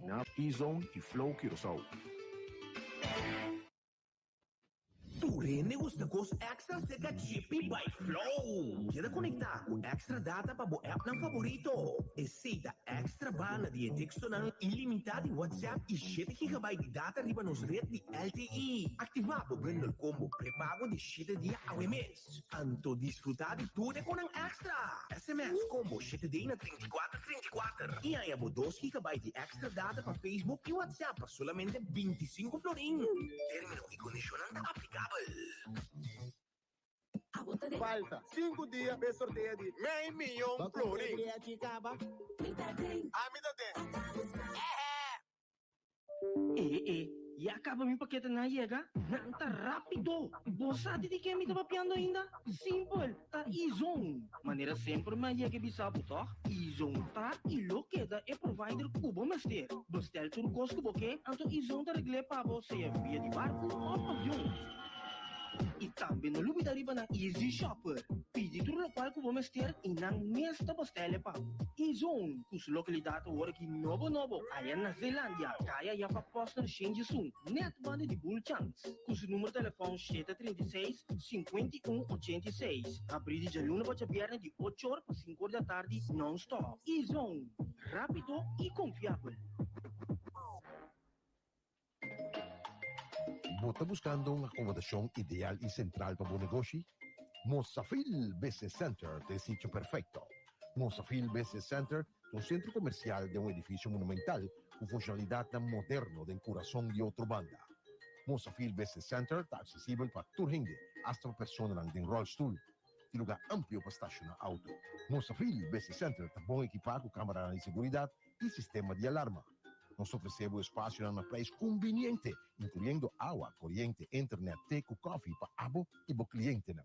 Na E-Zone y Flow Curaçao. Tur hende gusta kos extra serka Chippy by Flow. Keda konektá ku extra data pa bo appnan favorito. Esei ta extra banda di e tekstonan ilimitá di WhatsApp i shete gigabyte di data riba nos ret di LTE. Aktivá bo bundle combo prepago di shete dia awe mes. Anto disfrutá di tur e konan èkstra! Sms Combo shete D na 34 34 i haña bo dos gigabyte di èkstra data pa Facebook i WhatsApp pa solamente 25 florin. Término i kondishonnan ta aplikabel. Falta sinku dia p'e sorteo di mei miyon florin. Ami ta den. E e, ya caba mi paketenan a yega? Nan ta rapido! Bo sa di di ken mi ta papiando ainda? Simpel, ta E-Zone! Manera semper mi a yega e bisa bo tòg? E-Zone ta i lo keda e provider ku bo mester. Bestel tur kos ku bo ke, anto E-Zone ta regl'é pa bo sea via di barku òf avion. I tambe no lubida riba nan Easy Shopper. Pidi tur lokual ku bo mester i nan mes ta bastele pa bo. E-Zone, ku su lokalidat awor aki nobo nobo aya na Zeelandia, kaya Jaffa Posner Shenjisun, nèt banda di Bulchans. Ku su numero telefòn 736, 51 86. Habrí di djaluna pa djabièrnè di ocho or pa sinku or di atardi nòn-stòp. E-Zone, rápido i konfiabel. Bo ta buscando un acomodacion ideal y central pa bo negoshi? Mosafil Business Center ta e sitio perfecto. Mosafil Business Center ta un centro comercial den un edificio monumental cu funcionalidadnan moderno den curason di Otrobanda. Mosafil Business Center ta accesibel pa tur hende, hasta pa personanan den rolstoel. Tin lugar amplio pa staciona auto. Mosafil Business Center ta bon ekipa cu camaranan di seguridad y sistema di alarma. Nos ta ofresé bo espasionan na prijs kumbiniente, inkluyendo awa, koriente, internet, te ku kòfi pa abo i bo klientenan.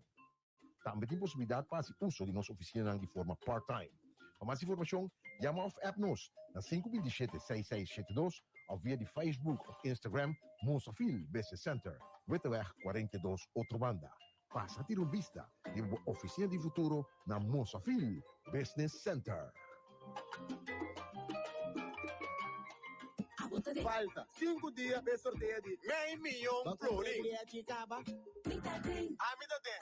Tambe tin posibilidat pa hasi uso di nos ofisinanan di forma part-time. Pa mas informashon, yama òf app nos na 527 6672 òf via di Facebook òf Instagram Mosafil Business Center, Witteweg 42, Otrobanda. Pasa tira un bista riba bo oficina di futuro na Mosafil Business Center. Falta sinku dia p'e sorteo di mei miyon florin. Ami ta den.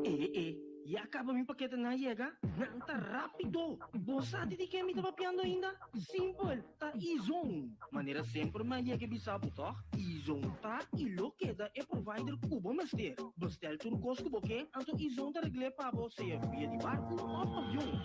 E e, ya caba mi paketenan a yega? Nan ta rapido! Bo sa di di ken mi ta papiando ainda? Simpel, ta E-Zone! Manera semper mi a yega e bisa bo tòg? E-Zone ta i lo keda e provider ku bo mester. Bestel tur kos ku bo ke, anto E-Zone ta regl'é pa bo sea via di barku òf avion.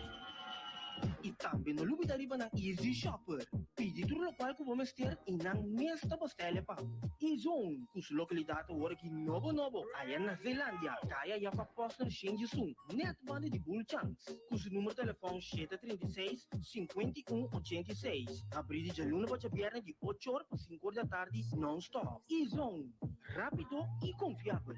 I tambe no lubida riba nan Easy Shopper. Pidi tur lokual ku bo mester i nan mes ta bastele pa bo. E-Zone, ku su lokalidat awor aki nobo nobo aya na Zeelandia, kaya Jaffa Posner Shenjisun, nèt banda di Bulchans. Ku su numero telefòn 736, 51 86. Habrí di djaluna pa djabièrnè di ocho or pa sinku or di atardi nòn-stòp. E-Zone, rápido i konfiabel.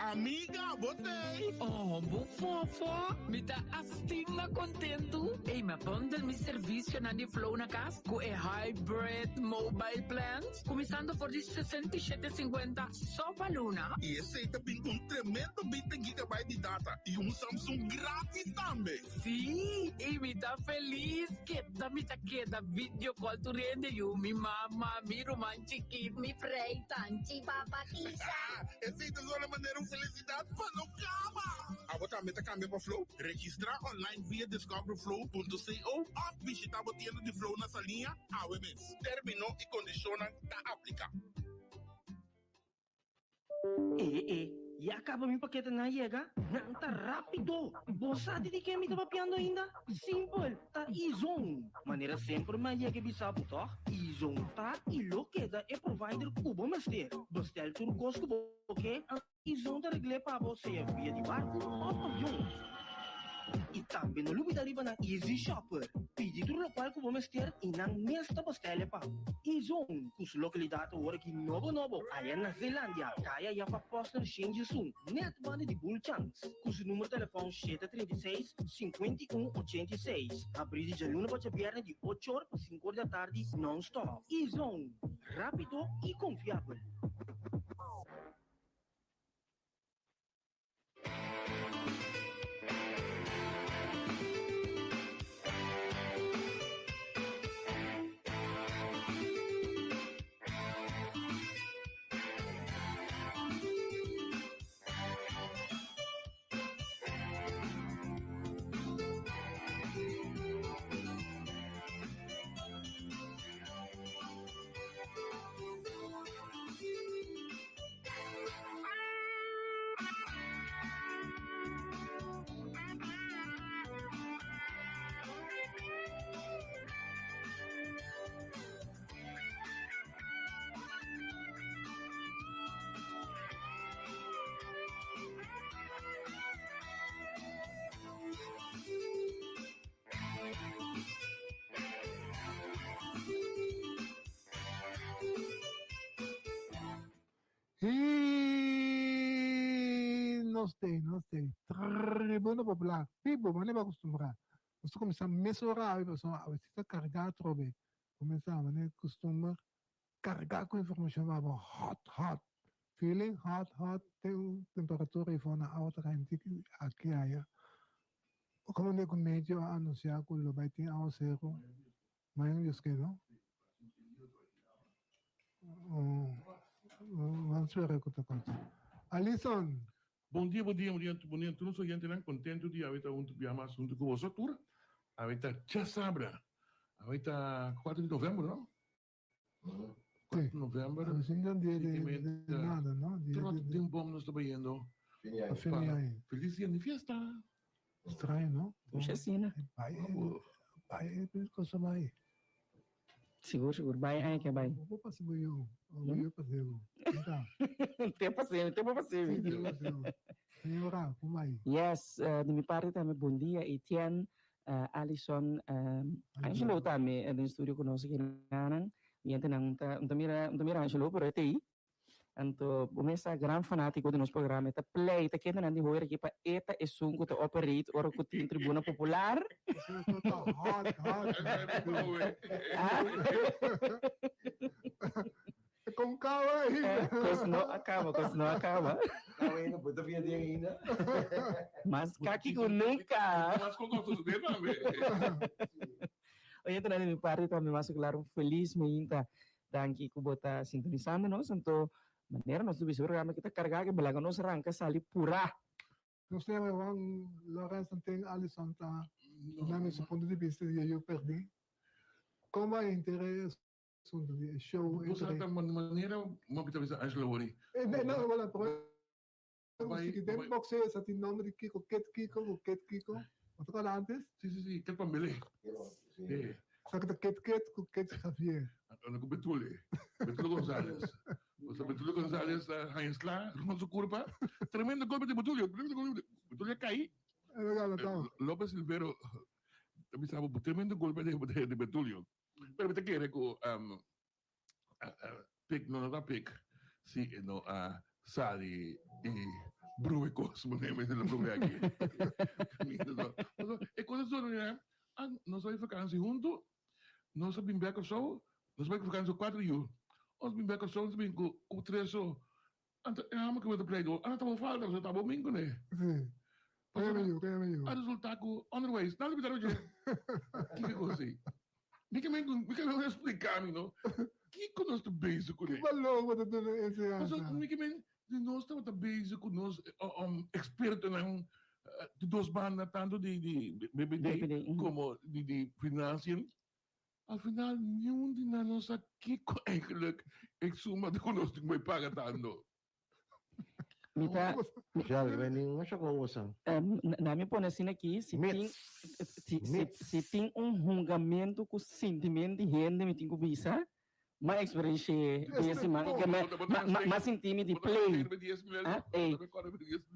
Amiga, bo t'ei? Oh, bo fofo, mi ta asina kontentu. Ey, mi a bundle mi servisionan di Flow na kas ku e Hybrid Mobile Plans, kuminsando for di 67 sinkuenta so pa luna. I esei ta bin ku un tremendo 20 gigabyte di data i un Samsung gratis tambe. Sí, i mi ta felis. Keda mi ta keda video call tur hende, yu, mi mama, mi ruman chikit, mi frei, tanchi, papa, tisa. Esei ta zona manera un felisidat pa no kaba! Abo tambe ta kambia pa Flow? Registrá online via discoverflow.co òf bishitá bo tienda di Flow na Saliña awe mes. Término i kondishonnan ta apliká. E e, ya caba mi paketenan a yega? Nan ta rapido! Bo sa di di ken mi ta papiando ainda? Simpel, ta E-Zone! Manera semper mi a yega e bisa bo tòg? E-Zone ta i lo keda e provider ku bo mester. Bestel tur kos ku bo ke, E-Zone ta regl'é pa bo sea via di barku òf avion. I tambe no lubida riba nan Easy Shopper. Pidi tur lokual ku bo mester i nan mes ta bastele pa bo. E-Zone, ku su lokalidat awor aki nobo nobo aya na Zeelandia, kaya Jaffa Posner Shenjisun, nèt banda di Bulchans. Ku su numero telefòn 736, 51 86. Habrí di djaluna pa djabièrnè di ocho or pa sinku or di atardi nòn-stòp. E-Zone, rápido i konfiabel. I nos tei, nos tei. Tribuna Popular, bibo, manera bo a kustumbrá. Nos ta kuminsá mesora awe pasobra awe si ta kargá atrobe. Kuminsá manera kustumber, kargá ku informashon pa bo hòt hòt. Feeling hòt hòt, te un temperatura ei for na awa ta kain tiki aki aya. Komo ku medio a anunsiá ku lo bai tin awaseru. Mañana Dios ke no? Ban spera ku ta konta. Alison. Bon dia, bon dia, bon dia, bon dia tur nos oyentenan. Kontentu di awe ta huntu bia mas huntu ku boso tur. Awe ta djasabra. Awe ta kuater di novèmber, no? Kuater di novèmber. Dia di nada, no? Trot den bom nos ta bayendo. Pa fin di aña. Felis dia di fiesta. Straño, no? Puxa asina. Bai, bai, cosa bai. Sigur, sigur. Bai aña ke bai. Bo pasa bo yu. Bo yu pasa bo. Te pasa, te pasa. Señora, kon bai? Yes, di mi parti tambe bon dia Etienne, Alison, Angelo tambe den studio ku nos akinan. Mi hendenan ta mira, ta mira Angelo pero e ta ei. Anto bo mes ta gran fanatico di nos programa, e ta play, ta kende nan di hoor aki pa e ta esun cu ta operate ora cu tin Tribuna Popular. Con caba ainda. Cos no a caba, cos no a caba. Caba ainda, bo ta bia den ainda. Mas kaki cu nunca. Mas con nos ta tambe. Oye, di mi parti tambe mas claro, feliz meinta. Danki ku bo ta sintonisando nos. Anto manera nos ta bisa programa aki ta kargá ke belaga nos ranka sali purá. Nos ta yama Juan Lorenz Santen Alison ta duna mi su punto di bista di e yu perdí. Kon bo a henter e asuntu di e show Bo sa entre. ta manera bo ta bisa Angela Wori. E no, wala, pero den boxeo sa tin nomber di Kiko, Kid Kiko ku Kid Kiko. Bo ta kòrda antes? Si, si, si, Kid Pambele. Si. Sa ku ta Kid Kid ku Kid Javier. Anda ku Betule, Betule Gonzales. Pasobra Betule Gonzales a haña sla rond su kurpa. Tremendo golpe di Betulio, tremendo golpe. Betulio a kai. Lopez Silvero ta bisa bo tremendo golpe di Betulio. Pero mi ta kere ku Pik no ta pik si e no a sali i bruhe kos manera mi lo bruhe aki. E kos a sona ya, nos a bai vakansi huntu, nos a bin bek Kòrsou, nos a bai ku vakansi ku kuater yu, nos a bin bek Kòrsou nos a bin ku tres so. Anto e hòmber ku mi ta play ku, a tabata falta pasobra tabata bin kuné. A resulta ku onderwijs, nan lo bita dje kiko kos ei. Mi ke men mi ke men explica mi no kiko nos ta bezig kuné. Ki balor bo ta duna e enseñansa? Pasobra mi ke men di nos tabata bezig ku nos expertonan di dos banda tanto di di BBD komo di di financiën. Al final niun di nan no sa kiko eigenlijk e suma ku nos tin ku bai paga tanto. Mi ta. Ja, mi nin masha con bosan. Na mi pone asina aki, si tin, si, si, si tin un hungamento cu sentiment di hende mi tin cu bisa, ma experiencia di e siman y ke ma, ma, ma sinti mi di play. Ah, ey.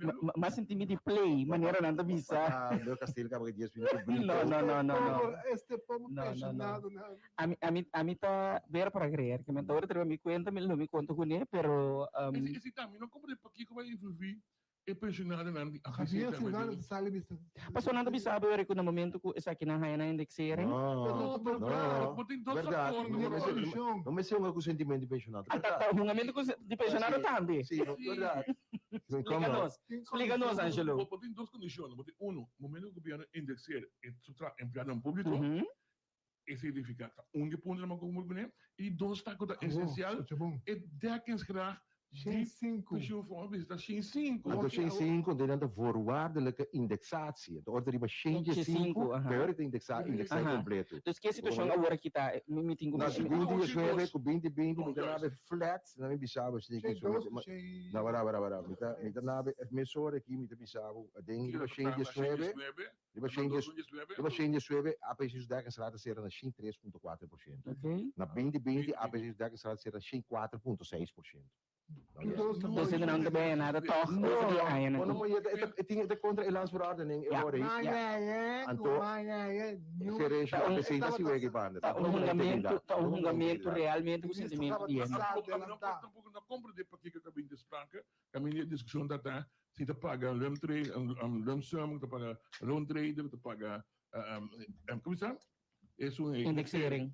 Ma, ma sinti mi di play, manera nan ta bisa. Ah, Leo Castillo caba ki 10 minuto brinco. No, no, no, no, no. Este pobo No, no, no. pensionado na. Ami, ami, ami ta ver para creer. Ke men ta ora triba mi cuenta, mi lo mi conta cune, pero um, Esi, esi ta, mi no comprende pakico bai influí e pensionadonan di APC Javier tambe. Silvano ta sali bisa. Pasobra nan ta bisa bo cu na momento cu esakinan haya nan indexering, No, No, pero no, claro, bo tin dos verdad. factor No no mester, Condición. no mester hunga cu sentimiento di pensionado. Ah, ta, ta hungamento cu di pensionado tambe. Si, no, verdad. Explica nos, explica nos, Angelo. Bo, bo tin dos condicion. Bo tin uno, momento cu gobierno indexeer e su tra empleadonan publico, E significa ta un di puntonan pa cumpli cune y dos ta cu ta esencial e dekkingsgraad di pensioenfonds bisa ta shin sinku. Anto shin sinku den nan ta voorwaardelijke indexatie. Anto ora ta riba shin dje sinku, te ora ta indexa indexa e completo. Dus ke situacion awor aki ta mi tin cu Na segun di diesnuebe cu binti binti mi ta nabe flat na mi bisa bo si Na wara wara wara mi ta mi ta nabe mesora aki mi ta bisa bo den riba shin diesnuebe. Riba shen dies, riba shen diesnuebe, APC su dekkingsgraad a sera na shen tres punto kuater por shento. Ok. Na binti binti, APC su dekkingsgraad a sera na shen kuater punto seis por shento. Dus e nan ta bij nada toch? No, Ose di aña no, nan. no, e tin e contra e landsverordening e ora ei. Anto gerencia Ta un- a pesei ta si wegi banda. Ta un hungamento, ta un hungamento realmente ku sentimento di hende. Tampoco no comprende pakiko ta bin desprake. Caminda e discusion ta ta si ta paga lumtrade, lumsum, ta paga loontrade, ta paga como sa? Esun e Indexering.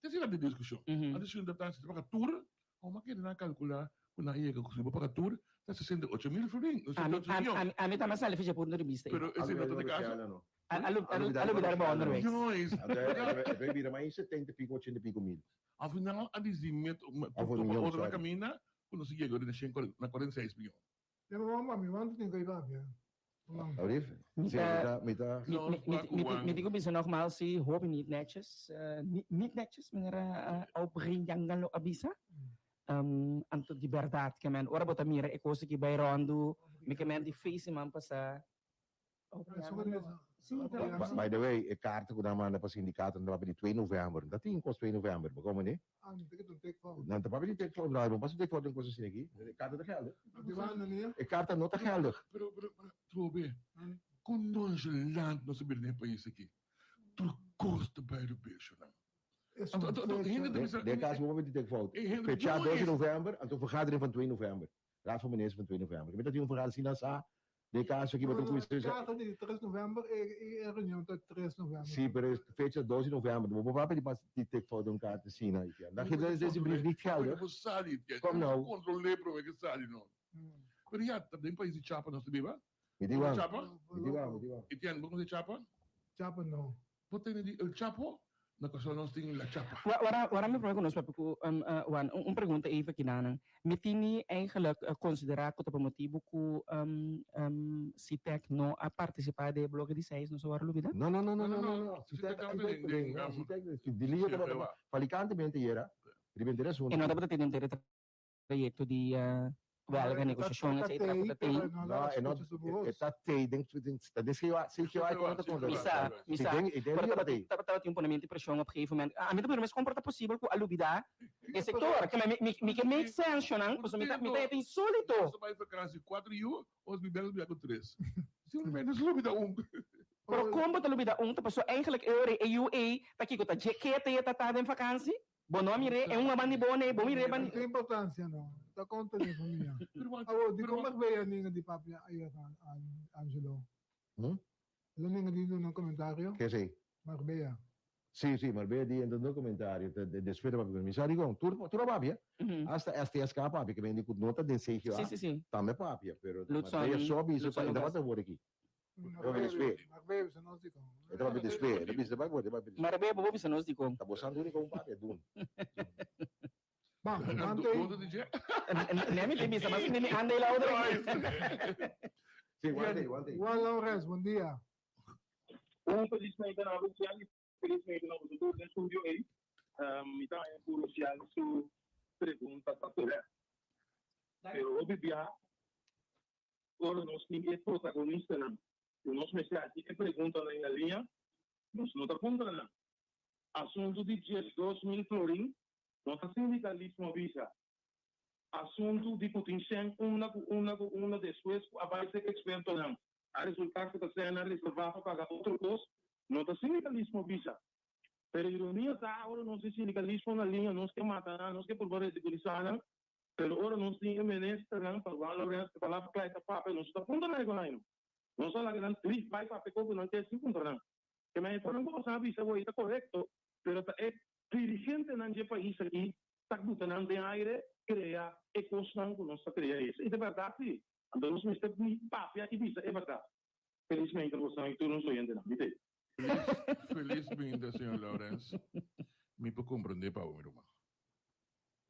Ta asina di discusion. A discusion ta ta si ta paga tur, como a kere nan calcula cu nan yega cu si bo paga tur ta 68 mil florin, no 68 miljoen. Ami ta mas sali ficha punto di bista ei. Pero esei no ta de caso. A lubida riba onderwijs. Joyce. E bay bira mas 70 y pico, 80 y pico mil. Al final a disi met Of un topa miljoen, otro na sorry. caminda cu nos a yega na shen na 46 miljoen. Ya mi wou mami want tin koe papia. Alsjeblieft. Mi Sí, ta- mi ta, mi ta. Mi digo bisa nogmaals, si hopi niet netjes, niet netjes, meneer Aubrey Jangalo a bisa. Anto di berdad ke men, ora bo ta mira e kos aki bai rondu, mi ke men di face man pasa. Aubrey Jangalo. Sí, ta- By the way, e karta ku nan manda pa sindikato nan ta papia di 2 november. No ta tin kos 2 november, bo komo ne? Ah, mi ta kita un tekfout. Nan ta papia di tekfout, no, bo pasa tekfout den kos asina aki. E karta ta geldig. Di banda nie? E karta no ta geldig. Pero, pero, pero, Trobe, kon nonchalant nos a bira den e pais aki. Tur kos ta bai rubesho nan. Anto, anto, anto, hende ta bisa. Den kaso bo papia di tekfout. E hende Fecha no 12 is. november, anto vergadering van 2 november. Raad van Ministers van 2 november. Mi ta tin un vergadering sin nan sa. Den caso aki bo ta cuminsa E carta di 3 november e e reunion ta 3 november. Sí, pero e fecha 12 november. Bo por papia di pas di tik fout un carta asina. Dan geeft deze brief niet geldig. Bo sali, Kom nou. Controle prome ke sali no. Pero ja, ta den pais di Chapa nos ta biba. Mi di wan. Chapa? Mi di wan, mi di wan. Etienne, bo conoce Chapa? Chapa no. Bo tene di El Chapo? Na Kòrsou nos tin La Chapa. Wara, wara mi prome ku nos papia ku Juan, un pregunta even kinanan. Mi tini eigenlijk konsiderá ku ta pa motibu ku Sitec no a partisipá den e bloke di seis, nos a wòrdu lubidá? No, no, no, no, no, no, no. Sitec ta den, no, Sitec, di liga tabata falikantemente yera riba henter e asuntu. E no tabata tene henter e trayecto di welga, negociacion, etcetera, cu ta tey. No, e no, e ta tey den, ta den CGA, CGA cu no ta controla. Mi sa, mi sa. Pero tabata tabatin un ponemiento di presion op gegeven moment. Ami ta puntra mes con por ta posibel cu a lubida e sector. Ke mi, mi, mi ke make sense, shonan, pasobra mi ta, mi ta e ta insolito. Nos ta bai vakantie cuatro yu, os mi bel bia cu tres. Simplemente nos lubida un. Pero con bo ta lubida un? Ta pasobra eigenlijk e ora e yu ey ta kico? Ta dje kete e ta ta den vakantie? Bo no a mir'é, e un a bandi bo ne, bo mir'é bandi. No tin importancia no, ta conta den famia. Awor, dicon Marbella ninga di papia ayer, Angelo? Hm? El a ninga di duna un comentario? Ke esey? Marbella. Si, si, Marbella di entra duna comentario, ta despues ta papia cu mi. Sa dicon? Tur, tur a papia. Hasta STSK a papia, ke men di cu no ta den CGA, Si, si, si. tambe papia, pero Lutson, Marbella so a bisa Lutson pa e Lucas. tabata hoor aki. E ta papia despues. E ta bisa bai bo, e ta papia despues. Marbella bo bisa nos dikon. Ta bo san duni kon papia dun. Ba, mante. Nee, mi te bisa, mas mi anda y la otra. Sí, wante, wante. Juan Laurens, bom dia. Un felis noite na Rusian y felis noite na boso tur den studio ey. Mi ta haña cu Rusian su pregunta ta terecht. Pero hopi bia Ora nos tin e protagonistanan ku nos mester hasi e preguntanan na liña, nos no ta puntra nan. Asuntu di 12,000 florin no ta sindikalismo a bisa. Asuntu di ku tin sèn una ku una ku una despues ku a bai ser ekspertonan a resultá ku ta sènnan reservá pa paga otro kos no ta sindikalismo a bisa. Pero ironia ta ora nos tin sindikalismo na liña nos ke mata nan, nos ke purba redikulisá nan, Pero ora nos tin e ministernan pa Juan Lorenzo e palabra kla e ta papia, nos no ta puntra nan e konai no. Nos a laga nan drif bai papia kon ku nan ke sin puntra nan. Ke men e fonan ku boso a bisa awor e ta korekto, pero ta e dirigentenan dje pais aki ta buta nan den aire krea e kosnan ku nos ta krea es. I ta bèrdat si. Anto nos mester papia i bisa e bèrdat. Felismente bosonan i tur nos oyentenan. Mi te. Felismente, señor Lorenz. Mi por komprendé pa bo, mi ruman.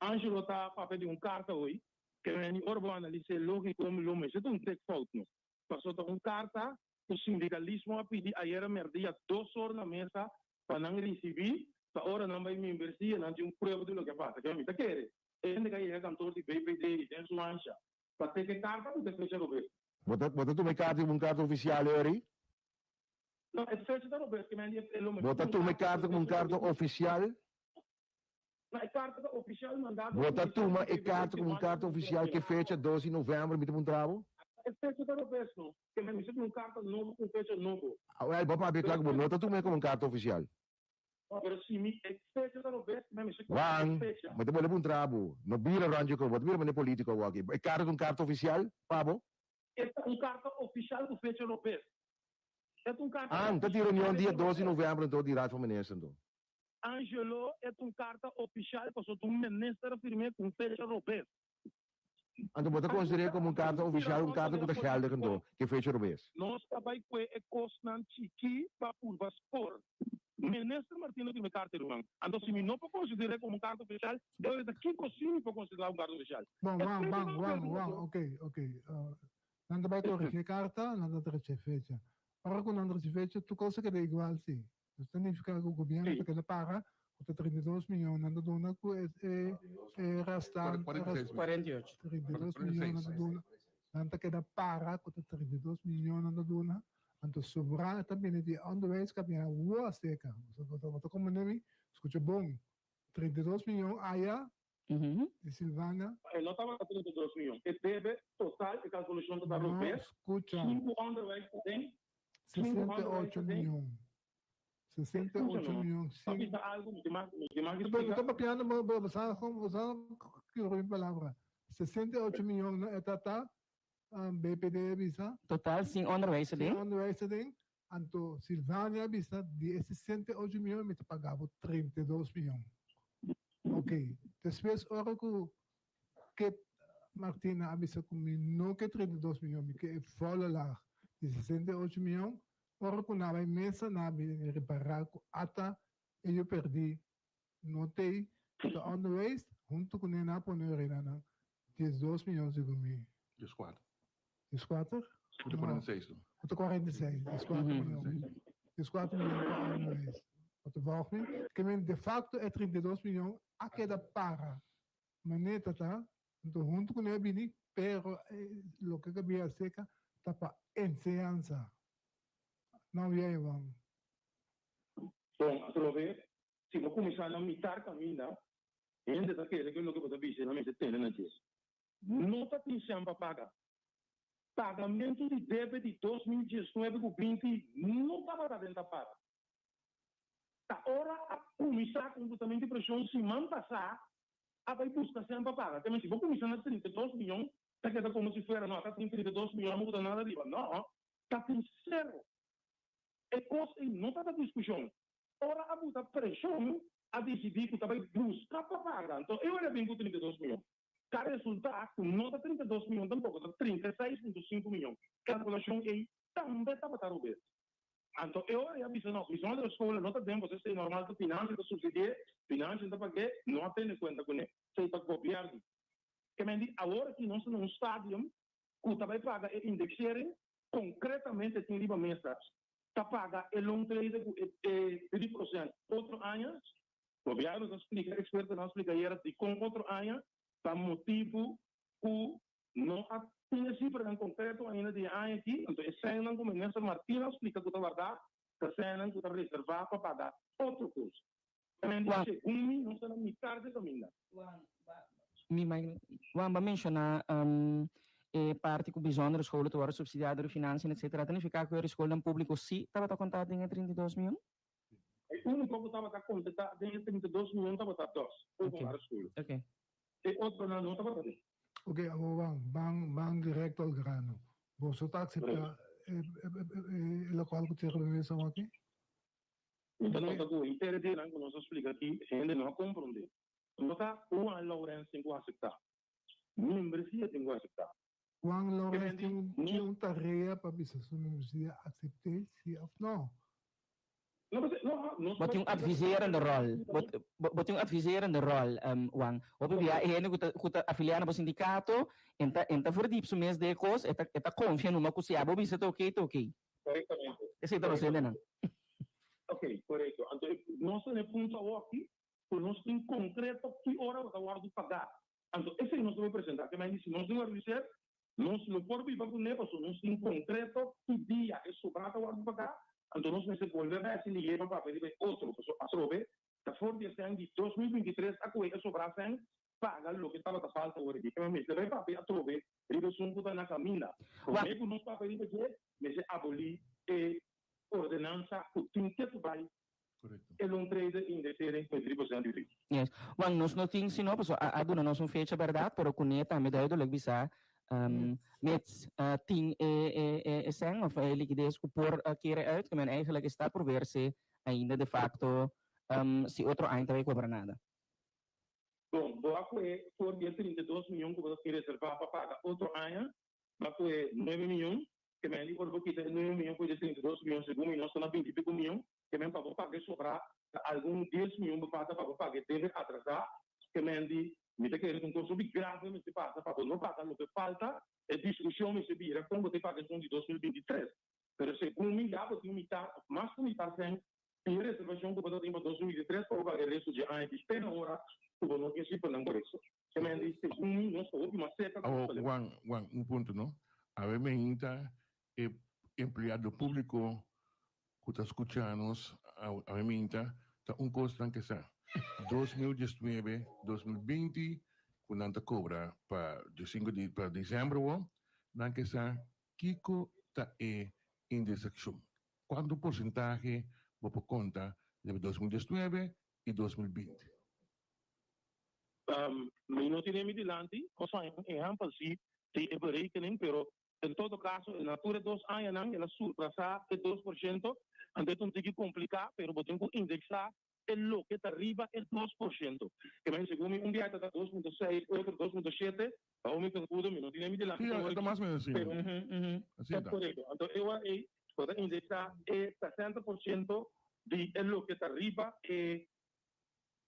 Angelo ta papia di un karta hoy, ke meni ora bo analis'é lógiko lo mester ta un tekfout no. Paso ta un karta ku sindikalismo a pidi ayera mèrdia dos or na mesa pa nan risibí, pa ora nan bai mimbersia nan tin un prueba di loke a pasa. Ke mi ta kere e hende ka yega kantor di BPD den su ansha pa teke e karta ku ta e fecha robes. Bo ta bo ta tuma e karta komo un karta ofisial Eury? No, e fecha ta robes ke meni e lo mester Bo ta ta un tuma e karta karta komo un karta ofisial? Na e karta ta ofisial mandá Bo ta tuma e karta komo un karta ofisial ke fecha dos di novèmber mi ta puntra bo? E fecha ta robes no. Ke men mester tin un karta nobo ku un fecha nobo. Awèl, bo papia kla ku bo no ta tuma e komo un karta ofisial. Pero si mi e fecha ta robes, men mester kòrta e Juan, fecha. mi ta bolbe puntra bo, no bira rònt dje kos, bo ta bira manera polítiko awor aki. E karta ta un karta ofisial pa bo? E ta un karta ofisial ku fecha robes. E ta un karta Ah, ta tin ofisial ku reunion dia fecha dos di robes. novèmber anto di Raad van Minister anto. Angelo, e ta un karta ofisial pasobra un minister a firm'é ku un fecha robes. Anto bo ta konsider'é komo un karta ofisial un karta ku ta geldig anto ku e fecha robes? Nos ta bai kue e kosnan chikí pa purba spor. Minister Martina a firma e karta, ruman. Anto si mi no por konsider'é komo un karta ofisial, debe ta kiko si mi por konsiderá un karta ofisial? Bon, E Juan, fecha Juan, no Juan, robes, Juan, anto. ok, ok. Nan ta bai koregí e karta, nan ta drecha e fecha. Ora ku nan drecha e fecha, tur kos a keda igual si. Eso ta nifica cu gobierno ta keda paga cu ta 32 miyon nan ta duna cu e e restan 48. 32 miyon nan ta duna nan ta keda para cu ta 32 miyon nan ta duna anto sobra ta bini di onderwijs cu a bini awor acerca bo ta comprende mi scucha bon 32 miyon aya di Silvana. E no tabata 32 miyon e debe total e calculacion ta ta robes scucha cinco onderwijs ta den 68 miyon. 68 miyon. Pa bisa algo mi tin mi tin mag explica. Bo ta papiando bo bo sa bo sa kibra mi palabra. 68 miyon no e ta ta BPD a bisa. Total sin onderwijs aden. Sin onderwijs aden. Anto Silvania a bisa di e 68 miyon mi ta paga bo 32 miyon. Ok. Despues ora ku Kit Martina a bisa ku mi no ke 32 miyon mi ke e volle laag di 68 miyon. Ora ku nan bai mesa nan a bin ripará ku ata e yu pèrdí no t'ei ta onderwijs huntu kuné nan a pone orina nan 12 miyon segun mi. Dieskuater. Dieskuater? Ku ta 46 no. Ku ta 46, dieskuater miyon. Dieskuater miyon pa onderwijs. Bo ta volg mi? Ke men de facto e 32 miyon a keda para. Manera ta, anto huntu ku nan a bini, pero loke ku a bira aserka ta pa enseñansa. Nan wia e wan. Bon, atrobe, si bo kuminsá na mitar kaminda, hende ta kere ku loke bo ta bisa nan mester tene na dje. No ta tin sèn pa paga. Pagamentu di debe di 2019 ku 20 no tabata den ta paga. Ta ora a kuminsá ku un butamentu di preshon siman pasá a bai buska sèn pa paga. Te men si bo kuminsá na 32 miyon ta keda komo si fuera no ta tin 32 miyon amo ku ta nada riba. No, ta tin sero. E kos ei no tabata diskushon. Ora a buta preshon a disidí ku ta bai buska pa paga. Anto e ora a bin ku 32 miyon. Ta resultá ku no ta 32 miyon tampoko, ta 36.5 miyon. Kalkulashon ei tambe tabata robes. Anto e ora ei a bisa nos, Bijzondere scholen no ta den boso esei normal ta financiën ta subsidi'é, financiën ta pag'é, no a tene kuenta kuné, esei ta gobièrnu. Ke men di awor aki nos ta na un stadium ku ta bai paga e indexering, konkretamente tin riba mesa ta paga e loontrede ku e 3% otro aña. Gobièrnu ta splika, ekspertonan a splika ayera dikon otro aña pa motibu ku No a tin e sifranan konkreto ainda di e aña aki, anto e sènnan ku Minister Martina a splika ku ta wardá ta sènnan ku ta reservá pa paga otro kos. Tambe di segun mi nos ta na mitar di kaminda. Juan, bo a menshoná e parti ku bijzondere scholen ta wòrdu supsidiá dor di financiën etcetera. Ta nifiká ku e skolnan públiko sí tabata kontá den e 32 mion? E úniko ku tabata kontá den e 32 mion tabata dos openbare scholen. E otronan no tabata den. Ok, awor ban, ban, ban directo al grano. Boso ta acepta e, e, e, e locual cu Tierra Bemesa aki? Mi ta nota cu henter e dianan cu nos a splica aki, hende no a comprende. No ta Juan Laurens tin cu acepta. Membresia tin cu acepta. Juan Laurens tin, tin un tarea pa bisa su membresia acepte si of no. Bo tin un adviserende rol. Bo tin un adviserende rol, Juan. Hopi bia e hende ku ta afiliá na bo sindikato, en ta en ta verdiep su mes den e kos, e ta e ta konfia numa ku si abo bisa ta oké, ta oké. Korektamente. Esei ta nos hendenan. Oké, korekto. Anto nos ta na e punto awoki ku nos tin konkreto ki ora bo ta wòrdu pagá. Anto esei nos ta bai presentá. Ke men di si nos tin wòrdu bis'é, nos lo por biba kuné pasobra nos tin konkreto ki dia e sobrá ta wòrdu pagá. Anto nos mester bolbe bai hasi lihe pa papia riba e otro pasobra atrobe. Ta for di e sèn di 2023 a kohe e sobrá sèn paga loke tabata falta ora di. Kema mester bai papia atrobe riba esun ku ta na kaminda. Promé ku nos papia riba dje, mester abolí e ordenansa ku tin ke bai e loontrede indexering ku e 3% di lei. Yes. Wan, nos no tin sino pasobra a a duna nos un fecha bèrdat, pero kuné tambe duidelijk bisa mits tin e e e e sèn òf e likides ku por kere uit, ke men eigenlijk e sta probeer si ainda de facto si otro aña ta bay cobra nada. Bon, bo a cohe for di e 32 miyon cu bo ta tin reserva pa paga otro aña, bo a cohe nuebe miyon, ke men di ora bo kita e nuebe miyon for di e 32 miyon, segun mi nos ta na binti pico miyon, ke men pa bo paga e sobra ta algun dies miyon bo falta pa bo paga e debe atrasa, ke men di mi ta kere cu un cos hopi grave mester pasa pa bo no paga loke falta, e discusion mester bira con bo ta paga esun di 2023. Pero segun mi ya bo tin mitar of mas ku mitar sèn di e reservashon ku bo ta tin pa 2023 pa bo paga e resto dje aña aki te na ora ku bo no tin sifranan korekto. Ke men di segun mi nos ta hopi mas serka ku Awor, Juan, Juan, un punto no. Awe meinta e empleado públiko ku ta skucha nos awe meinta ta un kos nan ke sa. 2019, 2020 ku nan ta kobra pa diesinko di pa desèmber awor, nan ke sa Kiko ta e indexacion? Cuanto porcentahe bo por conta riba 2019 y 2020? Mi no tene mi dilanti, nos haña un ehempel si di e berekening, pero en todo caso na tur e dos añanan el a surpasá e 2%, anto e ta un tiki complica, pero bo tin cu indexá e loke ta riba e 2%. Ke men segun mi un biaha ta ta 2.6, otro 2.7, pa mi konfundo mi no tin mi dilanti Sí, awor ta mas aki, o menos asina. pero Asina ta ta. korekto. Anto e ora ei bo ta indeksá e 60% di e loke ta riba e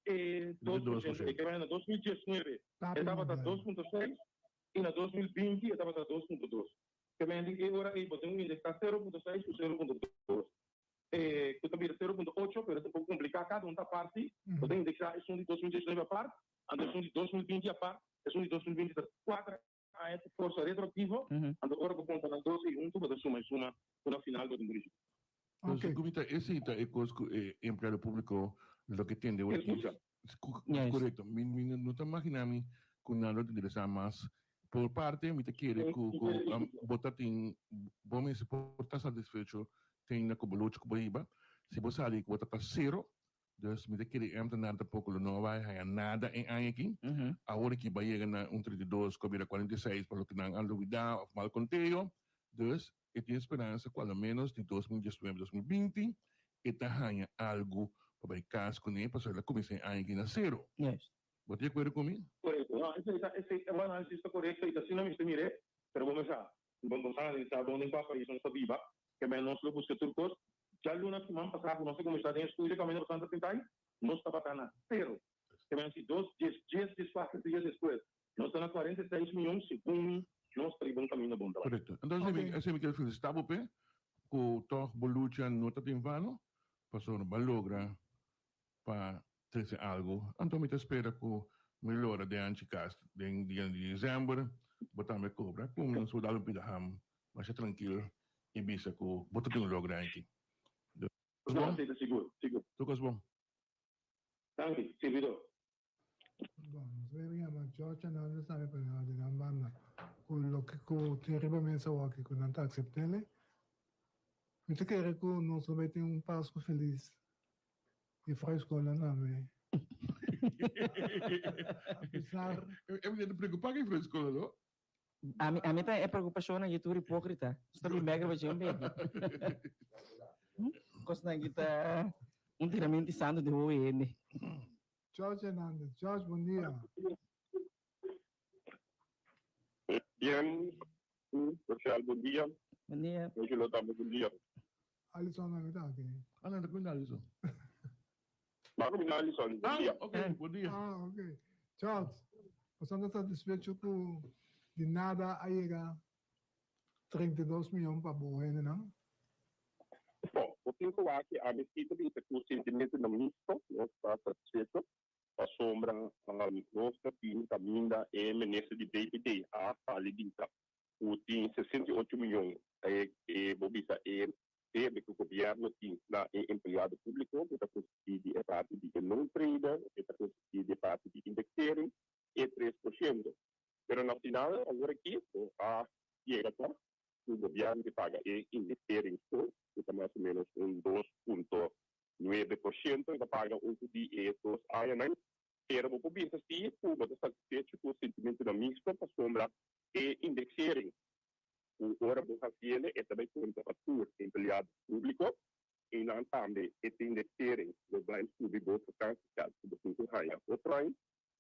e Riba e dos dos por por shento. E shento. ke men na 2019 e Tapi tabata modelo. 2.6 i na 2020 e tabata 2.2. Ke men di e ora ei bo tin un indeksá 0.6 ku 0.2. E ku ta bira 0.8, pero ta un poko kompliká, kada un ta parti. Bo ta indeksá esun di 2019 apart, anto esun di 2020 apart. Esun di 2020 ta kuater aña ku forsa retroaktivo, anto ora bo konta nan dos ei huntu bo ta suma e suma ku na final bo tin ku risibí. Entonces, ku mi ta esei ta e kos ku e empleado públiko lo ke tende awor aki. Korekto. Mi no ta magina mi ku nan lo ta interesá mas. Por parte mi ta kere ku ku bo ta tin bo mester por ta satisfecho tin na ku bo lucha ku bo hiba. Si bo sali ku bo ta ta sero, dus mi ta kere ambtenaar tampoko lo no bai haña nada e aña aki. Awor aki bai yega na un 32 ku a bira 46 pa loke nan a lubida òf mal konteo. Dus e tin speransa ku alomenos di 2019, 2020 e ta haña algu pa bai kas kuné pasobra el a kuminsá e aña aki na sero. Bo ta di akuerdo ku mi? Korekto. No, esei ta, esei, e análisis ta korekto i ta asina mester mir'é, pero bo mester sa, bo bo sa analisá bon den kua pais nos ta biba, ke men nos lo buska tur kos. Djaluna siman pasá ku nos a kuminsá den e studio kaminda pa Santa Trintai, nos tabata na sero. Ke men si dos, dies, dies, dieskuater dia despues, nos ta na 46 mion, segun mi, nos ta riba un kaminda bon ta bai. Korekto. Entonces, mi, esei mi kier felisitá bo p'e, ku tòg bo lucha no ta den vano, pasobra bo a logra pa trece algo, anto mi ta spera cu mi lora den anchi cas den dia di december, bo tambe cobra cu mi nos por dal un pida ham masha trankil y bisa cu bo ta tin un logra aki. Tur cos bon? No, sigur, sigur. Tur cos bon. Danki, sirbidor. Bon, nos bay yama George Hernandez tambe pa nan di nan banda cu loke cu tin riba mesa awaki cu nan ta aceptele. Mi ta kere cu nos lo bay tin un Pascu feliz. E fra escola tambe. A pesar. E mi ta preocupa cu e fra escola no? Ami ami ta e preocupacion aki tur hipocrita. Sta bin bek riba dje un beki. Cosnan aki ta un tiramento santo di hopi hende. George Hernandez. George, bon dia. Bien, Rochelle, bon dia. Bon dia. Angelo tambe, bon dia. Alison na mitad aki. Ah, no, ta cuminda Alison. Ma cuminda Alison, bon dia. Ah, ok, bon dia. Ah, ok. George, boso ta satisfecho cu di nada a yega 32 miyon pa bo hendenan? Bon, bo tin cu wak ami si ta bisa cu sentimentonan mixto, nos ta satisfecho. Pasobra nos ta tin caminda e minister di BPD a sali bisa cu tin 68 miyon e bo bisa e. Debe ku gobièrnu tin na e empleado públiko ku ta konsistí di e parti di e loontrede, e ta konsistí di e parti di indexering, e 3%. Pero na final awor aki bo a yega tòg ku gobièrnu ke paga e indexering so, ku ta mas o ménos un 2.9%, e ta paga over di e dos añanan. Pero bo por bisa si ku bo ta satisfecho ku sentimentonan misto pasobra e indexering ku ora bo hasiele e ta bai konta pa tur empleado públiko i nan tambe e ta indexering lo bai subi bo vakansiegeld ku bo tin ku haña otro aña.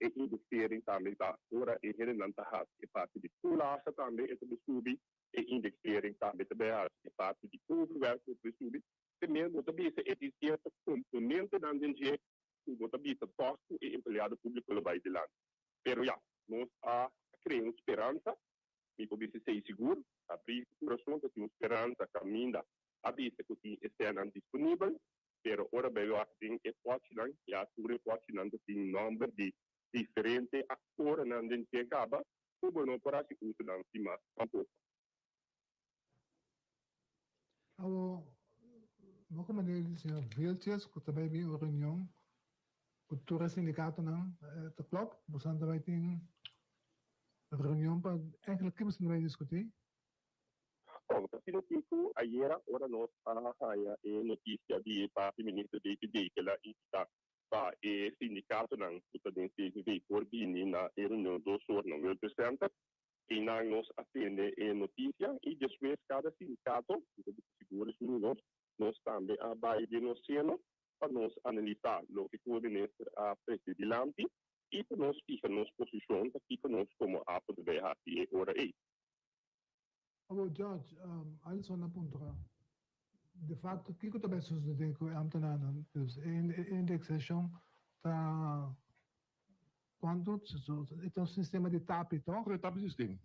E indexering tambe ta ora e hendenan ta hasi e parti di toelage tambe e ta bai subi, e indexering tambe ta bai hasi e parti di overwerk ku ta bai subi. Te mes bo ta bisa e tin sierto komponentenan den dje ku bo ta bisa tòg ku e empleado públiko lo bai dilanti. Pero ya, nos a krea un speransa. Mi por bisa esei sigur. Abrí su kurason ta tin un speransa kaminda a bisa ku tin e sènnan disponibel, pero ora bai wak den e pòchinan, ya tur e pòchinan ta tin nòmber di diferente aktornan den dje kaba ku bo no por hasi uso nan sin mas tampoko. Awor, bo ku manera di señor Vilches ku ta bai bin un reunion ku tur e sindikatonan ta klòp, boso ta bai tin reunion pa eigenlijk ki boso ta bai diskutí? Bon, ta asina ki ku ayera ora nos a haña e notisia di parti minister DPD ku el a invitá pa e sindikatonan ku ta den CVV por bini na e reunion dos or na Wilter Center. Einan nos a tende e notisia i despues kada sindikato, mi ta bisa sigur esun di nos, nos tambe a bai den nos seno pa nos analisá loke ku e minister a trese dilanti i pa nos fija nos posishon ta kiko nos komo APO debe hasi e ora ei. Awor George, Alison a puntra, de facto kiko ta bai sucede cu e ambtenaarnan? Dus e indexacion ta cuanto? E ta un sistema di tapi toch? E tapi systeem.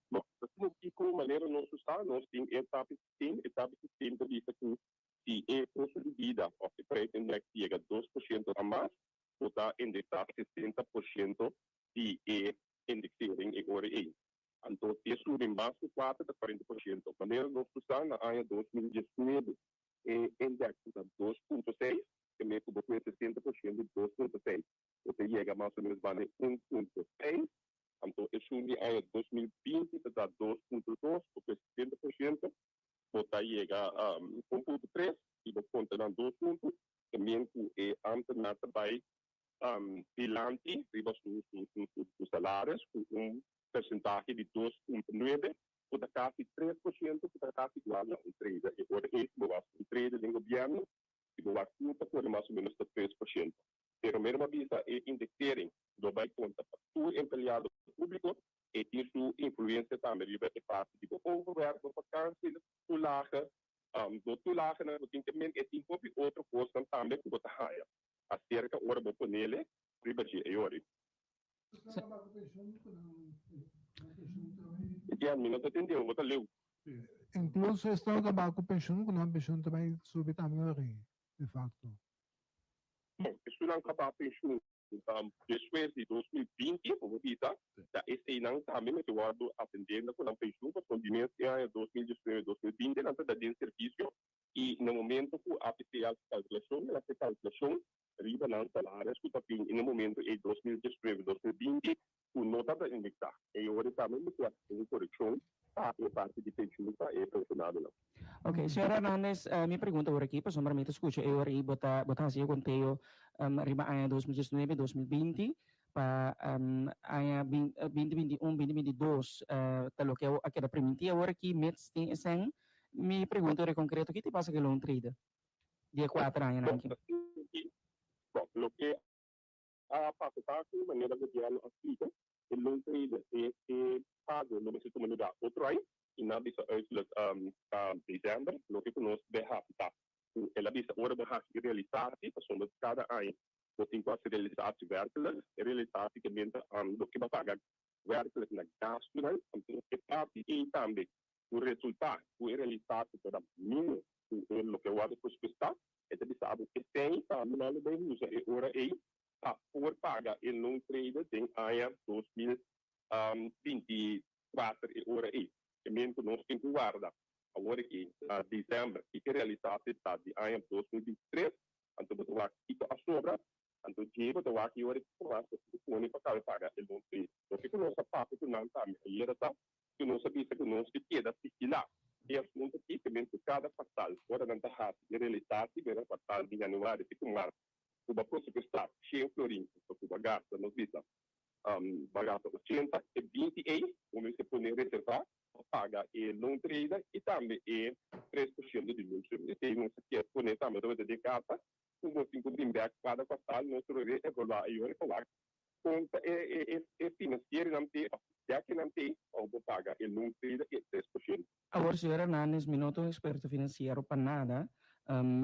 Bon, ta asina kiko manera nos sa, nos tin e tapi systeem. E tapi systeem ta bisa cu si e costo di bida of e prijsindex yega 2% a mas, bo ta indexa 60% di e indexering e ora ei. Anto si e subi mas ku kuater ta 40%. Manera nos ku sa na aña 2019 e index ta 2.6, ke mes ku bo kue 60% di 2.6 bo ta yega mas o menos banda e 1.6. Anto esun di aña 2020 ta da 2.2, bo kue 60% bo ta yega 1.3 si bo konta nan dos huntu, ke men ku e ambtenaar ta bai dilanti riba su su salaris ku un persentahe di 2.9 ku ta kasi 3% ku ta kasi igual na un trader. E ora ei si bo wak un trader den gobièrnu si bo wak tur ta kore mas o ménos ta 3%. Pero mero bo a bisa e indexering lo bai konta pa tur empleado públiko, e tin su influensia tambe riba e parti di bo overwerk, bo vakantie, toelage, bo toelagenan bo tin ke men e tin hopi otro kosnan tambe ku bo ta haña. Aserka ora bo ponele riba dje e ori. Etienne, mi no ta tende bo, bo ta leu. Incluso esnan ku a baha ku penshun, ku nan penshun ta bai subi tambe ori, de facto. Bon, esunnan ku a baha penshun despues di 2020, bo por bisa, ta eseinan tambe mester wòrdu atendendo ku nan penshun, pasobra di mes e aña 2019, 2020 nan ta da den servisio I na momento ku APC hasi kalkulashon, el hasi kalkulashon riba nan salaris ku ta bin na momento ei 2019, 2020 ku no tabata indeksá. E ora tambe mester hasi un korekshon pa e parti di penshun pa e penshonadonan. Ok, señor Hernandez, mi pregunta ora aki, pasobra mi ta skucha e ora ei bo ta bo ta hasi e konteo riba aña 2019, 2020 pa aña 2021, 2022 ta loke a keda primintí awor aki mits tin esèn. Mi pregunta ora concreto, ki te pasa ku e loan trader di e kuater añanan aki? Bon, loke a pasa ta ku manera gobièrnu a splika, e loan trader e e pago lo mester tuma lugá otro aña i nan a bisa uiterlijk ta desèmber. Loke ku nos be hasi ta ku el a bisa ora bo hasi e realisasi, pasobra kada aña bo tin ku hasi realisasi wèrkelijk, e realisasi ke mester loke bo a paga wèrkelijk na gastunan, anto e parti ei tambe Ku resultá ku e realisá ku ta da ménos ku e loke a wòrdu presupuestá, e ta bisa bo esei tambe nan lo bai usa e ora ei pa por paga e loan trader den aña 2024 e ora ei. E men ku nos tin ku warda. Awor aki na december kiko e realisatie ta di aña 2023, anto bo ta wak kiko a sobra, anto dje bo ta wak e ora kiko mas bo tin ku pone pa kabe paga e loan trade. Loke ku nos a papia ku nan tambe ayera ta ku nos a bisa ku nos ke keda vigilá e asuntu aki, ke men ku kada kwartal ora nan ta hasi e realisatie, mira kwartal di januari te ku mart, ku bo a presupuestá shen florin, anto ku bo a gasta nos bisa bo a gasta ochenta, e binti ei bo mester pone reservá pa paga e loan trader i tambe e 3% di lumsum. Esei nos a kier pone tambe tabata den karta ku nos tin ku bin bèk kada kwartal nos lo reevaluá e yora pa wak kon ta e finansieronan te òf dèkinan te pa bo paga e loan trader e 3%. Awor, señor Hernandez, mi no ta un experto financiero pa nada.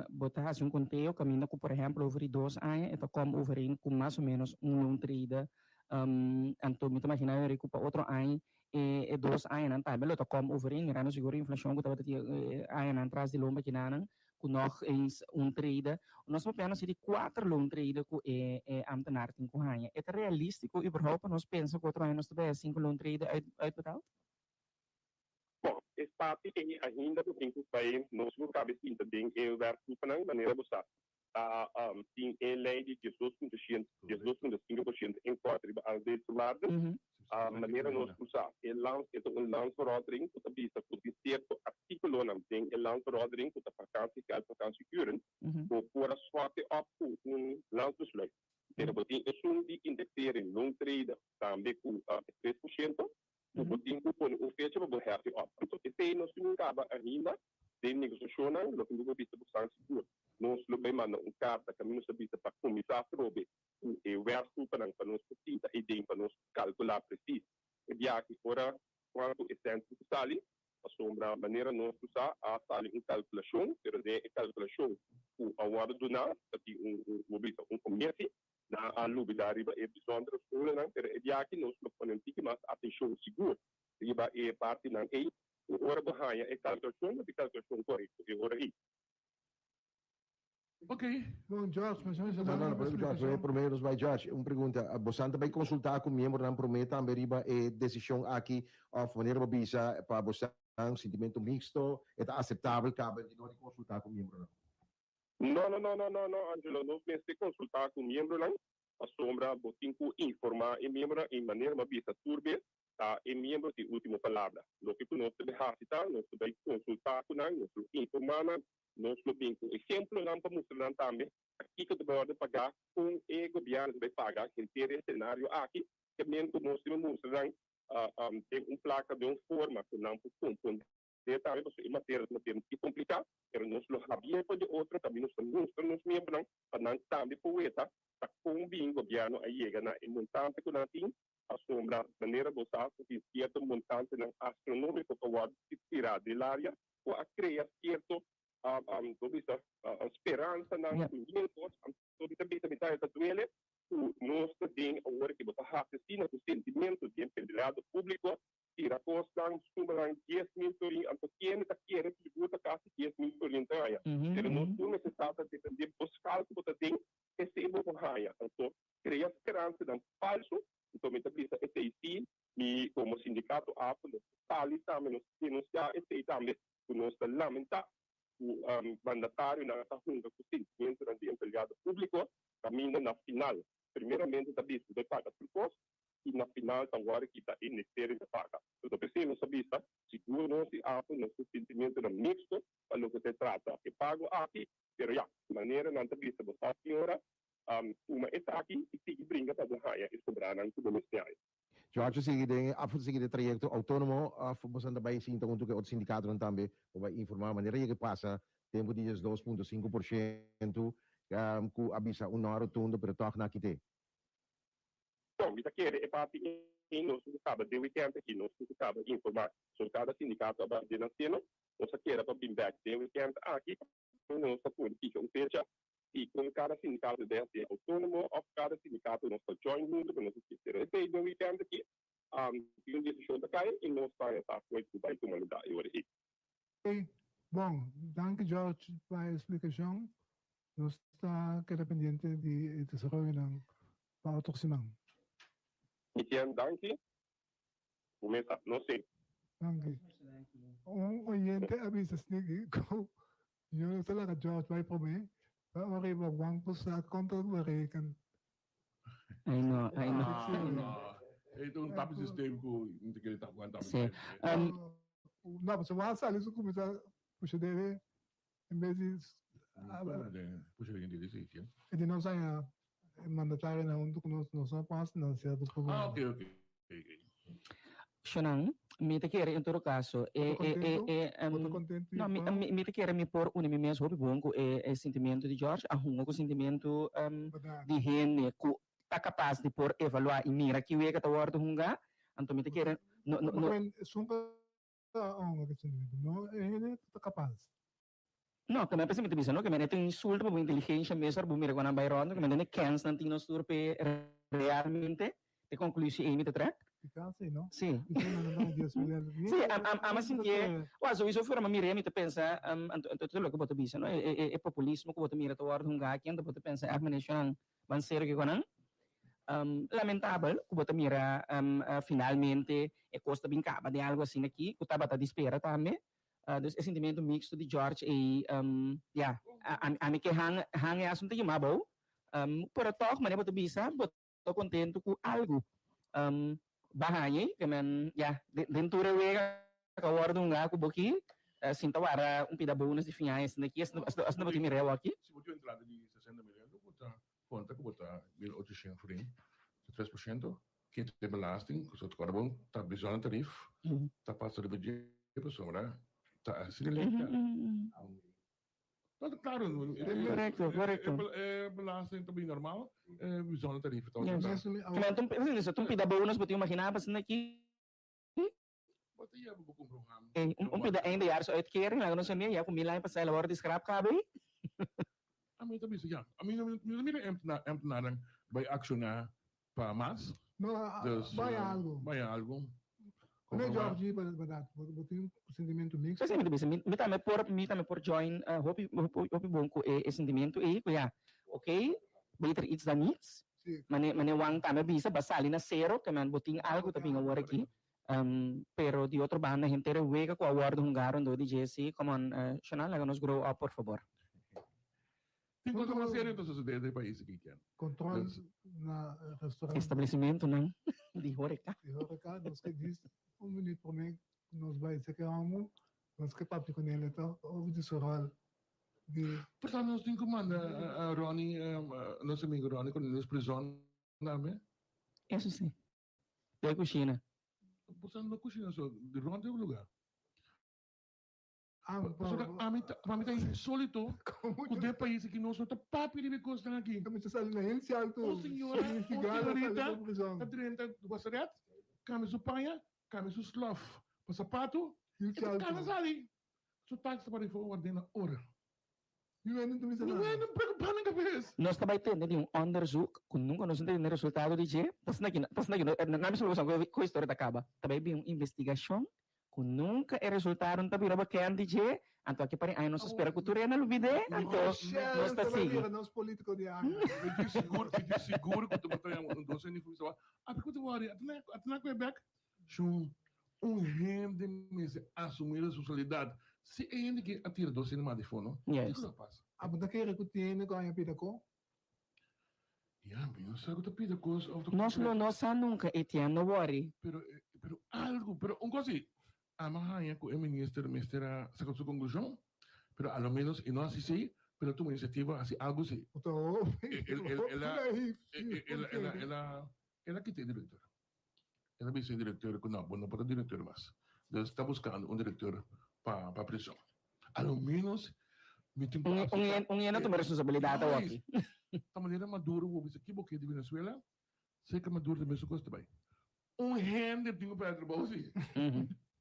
Bo ta haci un conteo caminda cu, por ehempel, over di dos aña e ta kom overeen cu mas o menos un loan trader. Anto mi ta imagina Henry cu pa otro aña e dos añanan tambe lo ta kom overeen, mirando sigur e inflacion cu tabata tin e añanan tras di lomba kinanan, cu nog eens un trader. Nos ta papiando así di cuater loan trader cu e ambtenaar tin cu haña. E ta realistico überhaupt pa nos pensa cu otro aña nos ta bay cinco loan trader uitbetaald? Bon, e parti ei ainda bo tin ku bai nos lo kabe sinta den e werkgroepennan, manera bo sa ta tin e lei di 12.100, 12.5% en kort riba arbeidsvoorwaarden. Manera nos ku sa e lands e ta un landsverordening ku ta bisa ku tin sierto artíkulonan den e landsverordening ku ta vakantiegeld, vakantieuren, bo por a swarte op ku un landsbesluit. Pero bo tin esun di indexering loontreden tambe ku 3%. Ku bo tin ku pone un fecha pa bo hèfi òp. Anto esei nos tin un kaba ainda den negosiashonnan, loke mi por bisa bo san sigur. Nos lo bai manda un karta kaminda nos ta bisa pa kuminsá atrobe ku e wèrkgroepennan pa nos por sinta eiden pa nos kalkulá presis e biaha ora kuantu e sènt ku sali, pasobra manera nos ku sa a sali un kalkulashon, pero den e kalkulashon ku a wòrdu duná ta tin un bo bisa un omisi. Nan a lubida riba e bijzondere scholennan, pero e dia aki nos lo pone un tiki mas atencion sigur riba e partinan ey, cu ora bo haya e calculacion, bo tin calculacion corecto e ora ey. Ok. Bon, George, mas No, no, no, pero George, prome nos bai George, un pregunta. Bosan ta bai consulta cu miembronan prome tambe riba e decision aki of manera bo bisa pa bosan sintimento mixto e ta aceptabel caba di no di consulta cu miembronan? No, no, no, no, no, no, Angelo, nos mester consulta cu miembronan, pasobra bo tin cu informa e miembronan y manera bo a bisa tur bes, ta e miembro tin ultimo palabra. Loke cu nos ta bay haci ta, nos ta bay consulta cu nan, nos lo informa nan, nos lo bin cu ehemplonan pa mustra nan tambe kico ta bay worde paga, con e gobierno ta bay paga henter e scenario aki, te men cu nos tin mustra nan den un placa, den un forma cu nan por comprende. Te tambe pasobra e materia ta materia un tiki kompliká, pero nos lo habié for di otro kaminda nos ta mustra nos miembronan pa nan tambe por weta ta kon bin gobièrnu a yega na e montante ku nan tin, pasobra manera bo sa ku tin sierto montantenan astronómiko ku a wòrdu tirá den laria ku a krea sierto bo bisa speransanan ku mil kos, anto mi ta bisa mi ta e ta duele ku nos ta den awor ku bo ta hasi asina ku sentimentu di empleado públiko Tira kosnan, sumanan 10,000 florin, anto kende ta kere sigur ta kasi 10,000 florin ta haña. Pero nos tur mester sa ta depende bo skal ku bo ta den, esei bo por haña. Anto krea speransanan falso, anto mi ta bisa esei si, mi komo sindikato AFO nos ta sali tambe, nos ta denunsiá esei tambe, ku nos ta lamentá ku mandatarionan ta hunga ku sentimentonan di empleado públiko, kaminda na final primeramente ta bisa ku ta paga tur kos, i na final ta wòrdu kita e necesario ta paga. Entonces p'esei nos a bisa, sigur nos di AFO nos tin sentimentonan mixto pa loke ta trata e pago aki, pero ya, manera nan ta bisa bo sa señora, tuma esaki i sigui bringa pa bo haña e sobranan ku bo mester haña. George a sigui den e AFO ta sigui den trayekto outónomo òf boso ta bai sinta huntu ku e otro sindikatonan tambe pa bai informá manera yega pasa tempu di 12.5% ku a bisa un nò rotundo pero tòg nan a kit'é. Bon, mi ta kere e parti ei nos tin ku kaba den wikènt aki, nos tin ku kaba informá. So kada sindikato a bai den nan seno, nos a keda pa bin bèk den wikènt aki, unda nos ta pone fija un fecha i kon kada sindikato debe hasié outónomo òf kada sindikato nos ta join huntu ku nos a sisti. Pero esei den wikènt aki tin un desishon ta kai i nos ta sa koe ku bai tuma lugá e ora ei. Oké, bon, danki George pa e splikashon. Nos ta keda pendiente di e desaroyonan pa otro siman. Etienne, danki. Bo mesa, no sé. Danki. Un oyente a bisa sneaky ku yo no ta laga George bai promé, pa ora riba Juan por sa konta bereken. Ai no, ai no. Ai no. E ta un tapi systeem ku mi ta kere tap wan tapi. Sí. No, pasobra Juan sali su kuminsá pusha dede en bes di Pusha dede sí, sí. E di nos aña e mandatarionan huntu ku nos, nos no por hasi nan sierto programa. Ah, oké, oké. Shonan, mi ta kere en todo caso e Bo ta e e contento? e Bo ta contento, no mi juffrouw? mi ta kere mi por uni mi mes hopi bon ku e e sintimento di George, a hunga ku sintimento Verdad. di hende ku ta kapas di por evaluá i mira ki wega ta wòrdu hungá, anto mi ta kere no no Bo no men esun ta hunga ku sintimento, no e hende ta kapas. No, ku mi a pensa mi ta bisa no, ku mi a ta un insulto pa bo inteligensha mes ora bo mira ku nan bai rondo, ku mi a tene kens nan tin nos tur p'e realmente e konklusie ei mi ta trek. Piká si, no? Sí. Bisa nan nan Dios mi Sí, am am am a sintié, wak souiso fuera mi a mir'é mi ta pensa, anto anto ta loke bo ta bisa no, e e e populismo ku bo ta mira ta wòrdu hungá aki, anto bo ta pensa ègt manera nan ban serio kiko nan. Lamentabel ku bo ta mira finalmente e kos ta bin kaba den algu asina aki ku tabata di spera tambe. Dus e sentimiento mixto di George ei, ya, ami ke hang hang e asunto yama abou, pero tog manera bo ta bisa bo ta contento cu algo ba haña ei, ke men ya, den tur e wega cu a wordo hunga cu bo aki, sin ta wara un pida bonus di fin aña esaki aki, asina bo tin mireo aki. Si bo tin un entrada di sesenta mil euro, bo ta conta cu bo ta 1800 florin, ta 3%. Ke ta e belasting ku so ta bon ta bijzonder tarief ta pasa riba dje pasobra ta asina ley ta. No ta klaro Korekto korekto. E belasting ta bin normal e bijzonder tarief ta Yes. Ke men ta un pida bonus bo tin imagina pa asina aki. Bo ta yeba bo kumpra un ham. Un pida eindejaarsuitkering laga nos mira ya ku mil aña pasá el a wòrdu di skrap kabe. Ami ta bisa ya. Ami no ta mira emptenarnan bai akshoná pa mas. No, bai algu. Bai algu. Meneer Georgie, bèrdat, bo tin un sentimentu mixto? Esei mi ta bisa. Mi tambe por, mi tambe por join hopi, hopi bon ku e sentimentu ei ku ya, oké, beter iets dan niets. Mane, mane Juan tambe a bisa, ba sali na sero, ke men bo tin algu ta bin awor aki. Pero di otro banda henter e wega cu a wordo hunga rondó di dje si, come on, Shonal, laga nos grow up por fabor. Tin cosa mas serio ta sucede den e pais aki, Ken. Control na restaurant. Establecimentonan di horeca. Di horeca, nos ke djis un minuut prome cu nos bay seke homo, nos ke papia cu nel eto over di su rol di. Por tanto nos tin cu manda Ronnie, nos amigo Ronnie Cornelius prison tambe. Eso si. Den kushina. Bo sa no kushina so, di rond e lugar. Pasobra ami ta, pa mi ta insolito ku den pais aki nos no ta papia riba e kosnan aki. Mi ta sali na hel sialto. Un señora, un señorita ta drenta wasaret, kambia su paña, kambia su slof pa sapatu, e ta kana sali. Su taxi ta para for ward'é na ora. Niun no ta preocupa nan cabes. Nos ta bai tende di un onderzoek cu nunca nos no ta tende resultado di dje. Ta asina ki, ta asina ki, na mi solo sa cu e historia ta caba. Ta bai bin un investigacion cu nunca e resultado no ta bira bekend di dje. Anto aki pa den aña nos ta spera cu tur hende a lubid'é, anto nos ta sigui. Nos politico di aña. Mi tin sigur, mi tin sigur cu ta bota un dos hende cu bisa, a cu ta wori, a tene cu e bek. Shun, un hende mester asumí responsabilidat. Si e hende ke a tira dos hende mas di fono, kiko lo a pasa? Abo ta kere ku tin hende ku a haña pida ko? Ya, mi no sa ku ta pida kos òf ta Nos lo no sa nunka, Etienne, no wòri. Pero, pero algu, pero un kos si, ami a haña ku e minister mester a saka su konklushon, pero a lo ménos e no hasi esei, pero a tuma inisiativa hasi algu si. Bo ta hopi, El, el a, el, el a, el a, el a kita e direktor. El a bisa e directeur cu no, bo no por ta directeur mas. Dus ta buscando un directeur pa pa prison. A lo menos mi tin cu acepta. Un hende tuma responsabilidad awor aki. Ta manera Maduro bo bisa kibo ke di Venezuela, seca Maduro ta mesun cos ta bay. Un hende tin cu perde trabou si.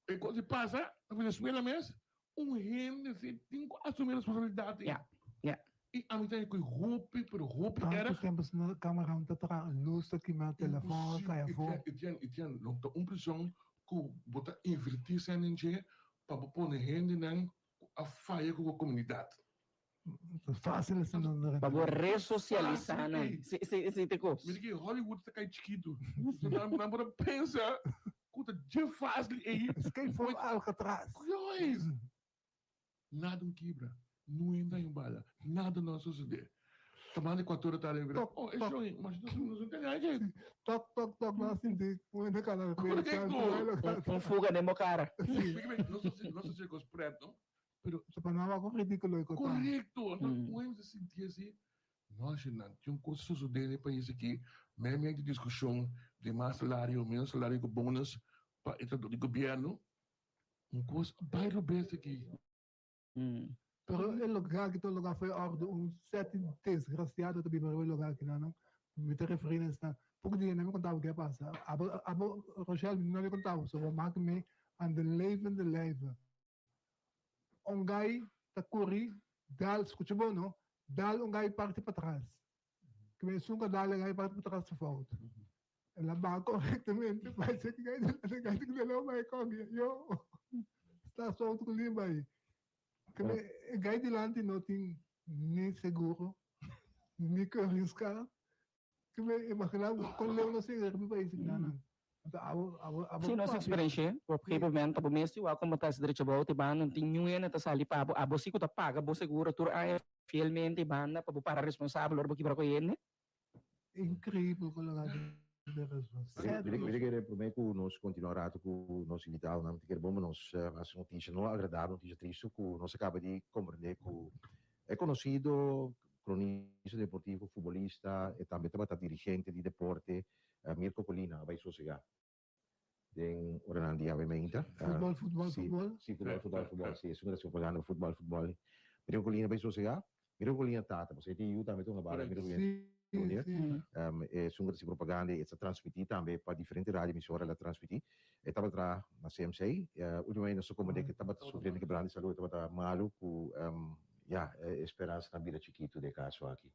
E cos di pasa na Venezuela mes, un hende si tin cu asumi responsabilidad. Ya, ya. I ami ta cu hopi, pero hopi erg. Tanto tempo sino camera ta traha, luz ta kima, telefon a cay afo. Etienne, Etienne, lo ta un prison cu bo ta inverti cen den dje pa bo pone hendenan cu a faya cu bo comunidad. Facil asina no Pa bo resocialisa nan. Si, si, si te cos. Mira ki Hollywood ta cay chikitu. Nan por a pensa. Ku ta dje fásil ei. Escape from Alcatraz. Juist! Nada un kibra, no entra un bala, nada no a sosodé. Tamando e kuator ta riba, Tok, oh, e tok. show, mas nos nos no tene aje. Tok, tok, tok, no a sinti un hende kana Correcto. Un fuga den bo kara. Nos nos a kos pret, no? Pero Sa pa nan wak un ridículo e kos ta. Correcto. Anto un hende ta sinti asi, no, asina, tin un kos sosodé den e pais aki, mei di diskushon di mas salario, menos salario ku bonus pa e trabador di gobièrnu. Un kos a bai robes aki. Pero e lugar aki ta un lugar foi ordu, un seti desgraciado ta biba riba e lugar aki nan. Mi ta referi na esnan. Poco dia nan mi contabo ke a pasa. Abo, abo Rochelle, mi no a contabo, so bo mak mi aan de levende lijve. Un guy ta curi dal, scucha bo no, dal un guy parti patras. Ke men esun ka dal e guy parti patras ta fout. El a baha correctamente, parece que gai de gai de leu bai con yo. Sta solto cu limba aí. Que me gai dilanti no tin ni seguro, ni keuringskaart. Que me imagina con leu no sigue riba país nan. Anto abo abo abo Sí, nos experiencia. Op een gegeven moment, abo mes igual como ta derecho bou te banda, tin niun hende ta sali pa abo, abo sí cu ta paga bo seguro tur aña fielmente banda pa bo para responsabel ora bo kibra cu hende. Increíbel con lo de responsabilidad. Mi ta kere prome cu nos continua rato cu nos invitadonan, mi ta kere bon pa nos haci un noticia no agradabel, un noticia tristo cu nos a caba di comprende cu e conocido cronista deportivo, futbolista e tambe tabata dirigente di deporte Mirko Colina a bay sosega den oranan di awe meinta. Futbol, futbol, futbol. Si, futbol, futbol, futbol. Si, esun ta propaganda futbol, futbol. Mirko Colina bay sosega. Mirko Colina tata, pasobra e tin yu tambe ta hunga bala. Mirko Colina Junior. Esun ta hasi propaganda y e ta transmiti tambe pa diferente radio emisora el a transmiti. E tabata traha na CMC. Ultimamente nos a comprende cu e tabata sufriendo quebrante di salud, e tabata malo cu ya, e speransa ta bira chikito den e caso aki.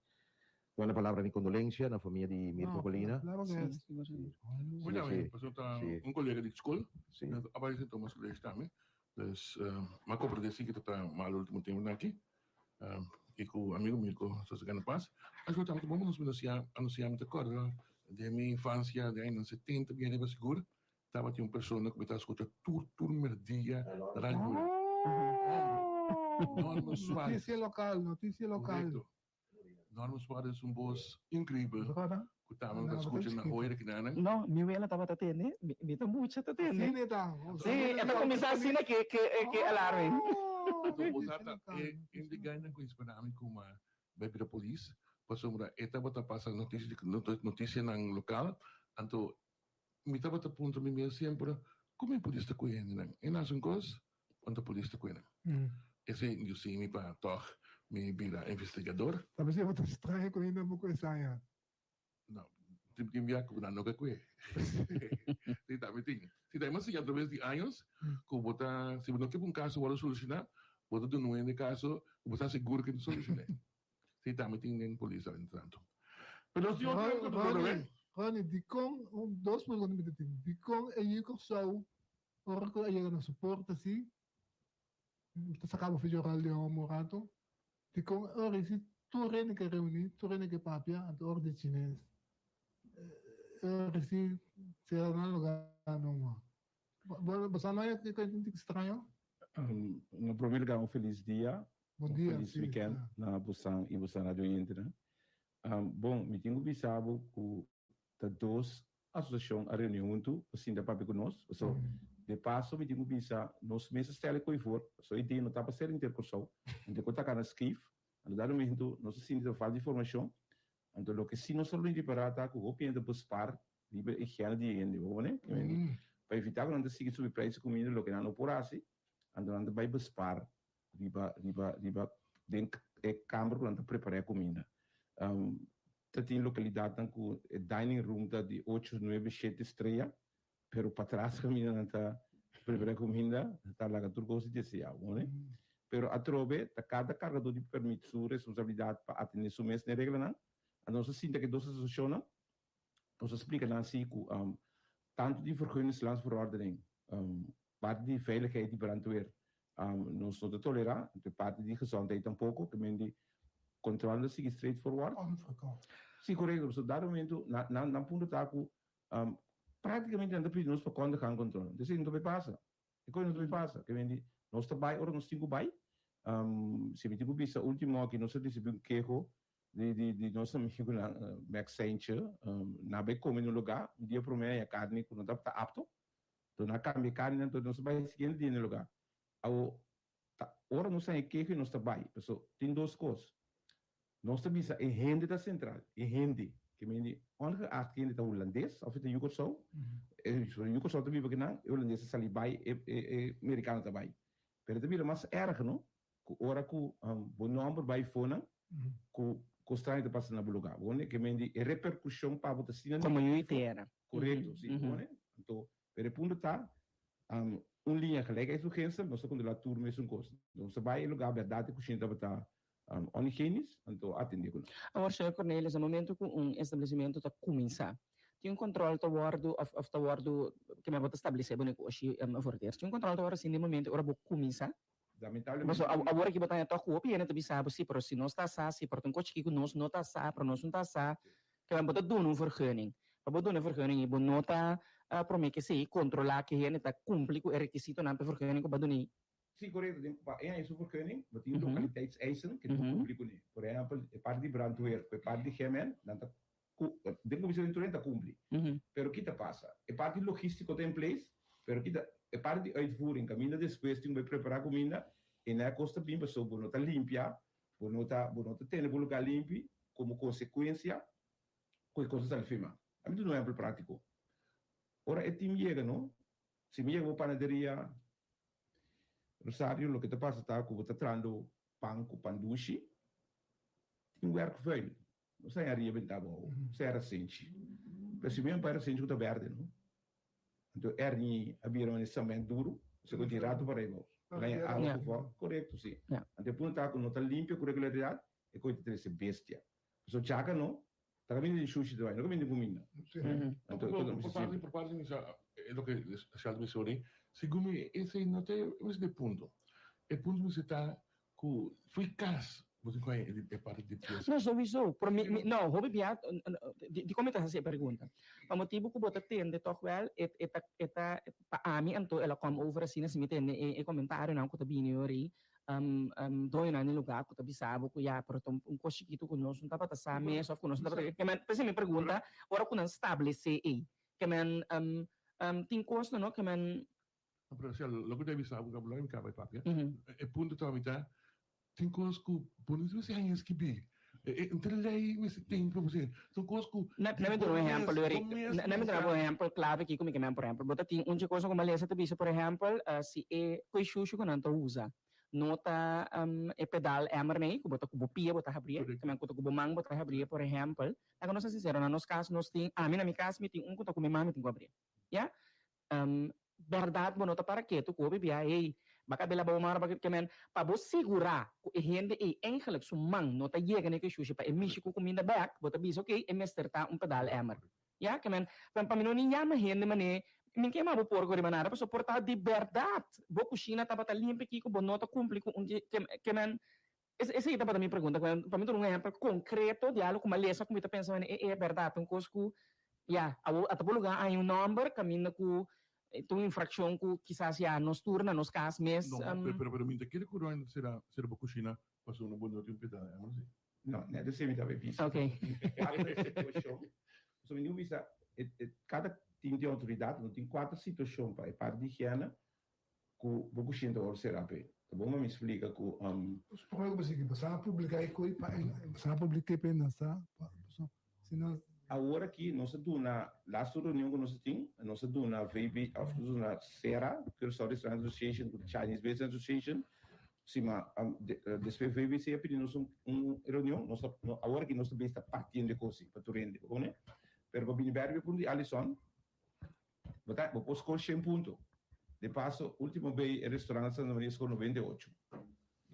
Manda palabra di condolencia na famia di Mirko Colina. Claro que es. Bueno, pasobra ta un colega di school, a bai Sint Thomas College tambe. Dus m'a comprende si cu ta mal ultimo tempo aki. Y cu amigo Mirko ta sacando pas. Acho tabata bon pa nos anuncia, anuncia mi ta corda den mi infancia den añanan setenta bien riba sigur tabatin un persona cu mi ta scucha tur tur merdia na Radio Bura. Norman Suarez. Noticia local, noticia local. Correcto. Norman Suarez un bos increíbel cu tambe mi ta scucha na hoy rekinana. No, mi wela tabata tende, mi ta mucha ta tende. Asina e ta. Sí, e ta cuminsa asina ke ke alarme. Anto bo sa ta e un di gainan cu inspira mi cu a bai bira polis, pasobra e tabata pasa noticia di noticianan local, anto mi tabata puntra mi mes semper, con mi polis ta cu e hendenan? E nace un cos, Cuanto polis ta cuena? Esey yo simi pa toch mi bira investigador. Ta bisa bo ta straño cu hende bo cu esaya. No, tin bia cu nan no ke cue. Si tambe tin. Si tambe a siña atraves di años cu bo ta, si bo no ke pa un caso worde soluciona, bo ta duna un hende caso cu bo ta sigur cu e ta soluciona. Si tambe tin den polis tanto. Pero nos tin otro cu ta Ronnie, Ronnie, dicon, un dos pregunta mi ta tin. Dicon e yu Corsou Ora ku a yega na su porta si, mi ta saka bo fijoral di homo un ratu, dikon ora i si tur hende ke reuní, tur hende ke papia, anto ora di chines, ora i si sera na lugá numa. Bo sa no e ku un tiki straño? Na prome lugar un felis dia, Bon un dia, felis si, weekend sa. na bosan i bosan radio oyentenan. Bon, mi tin ku bisa bo ku ta dos asosiashon a reuni huntu pa sinta papia ku nos. Paso, de paso mi tin ku bisa nos mes a stèl e koi for, paso e idea no ta pa ser henter Kòrsou, anto ku ta kana skrif, anto dado momento nos a sinti ta falta informashon, anto loke si nos a lo ripará ta ku hopi hende ta bespar riba e higiena di e hende, bo wak ne? Pa evitá ku nan ta sigui subi preis di kuminda loke nan no por hasi, anto nan ta bai bespar riba riba riba den e kamber ku nan ta prepará e kuminda. Ta tin lokalidatnan ku e dining room ta di ocho, nuebe, shete strea, pero patras kaminda nan ta prepará e kuminda ta laga tur kos di deseá, bo ne? Pero atrobe ta kada kargadó di pèrmit su responsabilidat pa atendé su mes na e reglanan. Anto nos a sinta ku e dos asosiashonnan, nos a splika nan si ku tantu di vergunningslandsverordening, parti di veiligheid di brandweer nos no ta tolerá, anto e parti di gezondheid tampoko, ke men di controle ta sigui straight forward. Onverkocht. Si, korekto. Pasobra dado momento nan punto ta ku. Práktikamente nan ta pidi nos pa konde gaan kontrole. Entonces no ta bai pasa. E kos no ta bai pasa. Ke men di nos ta bai ora nos tin ku bai. Si mi tin ku bisa ultimo aki nos a risibi un keho di di di nos amigunan Max Saintje nan a bai kome na un lugá un dia promé a haña karni ku no tabata apto. Enton nan a kambia e karninan enton nos a bai siguiente dia na e lugá. Awo ta ora nos haña keho i nos ta bai. Paso tin dos kos. Nos ta bisa e hende ta sentral, e hende, ke mende ongeacht kende ta hulandes of e ta yu Kòrsou, e yu Kòrsou ta biba kinan, e hulandes ta sali bai, e e merikano ta bai. Pero e ta bira mas erg no, ku ora ku bo nòmber bai fonan, ku kos straño ta pasa na bo lugá. Bo wone? Ke mende e reperkushon pa bo ta asina Komo yu i tera. Korekto, si. Bo wone? Anto, pero e punto ta, un liña gelijk ei sugensa, nos ta kontrolá tur mesun kos. Nos ta bai e lugá bèrdat e kushina tabata Onhigienisch, anto atendé ku nan. Awor, señor Cornelis, na momento ku un establesimentu ta kuminsá, tin un kòntròl ta wòrdu òf òf ta wòrdu ke men bo ta stablesé bo negoshi for het eerst? Tin un kòntròl ta wòrdu hasi den momento ora bo kuminsá? Lamentablemente. Pasobra awor aki bo ta haña tòg ku hopi hende ta bisa bo, sí, pero si nos ta sa, sí, pero ta un kos chikí ku nos no ta sa, pero nos no ta sa, ke men bo ta duna un vergunning. Pa bo duna e vergunning ei, bo no ta promé ke esei kontrolá ku e hende ta kumpli ku e rekisitonan pa e vergunning ku bo a duna ei. Sí, korekto. Den pa e haña su vergunning, bo tin lokaliteitseisen ke tin kumpli kuné. Por ehèmpel, e parti di brandweer ku e parti di GMN, nan ta ku den kuminsá den tur hende ta kumpli. Pero ki ta pasa? E parti logístiko ta in place, pero ki ta e parti di uitvoering, kaminda despues tin ku bai prepará kuminda, e na e kos ta bin pasobra bo no ta limpia, bo no ta bo no ta tene bo lugá limpi, komo konsekuensia ku e kos ta sali firma. Ami duna un ehèmpel práktiko. Ora e tim yega no, si mi yega bo panaderia Rosario, loke ta pasa ta ku bo ta trando pan ku pan dushi, tin wèrk vuil. No sa en ariba bentá abou, sa era senchi. Pero si mi un era senchi ku ta bèrdè no. Anto erni a bira un cement duru, se ku tin ratu para abou. Laña awa ku fò, korekto si. Anto e punto ta ku no ta limpia ku regularidat, e koe ta trese bestia. Pasobra djaka no, Ta caminda di shushi ta bai, no caminda di cuminda. Anto, por parte, por parte mi sa, e loke Sheldon menciona ei, segun mi esei no ta e mester e punto. E punto mester ta cu fo'i cas bo tin cu haña e parti di pies. No, souiso, pero mi, mi, no, hopi bia, dicon mi ta haci e pregunta? Pa motibo cu bo ta tende toch wel, e, e ta, e ta, pa ami anto el a come over asina si mi tende e, e comentarionan cu ta bini ori, doñonan di lugá ku ta bisa bo ku ya, pero ta un kos chikitu ku nos no tabata sa mes òf ku nos no tabata ke men p'esei mi pregunta ora ku nan stablesé ei ke men tin kosnan no ke men. No pero Cielo loke ta bisa bo lo mi kaba e papia e punto ta mi ta tin kos ku bo no mester haña skibí entre lei mester tin pa bo si tin kos ku Na mi duna un ehèmpel Eric na mi duna un ehèmpel klave aki ku mi ke men por ehèmpel bo ta tin un dje kos ku malesa ta bisa por ehèmpel si e koe shushu ku nan ta usa no ta e pedal emmer nei ku bo ta ku bo pia bo ta habrié ke men ku ta ku bo man bo ta habrié por ehèmpel laga nos ta sinsero na nos kas nos tin ami na mi kas mi tin un ku ta ku mi man mi tin ku habrié ya Bèrdat bo no ta para ketu ku hopi bia ey baka bela bo mara baka kemen pa bo sigurá ku e hende ey engelik su man no ta yega na e shushi pa e mishi ku kuminda bèk bo ta bisa okey e mester ta un pedal emmer ya kemen pa mi no ni yama hende manera mi ke yama bo porko riba nada pasobra por ta di bèrdat bo kushina tabata limpi kiko bo no ta kumpli ku un di kemen esey tabata mi pregunta pa mi duna un ehempel konkreto di algo ku malesa ku mi ta pensa manera e e bèrdat un kos ku Ya, awor ata por lugar hay un nomber caminda cu ta un infraccion cu kisas ya nos tur na nos cas mes. No, pero, pero, pero mi ta kere cu Roy sera, sera bo cushina pasobra bo no tin un pedal, amo si. No, net esei mi tabata bisa. Ok. Cuatro situacion. Pasobra mi tin cu bisa, e, e, cada team tin autoridad, no tin cuatro situacion pa e parti di higiene cu bo cushina ta worde sera p'e. Ta bon pa mi splica cu, Supongo cu bo sigui, bo sa publica e coi pa e, bo sa publica pa e nan sa, pa, pasobra si no. Awor aki nos a duna, laatste reunion cu nos a tin, nos a duna VB, of nos a duna CRA, Curaçao Restaurant Association cu Chinese Business Association, si ma despues VBC a pidi nos un un reunion, nos ta, awor aki nos ta bes ta partiendo e cos pa tur hende, bo comprende? Pero pa bini berde punto di Alison, Bo ta, bo por score shen punto. De paso, ultimo bay e restaurant Santa Maria score 98.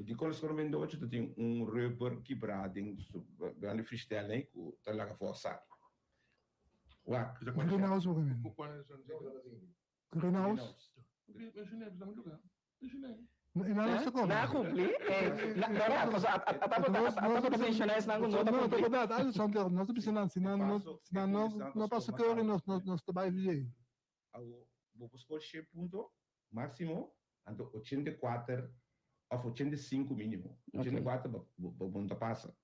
Dikon e score 98? Ta tin un rubber kibrá den su grandi fristel ei ku ta laga for sali. Wak. Greenhouse bo kaminda? Greenhouse? E nan no sa come. Nan a cumpli? No, no, paso a tabata menciona esnan cu no ta cumpli. No, ta berdad. Nos ta bisa nan, si nan no, si nan no, no pasa keuring nos, nos ta bay vj. Awo, bo por score shé punto maximo, anto 84 of 85 minimo. 84 bo, bo, bo no ta pasa.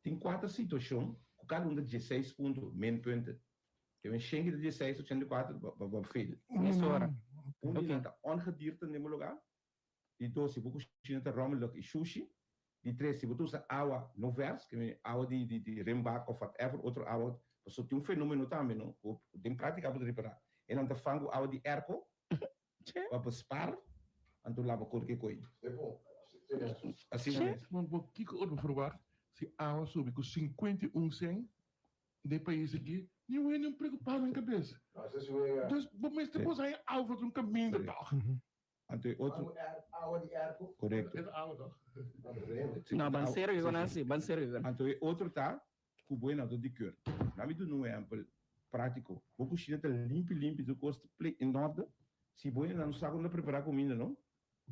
Tin cuater situacion cu cada un ta dieseis punto, minpunten. Ke men shen ki ta dieseis, 84, bo, bo, bo fail. Mesora. Un di nan ta ongedierte den bo lugar. Di dos, si bo cushina ta rommelig y shushi. Di tres, si bo ta usa awa no vers, ke men awa di, di, di renbak of whatever otro awa, pasobra tin un fenomeno tambe no, ku den práktika bo ta ripará, e nan ta fangu awa di airco pa bespaar, anto laba kor ke koi. Asina mes. Bo, bo kiko otro verwacht si awa subi ku 51 cent Den pais aki niun hende no preocupa nan cabes. Dus bo mester por haña awa for un caminda toch. Anto e otro. Awa di airco. Correcto. E ta awa toch. No, ban serio cu nan si, ban serio cu nan. Anto e otro ta cu bo e auto di keur. Laat mi duna un ehempel practico. Bo cushina ta limpi limpi tur cos ta play in orde. Si bo e no sa con ta prepara cuminda no,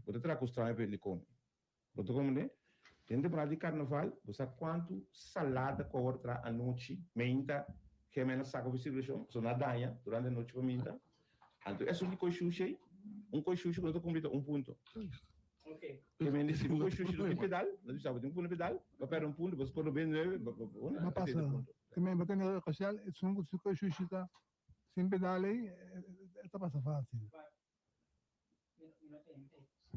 bo ta traha cu straño pa hende come. Bo ta komprendé? Den temporada di karnaval, bo sa kuantu salada ku a wòrdu traha anochi, meinta, ke men a saka for sirkulashon, pasobra nan a daña durante anochi pa minta. Anto esun di koi shushi ei, un koi shushi ku no ta kumpli ta un punto. Ke men di si bo koi shushi no tin pedal, no ta bisa bo tin ku pone pedal, bo a pèrdè un punto, bo skor no 29, bo bo Bo pasa. Ke men bo tene kashal, esun ku su koi shushi ta sin pedal ei, e ta pasa fásil.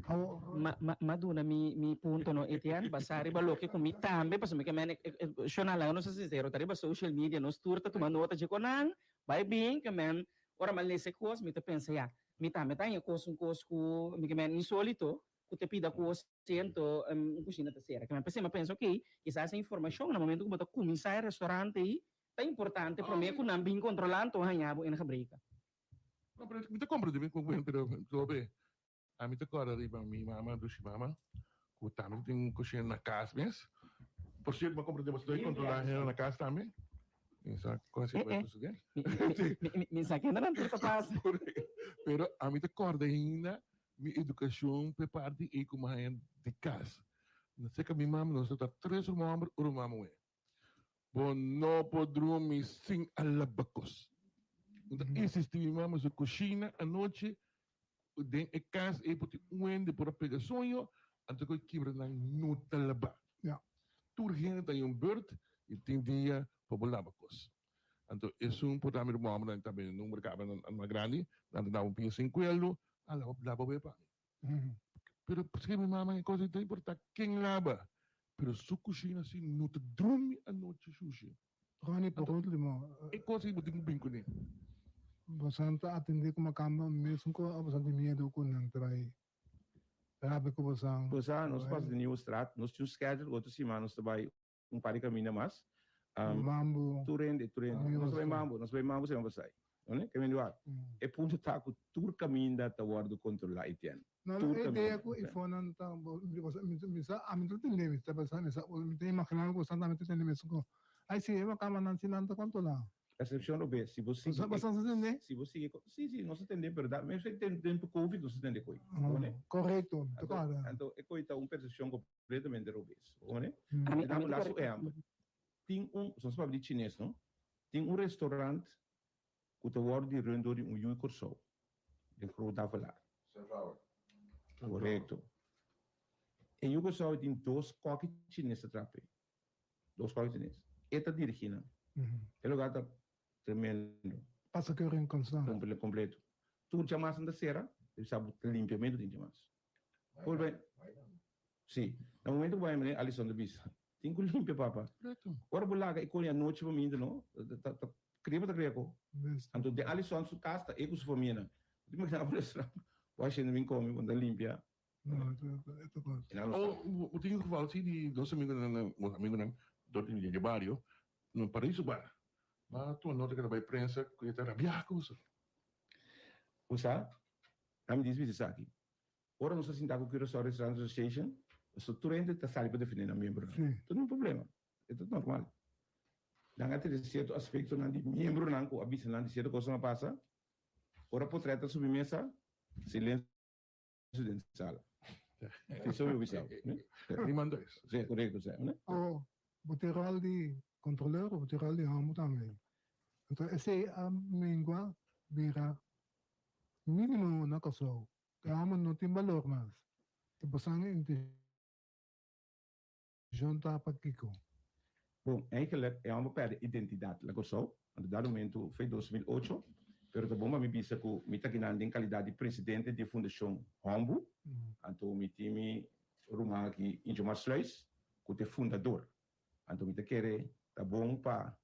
Ma duna mi mi punto no Etienne basá riba loke ku mi tambe pasobra mi ke men shona laga nos ta sinsero ta riba social media nos tur ta tuma nota dje kon nan bai bin ke men ora mi a lesa e kos mi ta pensa ya mi tambe ta haña kos un kos ku mi ke men insolito ku ta pida kos siento un kushina ta sera ke men p'esei mi a pensa ok kisas e informashon na momento ku bo ta kuminsá e restaurante ei ta importante promé ku nan bin kontrolá anto haña bo ingebreken. No, pero mi ta comprende mi con pero lobe. A mi ta corda riba mi mama, dushi mama, cu tambe tin un cocina na cas mes. Por cierto, mi a comprende boso ta controla hende na cas tambe. Mi sa con así puede suceder. Mi sa kende nan tur ta pasa. Pero a mi ta corda ainda mi educacion pe parti ei cu mi haya di cas. Na cerca mi mama nos ta tres ruman homber, un ruman muhe. Bo no por drumi sin a laba kos. No ta insistí mi mama su kushina anochi den e kas ei por tin un hende por a pega soño anto ku e kibra nan no ta labá. Tur hende ta un bùrt i tin dia pa bo laba kos. Anto esun por ta mi ruman hombernan ta bini number kaba nan mas grandi nan ta daba un pia sin kueldo a laba laba bo e pa mi. Pero paske mi mama e kos ei ta importá ken laba Pero su cushina si no ta drumi anochi shushi. Ronnie, por ultimo. E cos ei bo tin cu bin cune. Bosan ta atende cu macamba mesun cu bosan tin miedo cu nan ta bay rabia cu bosan. Bosa, nos pasa di Nieuwstraat, nos tin un schedule, otro siman nos ta bay un par di caminda mas. Mambo. Tur hende, tur hende. Nos ta bay mambo, nos ta bay mambo siman pasai. Oné? Ke men di wak? E punto ta ku tur kaminda ta wòrdu kontrolá Etienne. No, Tur e kaminda. idea ku iPhonenan ta mi sa ami ta tende mi ta pensa mi sa mi ta imaginá ku bosan tambe ta tende mesun ku ai si e makamanan si nan ta kontrolá. Percepcion robes, si bo sigui Bosan ta tende? Si bo sigui si si nos ta tende pero da mes tempu covid nos ta tende koe. Oné? Korekto, mi ta kòrda. Anto e koe ta un percepcion kompletamente robes. Oné? Ami Mi ta ami ta laat su kòrda. ehèmpel. Tin un, nos papia di chines no, tin un restaurant ku ta wòrdu di run dor di un yu di Kòrsou den Groot Davelaar. Sunflower. Korekto. E yu Kòrsou tin dos kòki chines ta traha p'e. Dos kòki chines. E ta dirigí nan. E lugar ta tremendo. Pasa keuring konstant. Kompleto. Tur djamas nan ta sera, e bisa bo ta limpiamentu tin djamas. Por be, si. Na momento ku bo bai Alison ta bisa, tin ku limpia papa. Ora bo laga e koni anochi pa minta no, ta ta kria bo ta kria ko. Anto den Alison su kas ta e ku su famianan. Bo ta imagina bo restaurant, bo a shende bin komi, bo no ta limpia. No, e ta kos. Oh, bo tin un geval si di nos amigonan, nos amigonan dor di bario, na Paraiso Bar. Ma tuma nota ku ta bai prensa ku e ta rabiá ku boso. Bo sa, ami dis bisa esaki. Ora nos a sinta ku Curaçao Restaurant Association, pasobra tur hende ta sali pa defendé nan miembronan. Tur no problema, e ta normal. Nan a tene sierto aspektonan di miembronan ku a bisa nan di sierto kosnan a pasa. Ora potret a subi mesa, silensio den sala. Esei mi bisa. Ni man dos. Sí, korekto, sí. O bo tin ròl di kontroleur o bo tin ròl di hòmber tambe. Anto esei a mengua bira mínimo na Kòrsou. E hòmber no tin balor mas. Ta bosan intenshon ta pa kiko? Bon, eigenlijk e hòmber pèrdè identidat na Kòrsou, anto dado momentu foi 2008, pero ta bon pa mi bisa ku mi ta kinan den kalidat di presidente di e Fundashon Hòmbu, anto mi tin mi ruman aki Injomar Sluis ku ta e fundador. Anto mi ta kere ta bon pa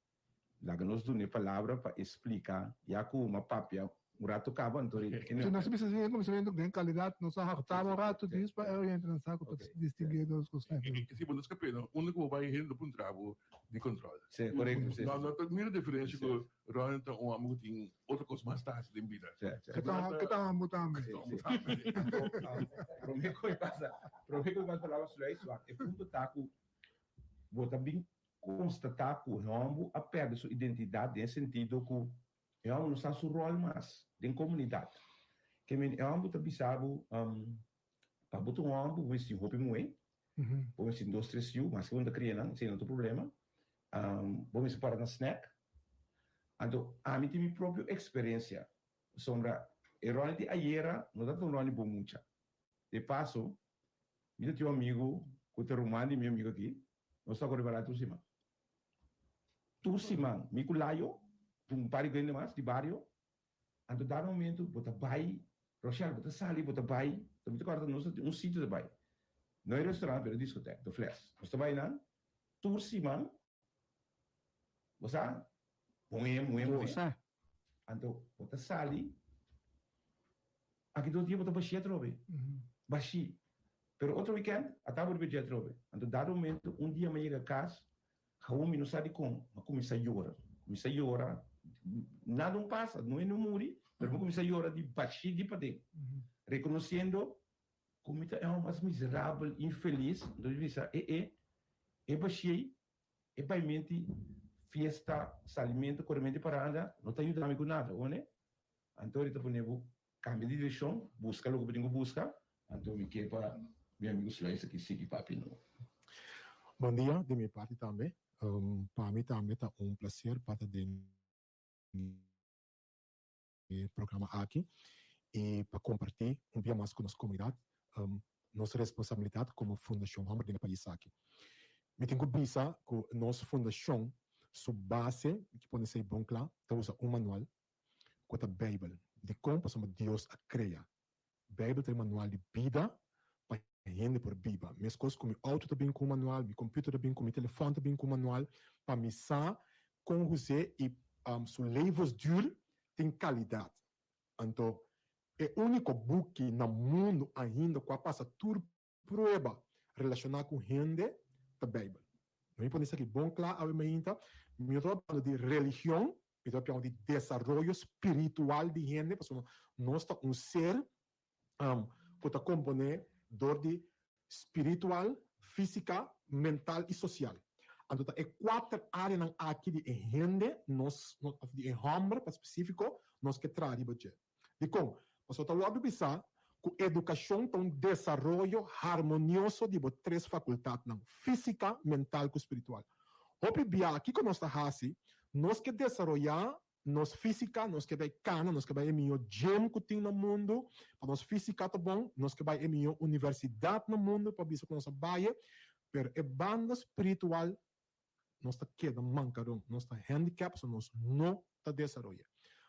Laga nos duna e palabra pa e splika, ya ku m'a papia un ratu kaba, anto e Si nos bisa den kuminsamentu den kalidat nos a hòrtaba un ratu dis pa e oyentenan sa ku ta distinguí dos kos diferente. Si bo no skap'é no, unda ku bo bai hende lo puntra bo di kòntròl. Sí, korekto, sí. No, no ta mira diferensha ku Ronnie ta un hòmber ku tin otro kos mas ta hasi den bida. Sí, sí. Ke ta ke ta hòmber tambe. Sí, sí. Anto, promé ku e pasa, promé ku e pasa palabra sluis, wak, e punto ta ku bo ta bin konstatá ku e hòmber a pèrdè su identidat den e sentido ku e hòmber no sa su ròl mas den komunidat. Ke men e hòmber ta bisa bo, pa bo ta un hòmber bo mester tin hopi muhé, bo mester tin dos tres yu, maske bo no ta kria nan, esei no ta problema, bo mester para na snèk. Anto ami tin mi propio eksperensia, pasobra e ròl di ayera no tabata un ròl di bon mucha. De paso, mi ta tin un amigu ku ta ruman di mi amigu aki, nos ta kore para tur siman. Tur siman, mi ku Layo, ku un par di hende mas di bario, anto dado momento bo ta bai, Rochelle, bo ta sali, bo ta bai, mi ta kòrda nos ta tin un sitio ta bai, no e restaurant pero e diskotèk, De Fles. Nos ta bai nan tur siman, bo sa, muhé, muhé, muhé, anto bo ta sali, Aki dos dia bo ta bashí atrobe. Bashí. Pero otro weekend a ta bo riba dje atrobe. Anto dado momento un dia mi a yega kas, gewoon mi no sa dikon, mi a kuminsá yora. Kuminsá yora, nada no pasa, no e no muri, pero mi a kuminsá yora di bashí di paden. Rekonosiendo ku mi ta e hòmber mas miserabel, infelis. Anto mi bisa, e e, e bashí ei, e baimenti, fiesta, salimentu, korementu di paranda, no ta yuda mi ku nada, hoor. Anto ori ta pone bo cambia di direccion, busca loke bo tin cu busca. Anto mi ke pa mi amigo Sluis aki sigui papia no. Bon dia di mi parti tambe. Pa mi tambe ta un placer pa ta den e programa aki y pa comparti un bia mas cu nos comunidad nos responsabilidad como Fundacion Homber den e pais aki. Mi tin cu bisa cu nos fundacion su base, mi ke pone esey bon cla, ta usa un manual ku ta Beibel. Dikon? Pasobra Dios a krea. Beibel ta e manual di bida pa hende por biba. Meskos ku mi outo ta bin ku un manual, mi komputer ta bin ku, mi telefòn ta bin ku un manual pa mi sa kon us'é i su levensduur tin kalidat. Anto e úniko buki na mundu ainda ku a pasa tur prueba relashoná ku hende ta Beibel. Mi pone esaki bon kla awe mainta, mi no ta papiando di religion, mi ta papiando di desaroyo spiritual di hende, pasobra nos ta un ser ku ta komponé dor di spiritual, físika, mental i sosial. Anto ta e kuater áreanan aki di e hende nos, òf di e hòmber pa spesífiko, nos ke traha riba dje. Dikon? Pasobra ta wòrdu bisá ku edukashon ta un desaroyo harmonioso di bo tres fakultatnan, físika, mental ku spiritual. Hopi bia kiko nos ta hasi? Nos ke desaroyá nos físika, nos ke bai kana, nos ke bai e mihó gym ku tin na mundu pa nos físika ta bon, nos ke bai e mihó universidat na mundu pa bisa ku nos a bai, pero e banda spiritual nos ta keda mankaron, nos ta handicap pasobra nos no ta desaroyá.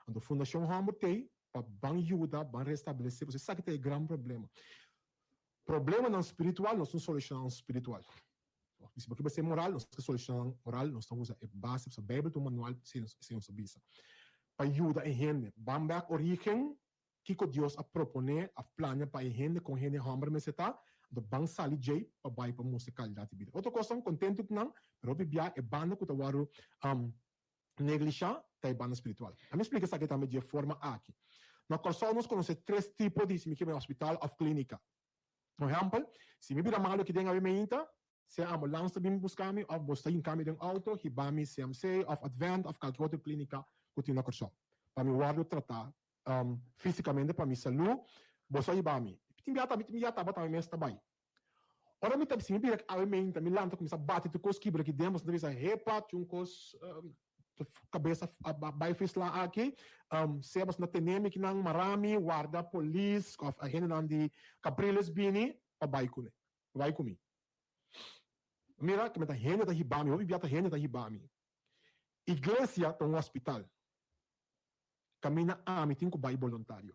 Anto Fundashon Hòmber t'ei pa ban yuda, ban restablesé, pasobra esaki ta e gran problema. Problemanan spiritual nos no solushoná spiritual. Si bo ke ser moral, nos ke solushoná moral, nos ta usa e base, pasobra Beibel ta un manual, esei nos ta bisa. Pa yuda e hende ban bèk orígen Kiko Dios a proponé òf plania pa e hende kon hende hòmber mester ta, anto ban sali djei pa bai pa mustra kalidat di bida. Otro kosnan, kontentu ku nan, pero hopi bia e banda ku ta wòrdu neglishá ta e banda spiritual. Ami splika esaki tambe di e forma aki. Na Kòrsou nos konosé tres tipo di si mi ke bai hospital òf klínika. Por ehèmpel, si mi bira malu aki den awe meinta, sea ambulans ta bin buska mi òf bo ta hinka mi den outo, hiba mi CMC òf Advent òf kalke otro klínika ku tin na Kòrsou pa mi wòrdu tratá Físikamente pa mi salú, boso a hiba mi. Tin bia ta mi tin bia tabata mi mes ta bai. Ora mi ta si mi bira awe meinta mi lanta kuminsá bati tur kos kibra aki den pasobra mi ta bisa hepa tin un kos kabes a bai frisla aki sea pasobra na tene mi kinan mara mi warda polis òf hendenan di Capriles bini pa bai kuné pa bai ku mi. Mira ke mi ta hende ta hiba mi hopi bia ta hende ta hiba mi. Iglesia ta un hospital. Kaminda ami tin ku bai boluntario.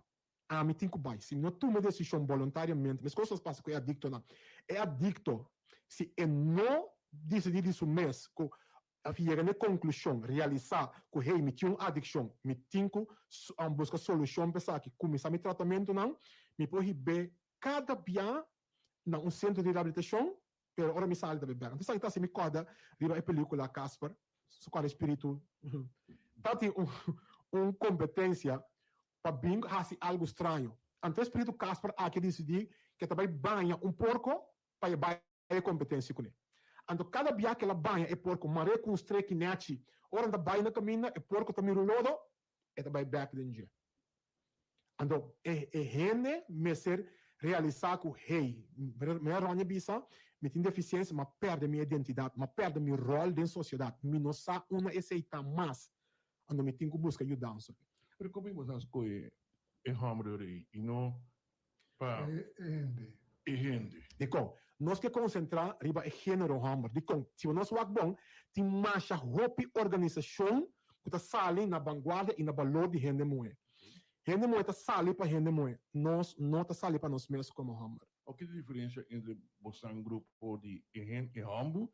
Ami tin ku bai. Si mi no tuma e desishon boluntariamente, meskos nos pasa ku e adiktonan. E adikto, si e no disidí di su mes ku òf yega na e konklushon, realisá ku hey, mi tin un adikshon, mi tin ku buska solushon pa esaki, kuminsá mi tratamentunan, mi por hib'é kada bia na un sentro di rehabilitashon, pero ora mi sali ta bai bèk. Anto esaki ta hasi mi kòrda riba e pelíkula Casper, su kòrda espíritu ta tin un un kompetensia pa bin hasi algu straño. Anto e spiritu Casper aki a disidí ku e ta bai baña un porko pa e bai e kompetensia kuné. Anto kada bia ku el a baña e porko mar'é ku un streki nèchi, ora nan ta bai na kaminda e porko ta mira un lodo, e ta bai bèk den dje. Anto e e hende mester realisá ku, hey, mi a Ronnie bisa, mi tin defisiensia, mi a pèrdè mi identidat, mi a pèrdè mi ròl den sosiedat, mi no sa unda esei ta mas. Anto mi tin ku buska yudansa. Pero kon bo sa skohe e hòmber rei i no pa e hende? Dikon? Nos ke konsentrá riba e género hòmber. Dikon? Si bo nos wak bon, tin masha hopi organisashon ku ta sali na vanguardia i na balor di hende muhé. Hende muhé ta sali pa hende muhé. Nos no ta sali pa nos mes komo hòmber. Oke ta diferensia entre bosan grupo di e hòmber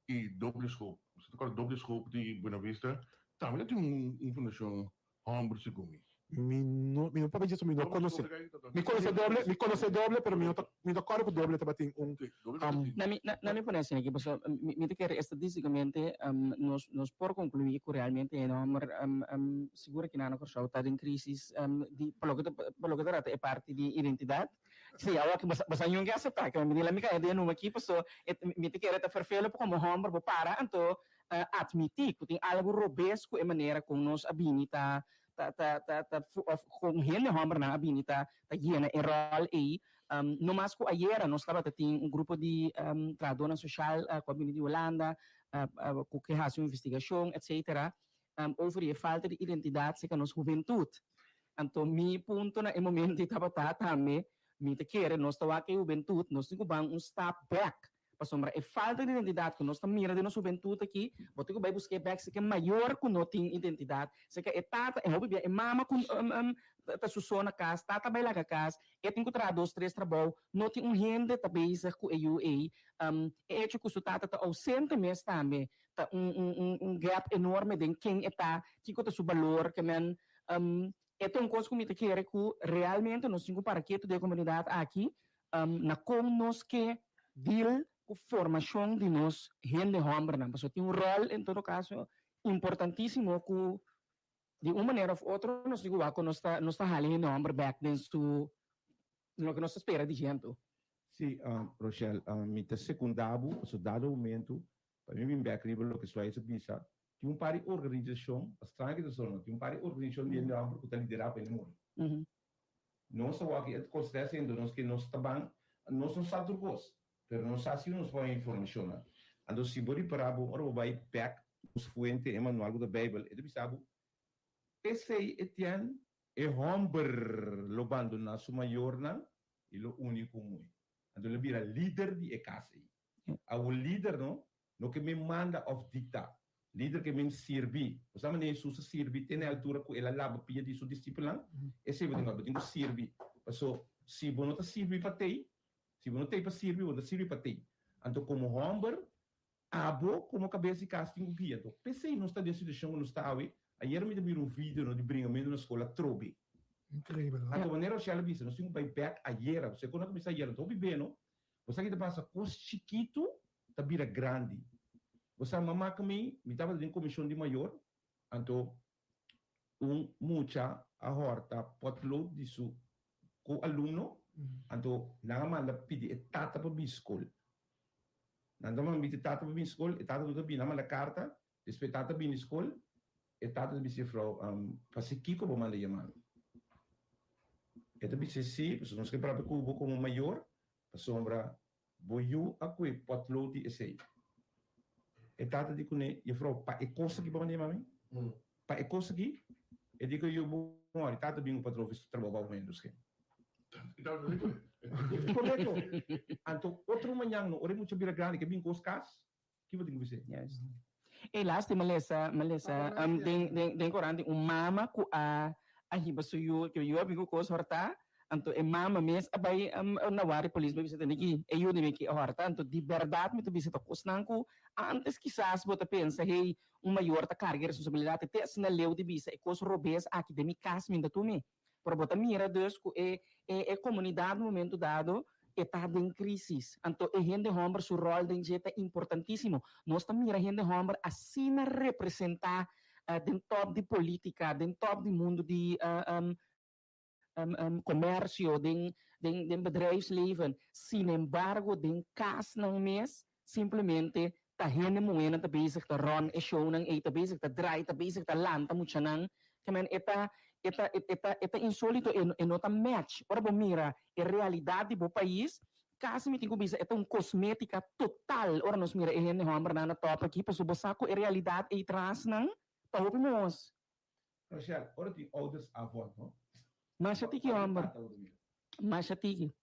i Doble Schoop? Boso ta kòrda Doble Schoop di Buena Vista tambe ta tin un fundashon hòmber segun mi. Mi no mi no papia dje mi no konosé. Mi konosé Doble mi konosé Doble pero mi no ta mi no ta kòrda ku Doble tabatin un Na mi na mi pone asina aki pasobra mi mi ta kere estadísticamente nos nos por konkluí ku realmente e hòmber sigur aki na Kòrsou ta den krísis di pa loke ta pa loke ta trata e parti di identidat. Sí, awor ki boso a yunga acepta, ke mi di la mi kaya den numa aki, paso mi ta kere ta ferfelo pa komo homber bo para anto admiti ku tin algu robes ku e manera kon nos a bini ta ta ta ta ta of kon hende hombernan a bini ta ta yena e rol ei. No mas ku ayera nos tabata tin un grupo di trahadornan soshal ku a bini di Hulanda ku ke hasi un investigashon etcetera over di e falta di identidat serka nos hubentut. Anto mi punto na e momento ei tabata tambe, mi ta kere nos ta wak e hubentut, nos tin ku ban un stap bek, pasobra e falta di identidat ku nos ta mira den nos hubentut aki, bo tin ku bai busk'é bek serka e mayor ku no tin identidat, serka e tata, e hopi bia e mama ku ta su so na kas, tata bai laga kas, e tin ku traha dos tres trabou, no tin un hende ta bezig ku e yu ei. E hecho ku su tata ta ousente mes tambe ta un un gap enorme den ken e ta, kiko ta su balor, ke men e ta un kos ku mi ta kere ku realmente nos tin ku para ketu den e komunidat aki na kon nos ke deal ku formashon di nos hende hòmbernan, pasobra tin un ròl en todo kaso importantísimo ku di un manera òf otro nos tin ku wak ku nos ta nos ta hala e hende hòmber bèk den su loke nos ta spera di djento. Sí, Rochelle, mi ta sekundá bo, pasobra dado momento Pa mi bin bek riba loke Suaiz a bisa, tin un par di organisashon, pa straño ke ta sona, tin un par di organisashon di hende hòmber ku ta liderá pa hende muhé. Nos awor aki e kos ta hasiendo nos ke nos ta ban, nos no sa tur kos, pero nos sa si nos por haña informashonnan. Anto si bo ripará bo ora bo bai bek nos fuente, e manual ku ta Beibel, e ta bisa bo, P'esei Etienne, e hòmber lo bandoná su mayornan i lo uni ku muhé. Anto lo bira lider di e kas ei. Awor lider no, no ke men manda of dikta. Lider ke men sirbi. Bo sa manera Hesus a sirbi te na e altura ku el a laba pia di su disipelnan? Esei bo tin ku habi, bo tin ku sirbi. Paso si bo no ta sirbi pa tei, si bo no tei pa sirbi, bo no ta sirbi pa tei. Anto komo hòmber, abo komo kabes di kas tin ku guia. Anto p'esei nos ta den situashon ku nos ta awe. Ayera mi ta mira un video no di bringamentu na skol atrobe. Increíbel, no? Anto manera Rochelle a bisa, nos tin ku bai bèk ayera. Pasobra ku no a kuminsá ayera, no ta hopi beno. Bo sa ki ta pasa? Kos chikitu ta bira grandi. Bo sa mama ku mi, mi tabata den komishon di mayor, anto un mucha a hòrta potlood di su ko-alumno, anto nan a manda pidi e tata pa bin skol. Nan ta manda pidi e tata pa bin skol, e tata no ta bini, nan a manda karta, despues e tata bini skol, e tata ta bisa e juffrouw, Pasikiko bo manda yama mi? E ta bisa sí, pasobra nos ke papia ku bo komo mayor, pasobra bo yu a kue potlood di esei. E tata di kuné, Jefrou, pa e kos aki bo a manda yama mi? Pa e kos aki? E di ku e yu bo mori, tata bin ku patrou fi su trabou pa bo mende usken. Korekto. Anto otro mañan no, ora e mucha bira grandi ke bin kos kas, ki bo tin ku bis'é? Juist. E lastima lesa, mi lesa den den den korant di un mama ku a a hiba su yu, ku e yu a bin ku kos hòrtá, anto e mama mes a bai na wari polis bai bisa tende ki e yu di mi ki a hòrta, anto di bèrdat mi ta bisa ta kosnan ku ántes kisas bo ta pensa hey un mayor ta karga e responsabilidat te asina leu di bisa e kos robes aki den mi kas mi ta tuma. Pero bo ta mira dus ku e e komunidat na momento dado e ta den krisis. Anto e hende hòmber su ròl den dje ta importantísimo. Nos ta mira hende hòmber asina representá den tòp di polítika, den tòp di mundu di komèrsio, den den bedrijfsleven. Sinembargo den kasnan mes simplemente ta hende muhénan ta bezig ta run e shownan ei, ta bezig ta draai, ta bezig ta lanta muchanan. Ke men e ta e ta e ta e ta insolito, e e no ta match. Ora bo mira e realidat di bo pais, kasi mi tin ku bisa e ta un kosmetika total ora nos mira e hende hòmbernan na tòp aki, pasobra bo sa ku e realidat ei trasnan ta hopi mos. Rochelle, ora tin oudersavond, no? Masha tiki hòmber. Masha tiki.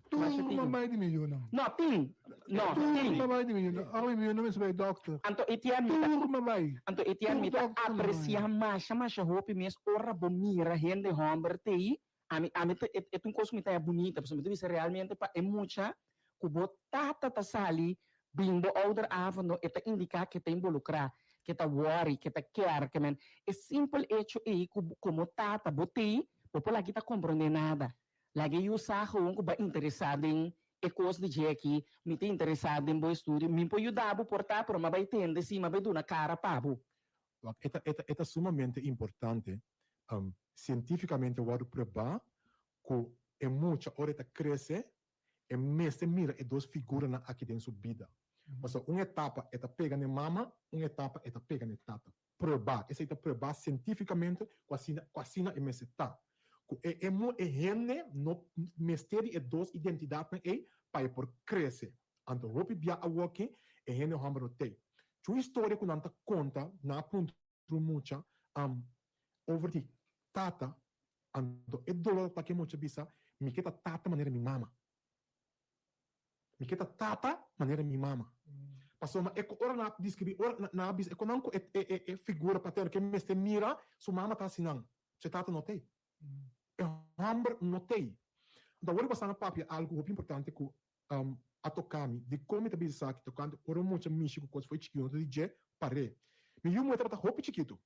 Tur mamai di mi yunan. No, tin. No, tin. Tur mamai di mi yunan. Ora mi yunan mester bai dokter. Anto Etienne mi ta. Tur mamai. Anto Etienne mi ta aprecia masha masha hopi mes ora bo mira hende homber tei. Ami ami ta e ta un cos cu mi ta haya bunita pasobra mi ta bisa realmente pa e mucha cu bo tata ta sali bin bo ouderavond no e ta indica cu e ta involucra, cu e ta worry, cu e ta care, ke men e simpel hecho ei cu como tata bo tei bo por laki ta comprende nada. Laga e yu sa gewoon ku bo a interesá den e kos di dje aki, mi ta interesá den bo estudio, mi por yuda bo por ta, pero mi a bai tende si, mi a bai duna kara pa bo. Wak, e ta, e ta, e ta sumamente importante, sientífikamente wòrdu probá ku e mucha ora e ta krese, e mester mira e dos figuranan aki den su bida. Pasobra un etapa e ta pega n'e mama, un etapa e ta pega n'e tata. Probá, esei ta probá sientífikamente ku asina, ku asina e mester ta. Ku e e mu e hende no mester di e dos identidatnan ei pa e por krese. Anto hopi bia awoki e hende hòmber no t'ei. Chu historia ku nan ta konta, nan a puntra un mucha over di tata, anto e dolor ta ke mucha bisa, mi ke ta tata manera mi mama. Mi ke ta tata manera mi mama. Pasobra e ora nan a describi, ora nan a bisa e konan ku e e e figura paterno ke mester mira, su mama ta hasi nan, su tata no t'ei. E hòmber no t'ei. Anto awor bo a papia algu hopi importante ku a toka mi. Dikon mi ta bisa esaki tokante ora un mucha mishi ku kos fo'i chikitu no ta di dje par'é. Mi yu muhé tabata hopi chikitu.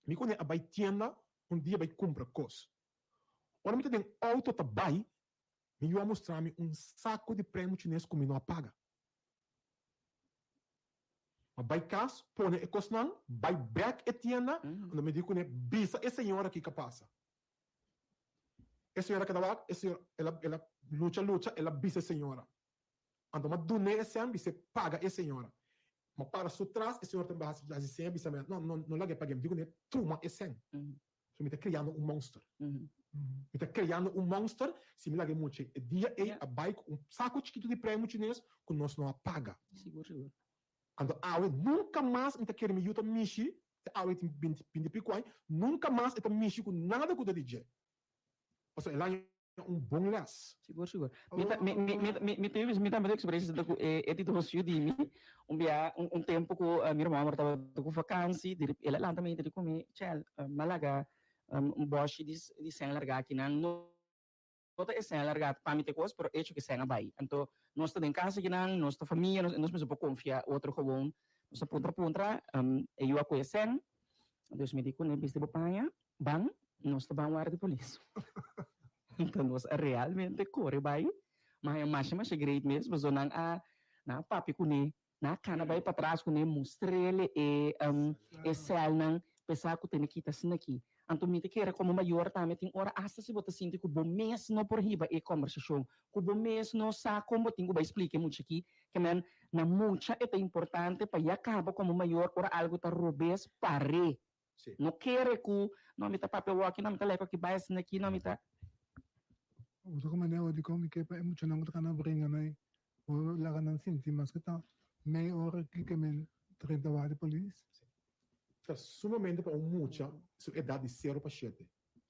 Mi kuné a bai tienda un dia bai kumpra kos. Ora mi ta den outo ta bai, Mi yu a mustra mi un saco di premu chines cu mi no a paga. Ma bai cas, pone e cosnan, bai bek e tienda, unda mi di cune, bisa e señora kico a pasa. E señora keda wak, e señora, el a, el a lucha, lucha, el a bisa e señora. Anto m'a dun'é e sèn, bis'é paga e señora. M'a para su tras, e señora tambe hasi hasi seña bisa mi, no, no, no lag'é pag'é. Mi di cune, tuma e sèn. So mi ta creando un monster. Mi ta creando un monster si mi laga e mucha e dia ei a bai cu un saco chikito di premu chines cu nos no a paga. Sigur, sigur. Anto awe nunca mas mi ta kere mi yu ta mishi, te awe e tin binti, binti pico aña, nunca mas e ta mishi cu nada cu ta di dje. Pasobra el a un bon les. Sigur, sigur. Mi ta, mi, mi, mi, mi, mi tin, mi tambe tin experiencia sinta cu e, e di dos yu di mi. Un bia, un, un tempo cu mi ruman homber tabata cu vakantie, di rep, el a lanta mi di cu mi, Chel, mi a laga un boshi di, di sèn larga akinan. No, no ta e sèn larga pa mi ta e cos, pero hecho cu e sèn a bay. Anto, nos ta den cas akinan, nos ta famia, nos, nos mester por confia otro gewoon. Nos a puntra, puntra, e yu a cu e sèn. Dus mi di cu ne, bisti bo paña, ban, nos ta ban warda di polis. Anto nos a realmente kore bai, ma haña masha masha great mes, pasobra nan a nan a papia kuné, nan a kana bai patras kuné, mustr'el e e sèlnan pa e sa ku tene kita asina aki. Anto mi ta kere komo mayor tambe tin ora asta si bo ta sinti ku bo mes no por hiba e kòmbersashon, ku bo mes no sa kon bo tin ku bai splika e mucha aki, ke men na mucha e ta importante pa ya kaba komo mayor ora algu ta robes par'é. No kere ku, no mi ta papia wòki, no mi ta lek wòki bai asina aki, no mi ta. Bo ta komprendé awor dikon mi ke pa e muchanan ku ta kana bringa nai bo laga nan sinti maske ta mei ora kiko men 30 wak di polis. Ta sumamente pa un mucha su edat di sero pa shete.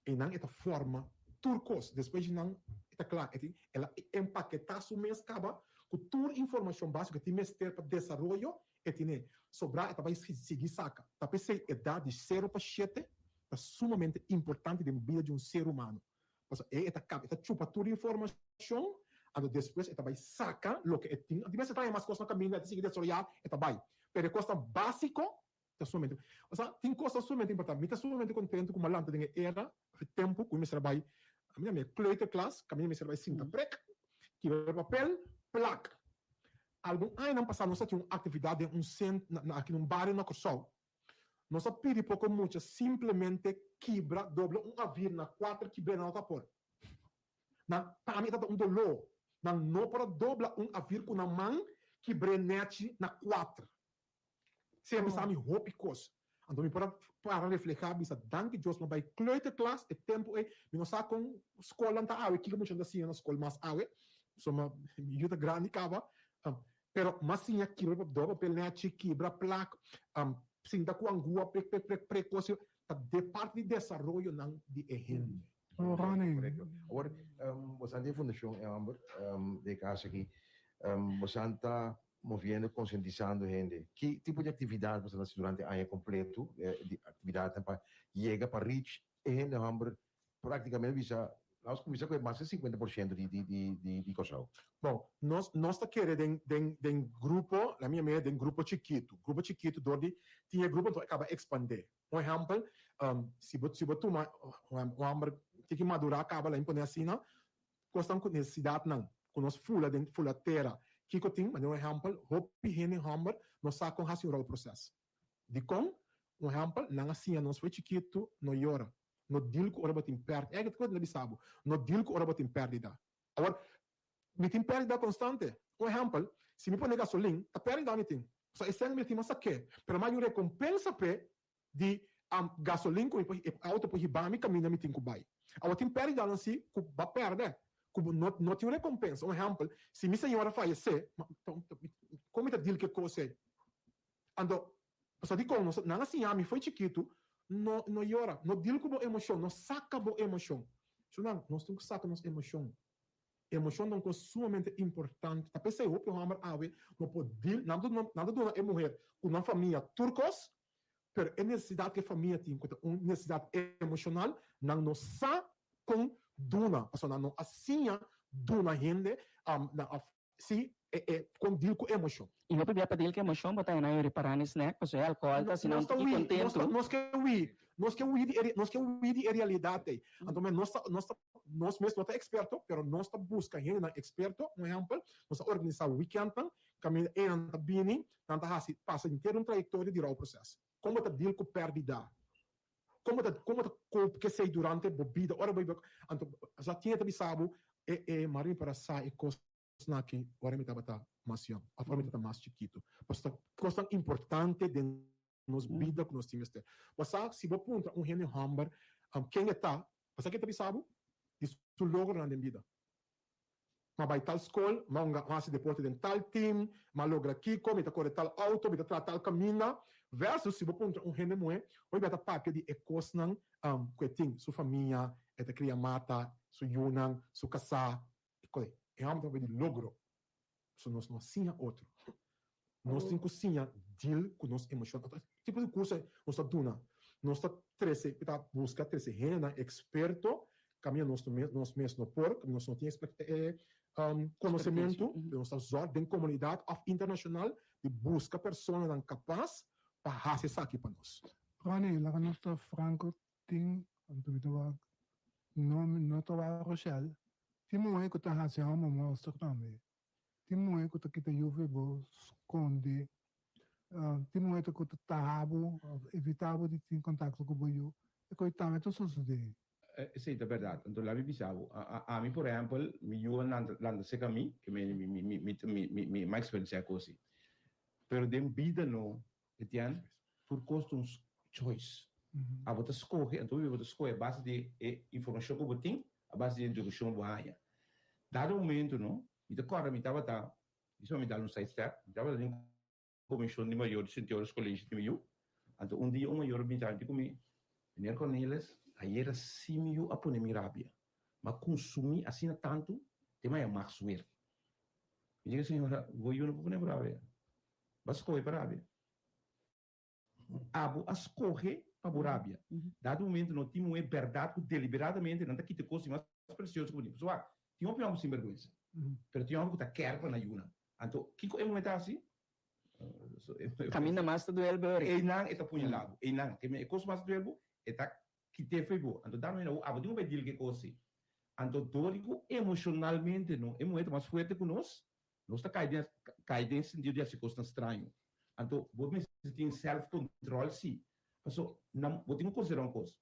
Einan e ta forma tur kos. Despues di nan e ta kla. E tin el a empaketá su mes kaba ku tur informashon básiko e tin mester pa desaroyo e tine. Sobrá e ta bai sigui saka. Ta p'esei edat di sero pa shete ta sumamente importante den bida di un ser humano. Pasobra ei e ta kaba, e ta chupa tur informashon, anto despues e ta bai saka loke e tin. Di mes e ta haña mas kos na kaminda, e ta sigui desaroyá, e ta bai. Pero e kosnan básiko ta sumamente, osea, tin kosnan sumamente importante. Mi ta sumamente kontentu ku mi a lanta den e era, e tempu ku mi mester a bai, mi a mi kleuterklas, kaminda mi mester a bai sinta prek, kibra papel, plak. Algun añanan pasá nos a tin un aktividat den un sent, na aki na un bario na Kòrsou. Nos a pidi poko mucha simplemente kibra, dobla un avir na kuater kibr'é nan no ta por. Nan, pa mi e tabata un doló. Nan no por a dobla un avir ku nan man kibr'é nèchi na kuater. Esei a bisa mi hopi kos. Anto mi por a para reflehá bisa danki Dios mi a bai kleuterklas e tempu ei. Mi no sa kon skolnan ta awe, kiko muchanan ta siña na skol mas awe. Pasobra mi yu ta grandi kaba. Pero mas siña kibra pa doba papel nechi, kibra plak, sinta ku angua prek prek prek prek kos ta de parti di desaroyonan di e hende. Oh Ronnie. Korekto. Awor, bosan den fundashon e hòmber den e kas aki, bosan ta moviendo, konsientisando hende. Ki tipo di aktividat bosan ta hasi durante aña kompleto, di aktividatnan pa yega pa reach e hende hòmber Práktikamente bisa, nos kuminsá ku e mas di 50% di di di di di Kòrsou. Bon, nos nos ta kere den den den grupo, la mi yam'é den grupo chikitu. Grupo chikitu dor di tin e grupo anto e kaba ekspandé. Un ehèmpel, si bo si bo tuma un hòmber tin ki madurá kaba, la mi pone asina, kosnan ku nesesidatnan ku nos fula den fula tera, kiko tin? Manera un ehèmpel, hopi hende hòmber no sa kon hasi un rouproses. Dikon? Un ehèmpel, nan a siña nos for chikitu no yora. No deal ku ora bo tin pèrdida. Ègè kiko ta bisa bo? No deal ku ora bo tin pèrdida. Awor, mi tin pèrdida konstante. Un ehèmpel, si mi pone gasolin, ta pèrdida mi tin. Pasobra e sèn mi tin mas sak'é. Pero mi hay un rekompensa p'e di gasolin ku mi por, e outo por hiba mi kaminda mi tin ku bai. Awor tin pèrdidanan si ku bo a pèrdè, ku bo no no tin un rekompensa. Un ehèmpel, si mi señora fayesé, kon mi ta deal ku e kos ei? Anto, pasobra dikon nos, nan a siña mi fo'i chikitu, no no yora, no deal ku bo emoshon, no saka bo emoshon. Shunan, nos tin ku saka nos emoshon. Emoshon ta un kos sumamente importante. Ta p'esei hopi hòmber awe no por deal, nan ta nan ta duna e muher ku nan famia tur kos, pero e nesesidat ku e famia tin, ku ta un nesesidat emoshonal, nan no sa kon duna, pasobra nan no a siña duna hende, nan a Sí, e e kon deal ku emoshon. I hopi bia pa deal ku emoshon bo ta hena yo ripará ni snack pasobra e alkohòl ta asina un tiki kontentu. Nos ke hui, nos ke hui di e nos ke hui di e realidat ei. Anto men nos ta nos ta nos mes no ta eksperto pero nos ta buska hendenan eksperto. Un ehèmpel, nos ta organisá wikèntnan kaminda einan ta bini, nan ta hasi pasa henter un trayektoria di rouwproces. Kon bo ta deal ku pèrdida? Kon bo ta kon bo ta cope ku esei durante bo bida ora bo anto sa tin e ta bisa bo e e mari mi para sa e kosnan aki ora mi tabata mas yòn òf ora mi tabata mas chikitu pasobra ta kosnan importante den nos bida ku nos tin mester. Bo sa si bo puntra un hende hòmber ken e ta bo sa ke ta bisa bo? Di su logronan den bida. M'a bai tal skol, m'a hunga hasi deporte den tal team, m'a logra kiko, mi ta kore tal outo, mi ta traha tal kaminda. Versus si bo puntra un hende muhé, hopi bia ta papia di e kosnan ku e tin, su famia, e ta kria mata, su yunan, su kasá, e kos ei. E hòmber ta papia di logro. Pasobra nos no a siña otro. Nos tin ku siña deal ku nos emoshon. Anto e tipo di kurso ei nos ta duna. Nos ta trese, ta buska trese hendenan eksperto kaminda nos no nos mes no por, kaminda nos no tin e konosementu, pero nos ta zòrg den komunidat òf internashonal di buska personanan kapas pa hasi esaki pa nos. Ronnie, laga nos ta franko, tin, anto mi ta wak, no, mi no ta wak Rochelle, tin muhé ku ta hasi homo monster tambe. Tin muhé ku ta kita yu for bo, skonde. Tin muhé ku ta taha bo òf evitá bo di tin kontakto ku bo yu. E kos tambe ta sosodé. Esei ta bèrdat. Anto labi bisa bo, ami por ehèmpel, mi yu a lanta serka mi, ke mi mi mi mi mi a eksperensiá e kos ei. Pero den bida no, Etienne, tur kos ta un choice. Abo ta skohe, anto bo ta skohe a base di e informashon ku bo tin. A base di edukashon bo haña. Dado momento no, mi ta kòrda mi tabata, mi mi dal un side step, mi tabata den komishon di mayor di Sint Joris College di mi yu. Anto un dia un mayor a bin di ku mi, Meneer Cornelis, ayera si mi yu a pone mi rabia. Mi a kunsumí asina tantu te mi a mag suerte. Mi di ku señora, bo yu no por pone bo rabia. Bo a skohe pa rabia. Abo a skohe pa bo rabia. Dado momento no tin un bèrdat ku deliberadamente nan ta kita e kos di mas presioso ku bo tin. Pasobra wak, tin hopi hòmber sinbèrgwensa, pero tin hòmber ku ta kèr pa nan yunan. Anto, kiko e muhé ta hasi? Kaminda mas ta duel bo ori. Einan e ta puñalá bo. Einan. Ke e kos mas duel bo, e ta kit'é fo'i bo. Anto dado momento abo tin ku bai deal ku e kos ei. Anto dor di ku emoshonalmente no, e muhé ta mas fuerte ku nos, Nos ta kai den kai den sentido di hasi kosnan straño. Anto bo mester tin self control si. Paso na bo tin ku konsidera un kos.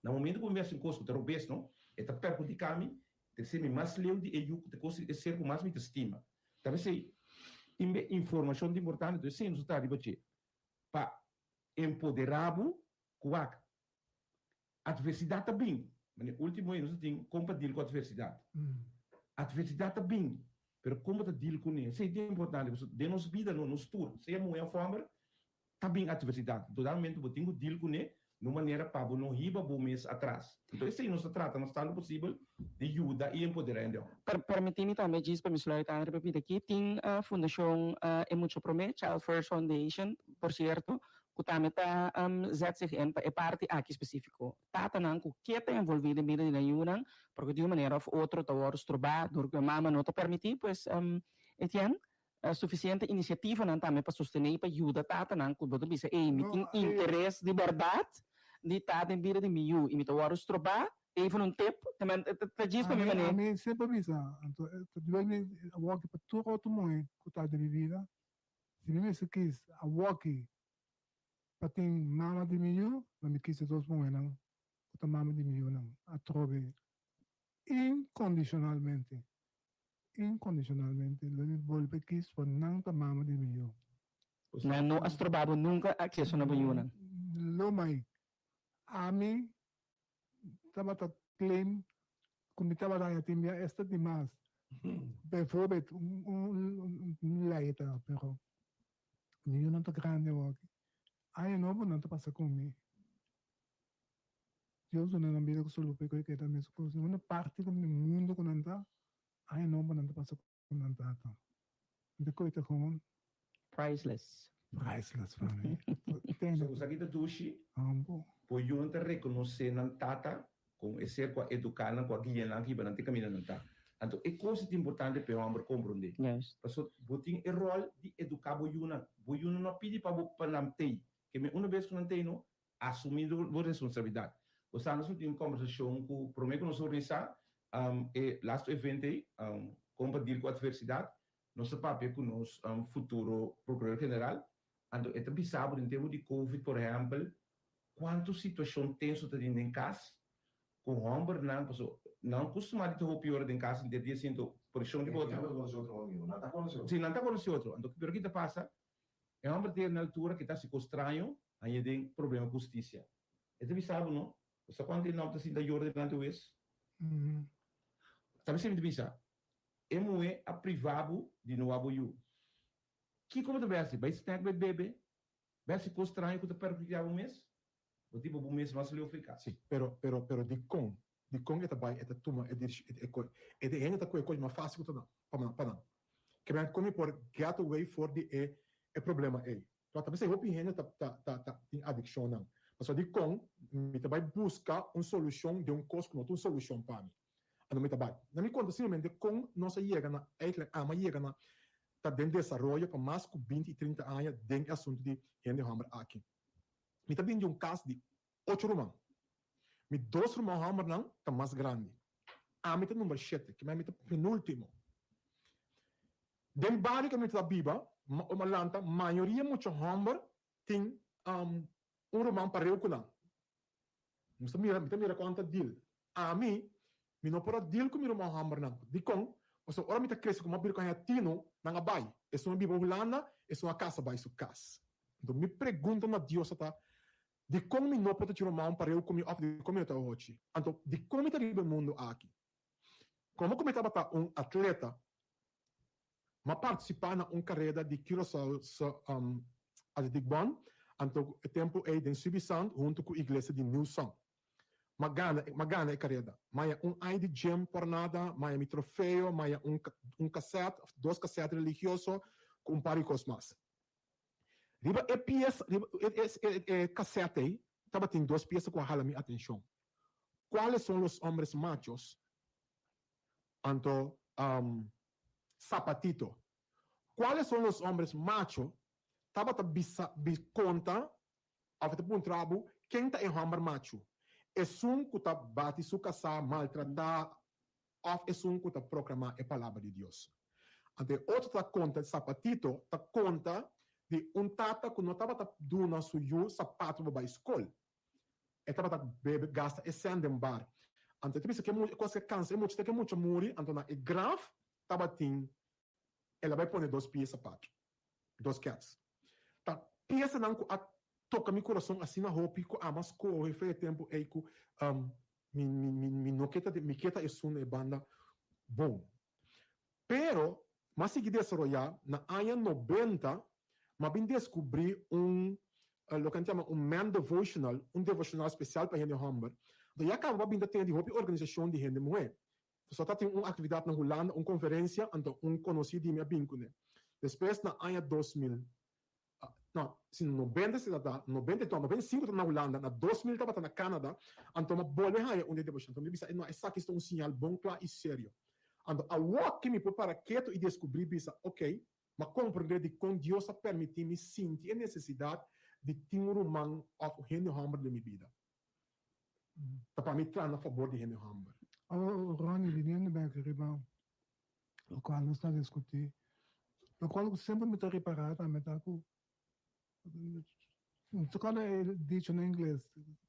Na momento ku mi hasi un kos ku ta robes no, e ta perhudiká mi, ta hasi mi mas leu di e yu ku ta kos e ser ku mas mi ta stima. Ta p'esei tin be informashon ta importante, entonces esei nos ta traha riba dje pa empoderá bo ku wak. Adversidad ta bin. Mane ultimo ei nos a tin kon pa deal ku adversidad. Adversidad ta bin, pero kon bo ta deal kuné? Esei ta importante pasobra den nos bida no, nos tur, sea muhé òf hòmber, ta bin adversidad. Anto dado momento bo tin ku deal kuné na un manera pa bo no hiba bo mes atras. Anto esei nos ta trata mas tantu posibel di yuda i empoderá hende hòmber. Permití mi tambe djis pa mi sluit aan riba pida aki. Tin Fundashon E Mucha Promé, Child First Foundation, por sierto, ku tambe ta zet zich in pa e parti aki spesífiko. Tatanan ku ke ta envolví den bida di nan yunan, porque di un manera òf otro ta wòrdu strobá dor ku e mama no ta permití, pues Etienne, sufisiente inisiativanan tambe pa sostené i pa yuda tatanan ku bo ta bisa, ey, mi tin interes di bèrdat di ta den bida di mi yu i mi ta wòrdu strobá, even un tip, ta djis pa mi manera. Ami semper bisa, anto ta duel mi awor pa tur otro muhé ku ta den mi bida, Si mi mester kis awoki pa tin mama di mi yu, lo mi kis e dos muhénan ku ta mama di mi yunan atrobe inkondishonalmente. Inkondishonalmente lo mi bolbe kis pa nan ta mama di mi yu. Nan no a stroba bo nunka akseso na bo yunan? Lo mai. Ami tabata claim ku mi tabata haña tin bia esta di mas. Bijvoorbeeld un lei ta pero mi yunan ta grandi awor. Aña nobo nan ta pasa ku mi. Dios duna nan bida ku salud pa e keda mes kos. Ninguna parti di mundo ku nan ta, aña nobo nan ta pasa ku nan tata. Nan ta koita gewoon. Priceless. Priceless pa mi. So esaki ta dushi? Ambo. Bo yunan ta rekonosé nan tata komo e ser ku a eduká nan, ku a guia nan, ku hiba nan te kaminda nan ta. Anto e kos ta importante pa e hòmber komprondé. Pasobra bo tin e ròl di eduká bo yunan. Bo yunan no a pidi pa bo pa nan tei. Ke men una bes ku nan tei no, Asumí bo responsabilidat. Bo sa nos tin un kòmbersashon ku promé ku nos organisá e lastu evento ei, kon pa deal ku atversidat, nos a papia ku nos futuro prokurador general, anto e ta bisa bo den tempu di covid por ehèmpel kuantu situashon tenso ta tin den kas ku hòmbernan, pasobra nan kustumá di ta hopi ora den kas henter dia sinto preshon riba otro. Si, nan ta konosé otro. Anto pero ki ta pasa? E hòmber ta yega na altura ku e ta hasi kos straño, haña den problema ku hustisia. E ta bisa bo, no? Bo sa kuantu e nòmber ta sinta yora dilanti hues? Ta mester mi ta bisa, e muhé a privá bo di no wak bo yu. Kiko bo ta bai hasi? Bai snèk, bai bebe? Bai hasi kos straño ku ta perhudiká bo mes? Bo tin bo bo mes mas leu for e kas. Sí, pero, pero, pero dikon? Dikon e ta bai, e ta tuma e dirishon, e e e e hende ta kohe kos mas fásil ku ta nan, pa nan, pa nan. Ke men kon mi por get away for di e e problema ei? Tabata ta p'esei hopi hende ta ta ta ta tin adikshonnan. Pasobra dikon mi ta bai buska un solushon den un kos ku no ta un solushon pa mi. Anto mi ta bai. Na mi konta simplemente kon nos a yega na, eigenlijk ami a yega na ta den desaroyo pa mas ku binti i trinta aña den e asuntu di hende hòmber aki. Mi ta bin di un kas di ocho ruman. Mi dos ruman hòmbernan ta mas grandi. Ami ta number shete, kimen mi ta penúltimo. Den bario ku mi ta biba, mi a lanta, mayoria mucha hòmber tin un ruman pareu ku nan. Mi ta mira, mi ta mira kon ta deal. Ami, mi no por a deal ku mi ruman hòmbernan. Dikon? Pasobra ora mi ta krese ku mi a bira ku haña tinu, nan a bai. Esun a biba Hulanda, esun a kasa bai su kas. Enton mi pregunta na Dios ta. Dikon mi no por ta Chiromaun pareu ku mi òf dikon mi no ta ohochi? Anto, dikon mi ta riba e mundu aki? Komo ku mi tabata un atleta, m'a partisipá na un kareda di Curaçao Athletic Bond, anto e tempu ei den Suffisant huntu ku iglesia di New Song. M'a gana, m'a gana e kareda. M'a un aña di gym por nada, m'a mi trofeo, m'a un un kasèt òf dos kasèt religioso ku un par di kos mas. Riba e piesa, riba e e e kasèt ei tabatin dos piesa ku a hala mi atenshon. Cuáles son los hombres machos? Anto Zapatito. Cuáles son los hombres macho? Tabata bisa bi konta òf ta puntra bo ken ta e hòmber machu? Esun ku ta bati su kasá, maltratá òf esun ku ta proklamá e palabra di Dios? Anto e otro ta konta, Zapatito ta konta di un tata ku no tabata duna su yu sapato pa bai skol. E tabata bebe gasta e sèn den bar. Anto e ta bisa ku e kos ke kansa e mucha te ku e mucha muri, anto na e graf tabatin el a bai pone dos pia sapato, dos kèts. Ta piesanan ku a toka mi kurason asina hopi ku ama skohe fe e tempu ei ku mi mi mi no ke ta mi ke ta esun na e banda bon. Pero m'a sigui desaroyá na aña nobenta m'a bin deskubrí un loke nan ta yama un man devotional, un devoshonal spesial pa hende hòmber. Anto ya kaba bo a bin ta tende di hopi organisashon di hende muhé. So ta tin un aktividat na Hulanda, un konferensia, anto un konosí di mi a bin kuné. Despues na aña 2000, no, si 90 si ta, 90, no, 95 ta na Hulanda, na 2000 tabata na Canada, anto mi a bolbe haña un di e devoshon. Anto mi bisa, no, esaki ta un siñal bon kla i serio. Anto awor ke mi por para ketu i deskubrí bisa, ok, mi a komprendé dikon Dios a permití mi sinti e nesesidat di tin un ruman òf un hende hòmber den mi bida. Ta pa mi traha na fabor di hende hòmber. Awor, Ronnie, biniendo bek riba lokual nos ta diskutí, lokual ku semper mi ta ripará tambe ta ku, mi ta kòrda e dicho na ingles,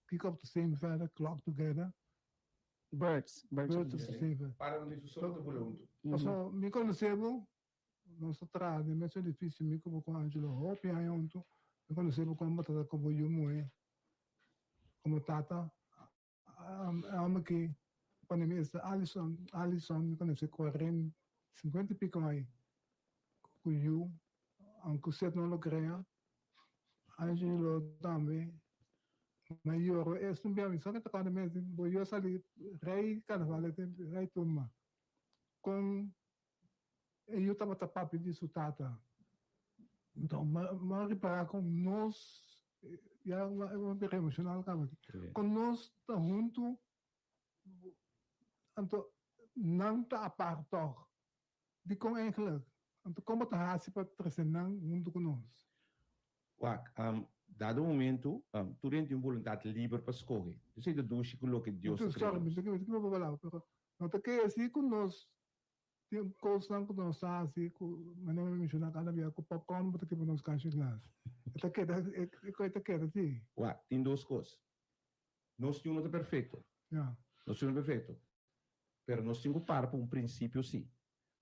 pick up the same feather, flock together. Birds, birds of the same feather. Para un di su sorto bula huntu. Pasobra mi konosé bo, nos ta traha den mesun edifisio, mi ku bo ku Angelo hopi aña huntu, mi konosé bo kon bo ta ku bo yu muhé, komo tata. E hòmber ki pone mi esta Alison, Alison mi konosé kuarenta, sinkuenta i piko aña ku yu, aunke usted no lo krea, Angelo tambe, mi a yora es un bia, mi sa ke ta kòrda mes, bo yu a sali rei karnaval rei tumba kon E yu tabata papia di su tata. Enton, m'a ripará kon nos, ya m'a bira emoshonal kaba aki, kon nos ta huntu, anto nan ta apart tòg. Dikon eigentlik? Anto kon bo ta hasi pa trese nan huntu ku nos? Wak, dado momento, tur hende tin un boluntat liber pa skohe. Esei ta dushi ku loke Dios ta krea. Sorry, mi ta kiba bo palabra, pero no ta kere si ku nos Tin kosnan ku nos ta hasi ku manera mi menshoná kada bia ku popcorn bo ta kiba nos kashi glas. E ta keda e kos ta keda si. Wak, tin dos kos. Nos tin un no ta perfekto. Ya. Nos tin un no perfekto. Pero nos tin ku para pa un prinsipio si.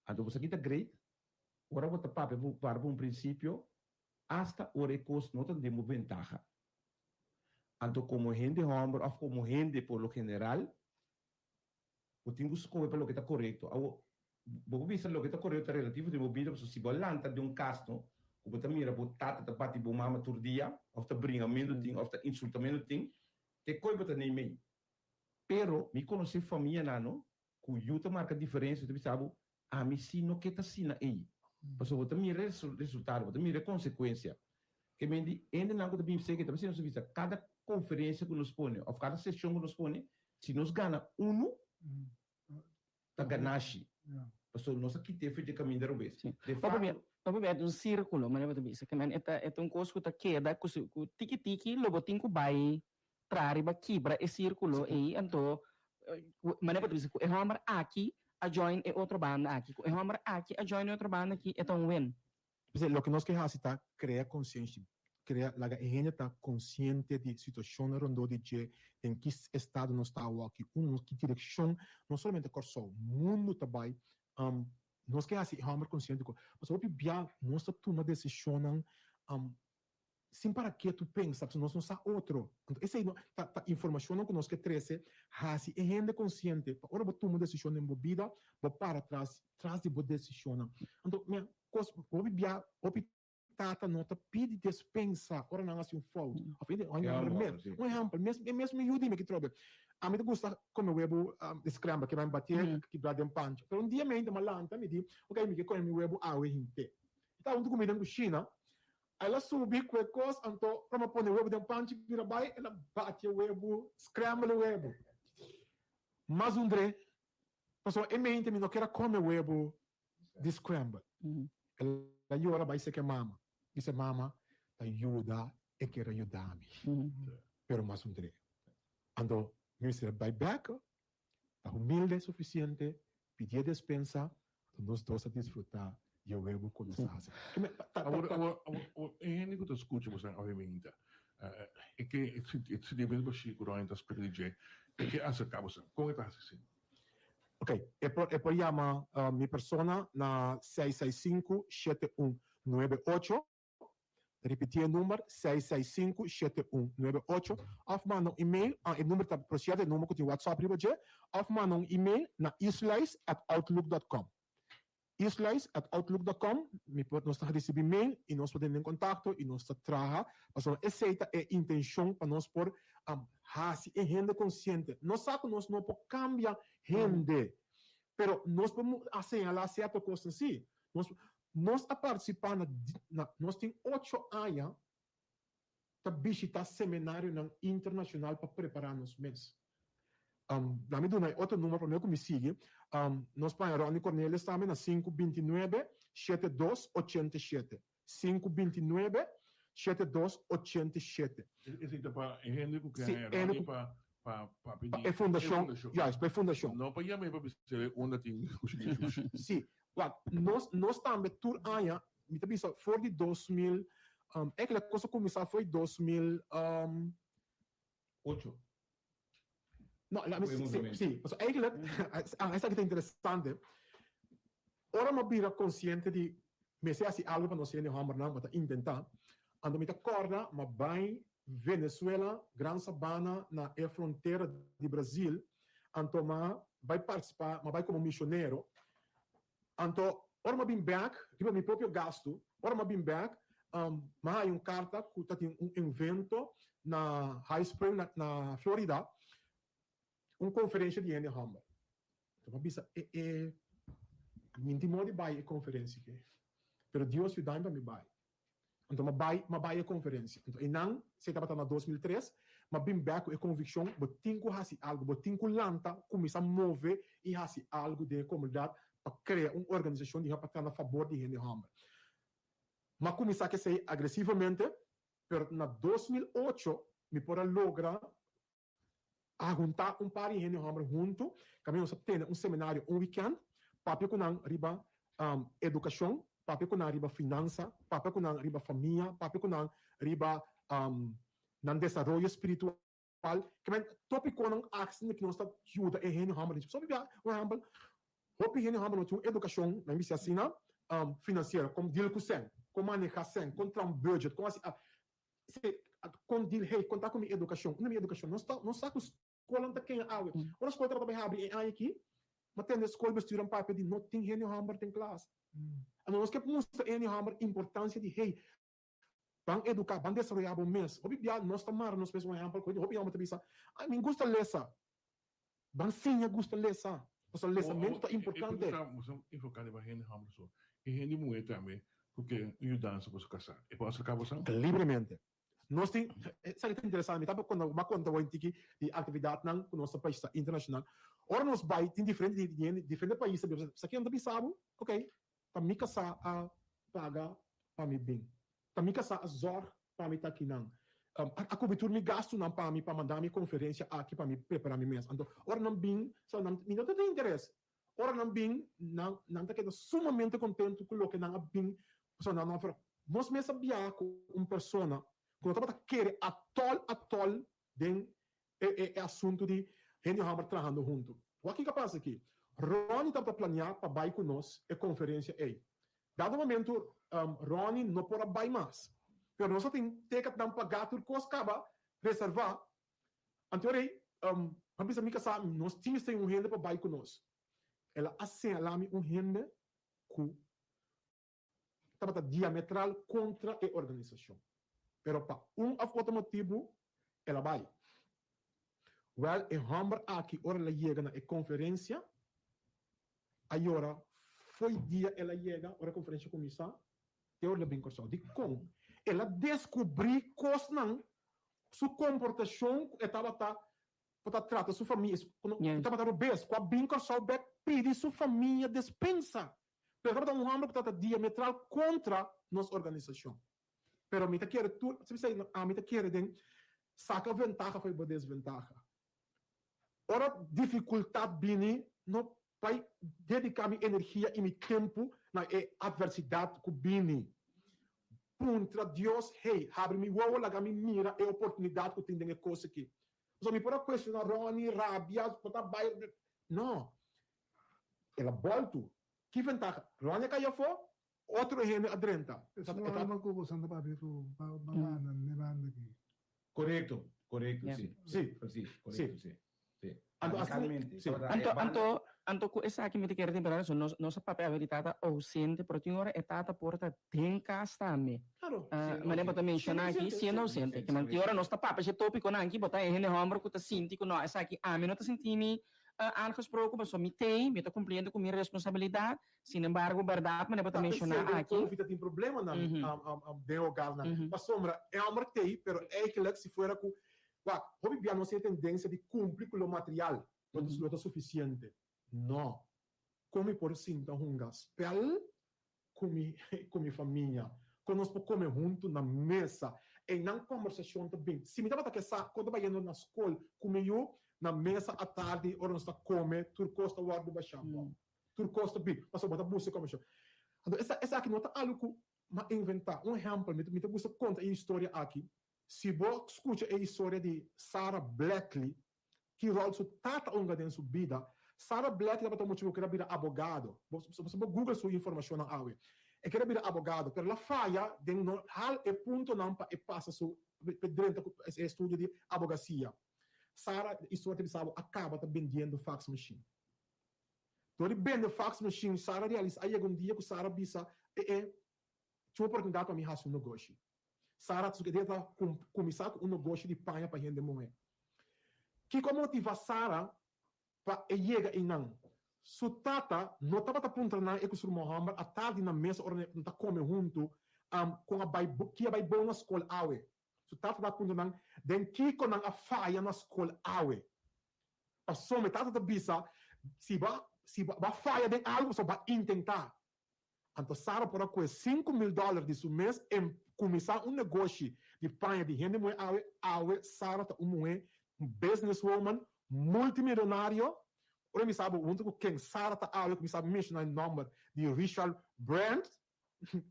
Anto bo sa ki ta great? Ora bo ta papia bo para pa un prinsipio, asta ora e kos no ta den bo bentaha. Anto komo hende hòmber òf komo hende por lo general, Bo tin ku skohe pa loke ta korekto. Awor, bo por bisa loke ta korekto ta relativo den bo bida, pasobra si bo a lanta den un kas no, ku bo ta mira bo tata ta bati bo mama tur dia, òf ta bringamentu tin, òf ta insultamentu tin, te koe bo ta neimei. Pero mi konosé famianan no, ku yu ta marka diferensia, ta bisa bo, Ami si no ke ta asina ei. Pasobra bo ta mira e resultado, bo ta mira e konsekuensia. Ke men di hendenan ku ta bin seke, ta bisa nos ta bisa kada konferensia ku nos pone òf kada seshon ku nos pone, si nos gana unu, ta ganashi. Pasobra nos a kit'é for dje kaminda robes. De fakto. Hopi bia ta un sirkulo, manera bo ta bisa. Ke men e ta e ta un kos ku ta keda ku si ku tiki tiki lo bo tin ku bai traha riba kibra e sirkulo ei, anto manera bo ta bisa ku e hòmber aki a join e otro banda aki, ku e hòmber aki a join e otro banda aki, e ta un win. P'esei loke nos ke hasi ta krea konsienshi, krea laga e hende ta konsiente di situashonnan rondó di dje, den ki estado nos ta awoki, unda nos, ki direkshon no solamente Kòrsou, mundu ta bai. Nos ke hasi e hòmber konsiente ku pasobra hopi bia nos ta tuma desishonnan. Sin para ketu pensa, pasobra nos no sa otro. Anto esei no ta ta informashonnan ku nos ke trese, hasi e hende konsiente pa ora bo tuma un desishon den bo bida, bo para tras tras di bo desishonnan. Anto mira, kos hopi bia, hopi tata no ta pidi despensa ora nan hasi un fout. Òf hende un hòmber mes, un ehèmpel, mes e mes mi yu di mi ki trobe. Ami ta gusta kome webu di scramble, ke nan batié, kibra den panchi. Pero un dia mi a hinta mi a lanta, mi di, ok, mi ke kome mi webu awe hint'é. Mi ta huntu ku mi den kushina, El a subi ku e kos, anto ora mi a pone webu den panchi bira bai, el a bati e webu, scramble e webu. Mas un dre, pasobra e mente mi no kier a kome webu di scramble. El a yora bai seke mama, bisa mama ta yuda e kier a yuda mi, pero mas un dre. Anto mi mester a bai bek, ta humilde sufisiente, pidié despensa, anto nos dos a disfrutá di e webu ku nos a hasi. Awor, awor, awor, e hende ku ta skucha boso awe mainta, e ke e sinti mes bashí ku Ròni ta splika di dje, e ke aserká boso, kon e ta hasi asina? Ok, e por e por yama mi persona na 665 7198. Ripití e number, 665 7198, òf manda un email, ah, e number ta, por sierto, e number ku tin WhatsApp riba dje, òf manda un email na isluis at outlook dòt kòm. Isluis at outlook dòt kòm, mi por, nos ta risibí mail i nos por tene den kontakto i nos ta traha, pasobra esei ta e intenshon pa nos por hasi e hende konsiente. Nos sa ku nos no por kambia hende, pero nos por a señalá sierto kosnan sí. Nos, nos a partisipá na, na, nos tin ocho aña ta bishitá seminarionan internashonal pa prepará nos mes. Um, laat mi duna e otro number promé ku mi sigui. Um, nos paña Ronnie Cornelius tambe na sinku bintinuebe, shete dos, ochenta i shete. Sinku bintinuebe, shete dos, ochenta i shete. Esei ta pa e hende ku ke Sí, haña e hende Ronnie ku pa pa pa pa pidi e e fundashon, fundashon. juist, pa e fundashon. No pa yam'é pa bis'é unda tin kushina shushi. Sí, wak, nos nos tambe tur aña, mi ta bisa for di 2000, um, eigenlijk kos a kuminsá for di 2000, um, Ocho. No, laat me Ku e sí, movimento. sí, pasobra eigenlijk, ah, esaki ta interesante. Ora mi a bira konsiente di mester hasi algu pa nos hende hòmbernan, mi ta intentá. Anto mi ta kòrda mi a bai Venezuela, Gran Sabana, na e frontera di Brazil. Anto mi a bai partisipá, mi a bai komo misionero. Anto ora mi a bin bèk, riba mi propio gastu, ora mi a bin bèk, mi a haña un karta ku ta tin un evento na High Spring na na Florida, un konferensha di hende hòmber. Anto mi a bisa, e e mi no tin modo di bai e konferensia aki, pero Dios yuda mi pa mi bai. Anto m'a bai, m'a bai e konferensia. Anto einan, esei tabata na 2003, m'a bin bèk ku e konvikshon, bo tin ku hasi algu, bo tin ku lanta, kuminsá move i hasi algu den e komunidat pa krea un organisashon di hende pa traha na fabor di hende hòmber. M'a kuminsá ku esei agresivamente, pero na 2008 mi por a logra A huntá un par di hende hòmber huntu, kaminda nos a tene un seminario un wikènt, papia ku nan riba edukashon, papia ku nan riba finansa, papia ku nan riba famia, papia ku nan riba nan desaroyo spiritual. Kimen topikonan asin ku nos ta yuda e hende hòmber. So bia, un ehèmpel, hopi hende hòmber no tin un edukashon, nan bisa asina, finansiero, kon deal ku sèn, kon maneha sèn, kon traha un budget, kon hasi. Si, kon dil, hey, kon ta ku mi edukashon? Unda mi edukashon? Nos ta, nos sa ku skolnan ta kenya awe. Ora skol tabata bai habri e aña aki, mi a tende skol bestuur papia di no tin hende hòmber den klas. Anto nos ke mustra e hende hòmber importansia di, hey, ban eduká, ban desaroyá bo mes. Hopi bia nos ta mara nos mes un ehèmpel ku hopi hòmber ta bisa, ay, mi gusta lesa. Ban siña gusta lesa, pasobra lesamentu ta importante. E pregunta bo ta enfoká riba hende hòmber so. E hende muhé tambe ku ke un yudansa pa su kasá, e por aserká boso? Libremente. Nos tin, esaki ta interesante, mi ta konta, mi a konta bo un tiki di aktividatnan ku nos ta pais ta internashonal. Ora nos bai tin diferente di hende, diferente pais ta bira, sa kinan ta bisa bo? Oké, ta mi kasá a paga pa mi bin. Ta mi kasá a zòrg pa mi ta akinan. A kubri tur mi gastunan pa mi pa manda mi konferensia aki pa mi prepará mi mes. Anto ora nan bin, sa nan, mi no ta tin interes. Ora nan bin, nan nan ta keda sumamente kontentu ku loke nan a bin, pasobra nan no a fera. Nos mes a biaha ku un persona ku no tabata kere atòl atòl den e e e asuntu di hende hòmber trahando huntu. Wak kiko a pasa aki? Ronnie tabata planeá pa bai ku nos e konferensia ei. Dado momento Ronnie no por a bai mas. Pero nos a tin ticketnan pagá tur kos kaba reservá. Anto rei, a bisa mi kasá, nos tin mester un hende pa bai ku nos. El a señalá mi un hende ku tabata diametral kontra e organisashon. Pero pa un òf otro motibu el a bai. Wèl, e hòmber aki ora el a yega na e konferensia, a yora fo'i dia el a yega, ora e konferensia kuminsá, te ora el a bin Kòrsou. Dikon? El a deskubrí kosnan, su komportashon ku e tabata ku ta trata su famia, ku tabata robes, ku a bin Kòrsou bèk pidi su famia despensa. Pero e tabata un hòmber ku tabata diametral kontra nos organisashon. Pero mi ta kere tur, si mi sa, ami ta kere den saka ventaha for di bo desventaha. Ora difikultat bini, no bai dediká mi energia i mi tempu na e atversidat ku bini. Puntra Dios, Hey, habri mi wowo, laga mi mira e oportunidat ku tin den e kos aki. Pasobra mi por a kuestioná Ronnie, rabia, por ta bai. No. El a bòltu. Ki ventaha? Ronnie a kai afó, Otro hende a drenta. Es un alma ku boso anda papia ku ba banda ne banda aki. Korekto, korekto, si. Si. Precies, korekto, si. Si. Anto asina, Radikalmente. si. Tabata Anto, e banda. anto, anto ku esaki mi ta kere tin berdad, so nos, nos a papia awe di tata ausente, pero tin ora e tata por ta den kas tambe. Claro. Siendo Manera bo ta ausente. menshoná aki, Siendo siendo ausente, ausente. Siendo Ke man tin ora ausente. nos ta papia esei tópikonan aki, bo ta e hende hòmber ku ta sinti ku no, esaki ami no ta sinti mi aangesproken, pasobra mi t'ei, mi ta kumpliendo ku mi responsabilidat, Sin embargo, bèrdat manera bo ta Ta menshoná p'esei den aki. Covid ta tin problemanan den hogarnan. Pasobra e hòmber t'ei, pero eigenlijk si fuera ku, wak, hopi bia nos tin e tendensia di kumpli ku lo material, lo ta lo ta sufisiente. No. Kon mi por sinta hunga spèl ku mi ku mi famia? Kon nos por kome huntu na mesa? Einan kòmbersashon ta bin. Si mi tabata ke sa kon ta bayendo na skol ku mi yu, na mesa atardi ora nos ta kome tur kos ta wòrdu bashá. Tur kos ta bin, pasobra bo ta buska komishon. Anto esa esaki no ta algu ku m'a inventá. Un ehèmpel, mi ta gusta konta e historia aki. Si bo skucha e historia di Sara Blackley, ki ròl su tata a hunga den su bida. Sara Blackley tabata un mucha ku keda bira abogado. Bo bo google su informashonnan awe. E keda bira abogado, pero el a faya den no hal e puntonan pa e pasa su pa e drenta ku e estudio di abogasia. Sara, historia ta bisa bo, a kaba ta bendiendo fax machine. Dor di bende fax machine, Sara realisa a yega un dia ku Sara bisa, E e, tin un oportunidat pa mi hasi un negoshi. Sara su idea ta kuminsá ku un negoshi di paña pa hende muhé. Kiko a motivá Sara pa e yega einan? Su tata no tabata puntra nan e ku su ruman hòmber a tardi na mesa ora nan ta kome huntu kon a bai ki a bai bon na skol awe. Su tata tabata puntra nan den kiko nan a faya na skol awe. Pasobra mi tata ta bisa, si bo si bo a faya den algu, pasobra bo a intentá. Anto Sara por a kohe 5000 dòler di su mes en kuminsá un negoshi di paña di hende muhé awe. Awe Sara ta un muhé, un businesswoman, multimillonario. Ora mi sa bo huntu ku ken Sara ta awe, ku mi sa menshoná e nòmber di Richard Brand,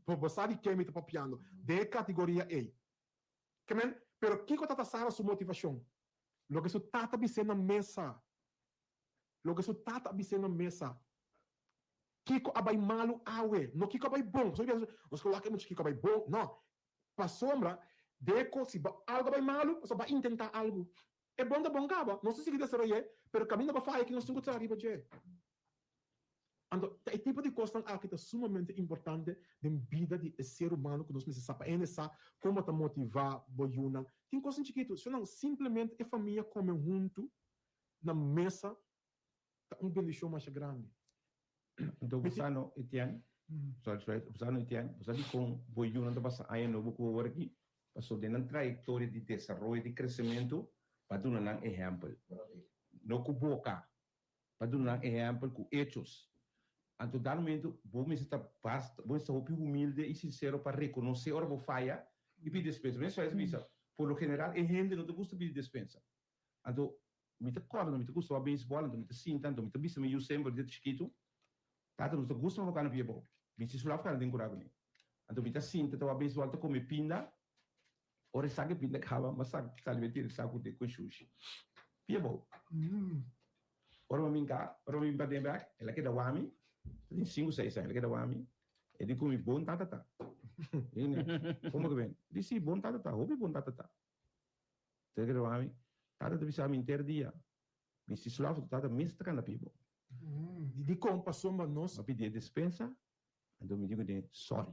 bo sa di ken mi ta papiando den e kategoria ei. Ke men, pero kiko ta ta Sara su motivashon? Loke su tata bis'é na mesa. Loke su tata a bis'é na mesa. Kiko a bai malu awe? No kiko a bai bon. Pasobra nos nos ke wak e mucha kiko a bai bon. No. Pasobra den e kos si algu a bai malu, pasobra bo a intentá algu. E bon ta bon kaba. Nos ta sigui desaroy'é, pero kaminda bo faya ki nos tin ku traha riba dje. Anto, ta e tipo di kosnan aki ta sumamente importante den bida di e ser humano ku nos mester sa pa hende sa kon bo ta motivá bo yunan. Tin kosnan chikitu, si nan simplemente e famia kome huntu na mesa ta un bendishon masha grandi. Anto bo sa no, Etienne, sorry, sorry, bo sa no, Etienne, bo sa dikon bo yunan ta pasa aña nobo ku bo awor aki? Pasobra den nan trayektoria di desaroyo, di kresementu, bo a duna nan ehèmpel. No ku boka, Pa duna nan ehèmpel ku echos. Anto dado momento bo mester ta basta, bo mester ta hopi humilde i sinsero pa rekonosé ora bo faya i pidi despensa. Mi a bisa, por lo general e hende no ta gusta pidi despensa. Anto mi ta kòrda, mi ta gusta wak beisbòl, anto mi ta sinta, anto mi ta bisa mi yu semper di ta chikitu, Tata no ta gusta pa bo kana pia bou. Bichi su laf kana den kura kuné. Anto mi ta sinta ta wak beisbòl ta kome pinda, Ora e sak e pinda kaba, m'a sak sali mi a tira e saku den ku e shushi. Pia bou. Ora m'a bin ka, ora m'a bin paden bek, el a keda wami, ta tin sinku seis aña, el a keda wami, e di ku mi bon tata ta. Kon bo ke ben? Di si, bon tata ta, hopi bon tata ta. Te kere wak mi, tata ta bisa mi henter dia, bisti slòf, tata mes ta kanda pi bo. Dikon? Pasobra nos. Mi a pidi e despensa, anto mi di kuné sòri.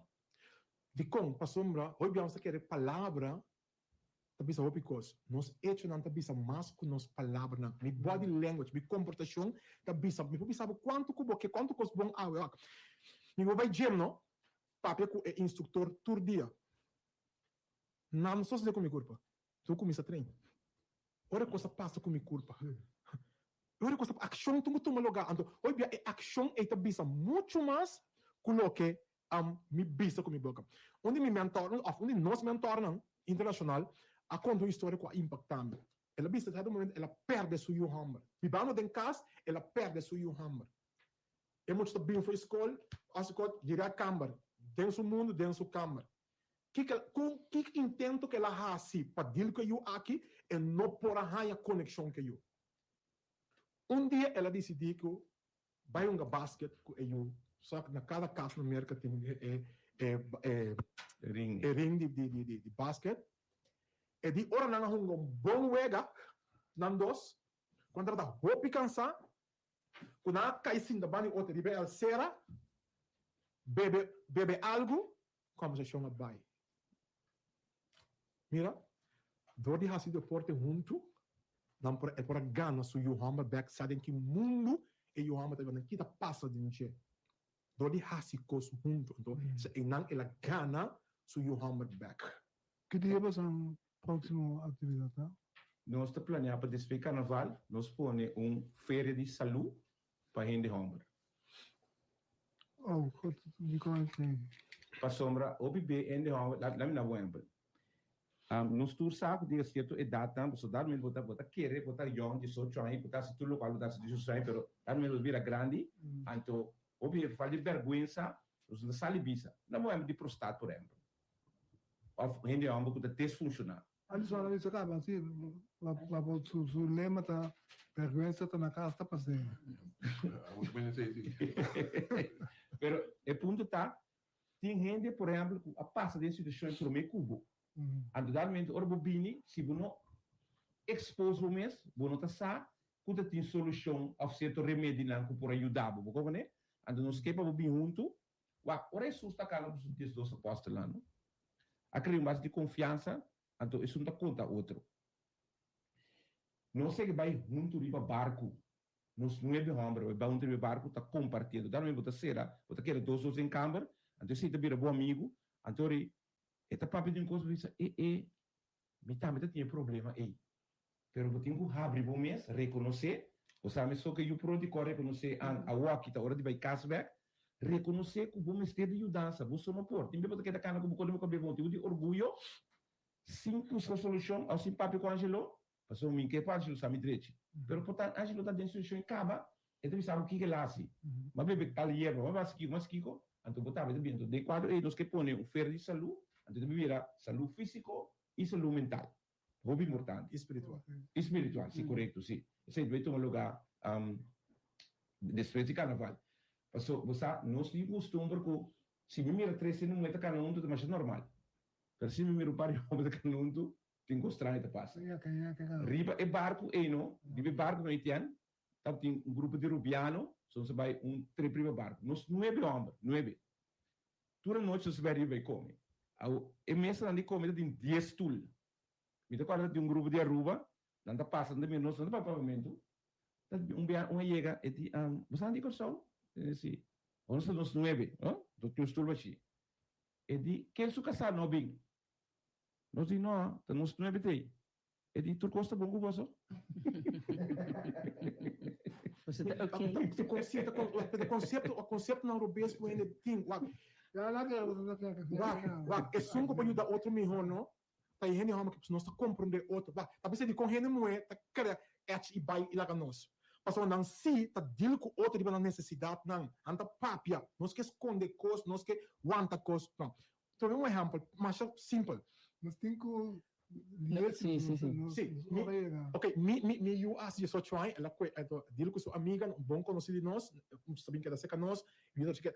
Dikon? Pasobra hopi bia nos ta kere palabra ta bisa hopi kos. Nos echonan ta bisa mas ku nos palabranan. Mi body language, mi komportashon ta bisa. Mi por bisa bo kuantu ku bo ke, kuantu kos bon awe. Wak, mi por bai gym no, papia ku e instruktor tur dia. Nan no sosodé ku mi kurpa. Tur kuminsá train. Ora kos a pasa ku mi kurpa. Ora kos a akshon tin ku tuma lugá. Anto hopi bia e akshon ei ta bisa muchu mas ku loke mi bisa ku mi boka. Un di mi mentornan òf un di nos mentornan internashonal a konta un historia ku a impaktá mi. El a bisa sierto momento el a pèrdè su yu hòmber. Bibando den kas el a pèrdè su yu hòmber. E mucha ta bin for e skol, hasi kos, yega a kamber, den su mundu, den su kamber. Kiko el, ku ki intento ku el a hasi pa deal ku e yu aki, e no por a haña konekshon ku e yu. Un dia el a disidí ku bai hunga basket ku e yu. Sa na kada kas na Merka tin e e e Ring. e ring di di di di basket. E di ora nan a hunga un bon wega, nan dos, ku nan tabata hopi kansá, ku nan a kai sinta banda di otro riba e alsera, bebe bebe algu, Kòmbersashon a bai. Mira, dor di hasi deporte huntu, nan por e por a gana su yu hòmber bèk sa den ki mundu e yu hòmber ta biba, nan ki ta pasa den dje. Dor di hasi kos huntu, anto einan el a gana su yu hòmber bèk. Ki dia boso próksimo aktividat ta? Nos ta planea pa despues karnaval nos pone un feria di salú pa hende hòmber. Oh, God, dikon esei? Pasobra hopi be hende hòmber, laat mi na bo ehèmpel. Nos tur sa ku tin sierto edatnan, pasobra dat momento bo ta bo ta kere bo ta yòn, diesocho aña, bo ta hasi tur lokual bo ta hasi diesocho aña, pero dat momento bo bira grandi, anto hopi hende falta di bèrgwensa, nos no ta sali bisa. Na bo ehèmpel di prostat por ehèmpel, òf hende hòmber ku ta desfunshoná. Alison a bisa caba si pa su su lema ta vergüenza ta na cas ta pas'é. Pero e punto ta, tin hende por ehempel cu a pasa den situacion prome cu bo. Anto dat momento ora bo bini, si bo no expose bo mes, bo no ta sa cu ta tin solucion of cierto remedinan cu por a yuda bo. Bo comprende? Anto nos ke pa bo bin hunto Wak, ora Hesus ta kaba ku su diesdos apòstelnan, no a krea un base di konfiansa, anto esun ta konta otro. Nos segi bai huntu riba barku, nos nuebe hòmber bai bai huntu riba e barku ta kompartí. Anto tambe bo ta sera, bo ta keda dos dos den kamber, anto esei ta bira bo amigu, anto ora e ta papia di un kos bo bisa, e e, Mi tambe ta tin e problema ei. Pero bo tin ku habri bo mes, rekonosé. Bo sa mi so ke yu pronto i kò rekonosé an awòki ta ora di bai kas bèk. Rekonosé ku bo mester di yudansa, bo so no por. Tin bes bo ta keda kana ku bo kos den bo kabes bo motibu di orguyo, sin buska solushon òf sin papia ku Angelo, pasobra mi ke pa Angelo sa mi drechi. Pero por ta Angelo ta den situashon i kaba, e ta bisa bo kiko el a hasi. M'a bebe tal yerba, m'a hasi kiko, m'a hasi kiko. Anto bo tambe ta bin. Anto den kuadro ei nos ke pone un fera di salú, anto ta bira salú físiko i salú mental. Hopi importante. I spiritual. I spiritual, si, korekto, si. Esei ta bai tuma lugá despues di karnaval. Paso bo sa, nos tin kustumber ku si mi mira tres hende muhé ta kana huntu ta masha normal. Pero si mi mira un par di hòmber ta kana huntu, tin kos straño ta pasa. Riba e barku ei no, riba e barku no Etienne, Tabatin un grupo di Rubiano, so nos a bai un trip riba barco. Nos nuebe homber, nuebe. Tur anochi nos a bai riba bai come. Awo, e mesanan di come tabatin dies stoel. Mi ta corda tabatin un grupo di Aruba, nan ta pasa, nan ta mira nos, nan ta papia papiamentu. Ta un bia un a yega, e di, Boso nan di Corsou? E di, si. Awo nos ta nos nuebe, no? Tin un stoel bashi. E di, Ken su casá no bin? Nos di, No, ta nos nuebe t'ei. E di, Tur kos ta bon ku boso? Boso ta ok? E konsepto, e konseptonan robes ku hende tin. Wak, wak, wak, esun ku por yuda otro mihó no, ta e hende hòmber ku nos ta komprondé otro. Wak, ta bisa dikon hende muhé ta kere èch i bai i laga nos. Pasobra nan sí ta deal ku otro riba nan nesesidatnan. Nan ta papia. Nos ke skonde kos, nos ke wanta kos. No. Tuma un ehèmpel masha simpel. Nos tin ku leer Sí, sí, sí. Sí, mi, ok, mi, mi, mi yu hasi diesocho aña, el a kue, el a deal ku su amiga, un bon konosí di nos, un sabin keda serka nos, mi ta chike.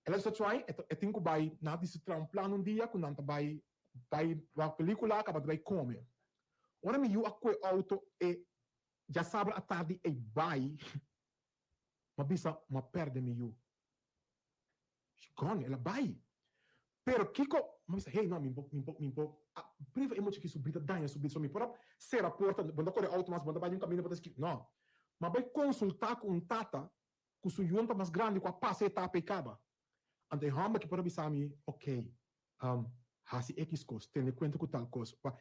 El a bisa Chuai, e tin ku bai, nan a disi traha un plan un dia ku nan ta bai bai wak pelikula kaba ta bai kome. Ora mi yu a kue outo e djasabra atardi ei bai, mi a bisa mi a pèrdè mi yu. She gone, el a bai. Pero kiko, mi a bisa, hey no, mi por, mi por, mi por a priva e mucha aki su bida, daña su bida, so mi por a sera porta, bo no ta kore outo mas, bo no ta bai den un kaminda, bo ta ski, no. Mi a bai konsultá ku un tata ku su yunan ta mas grandi ku a pasa e etapa ei kaba. Anto e hòmber ki por a bisa mi, ok, hasi ekis kos, tene kuenta ku tal kos. Pa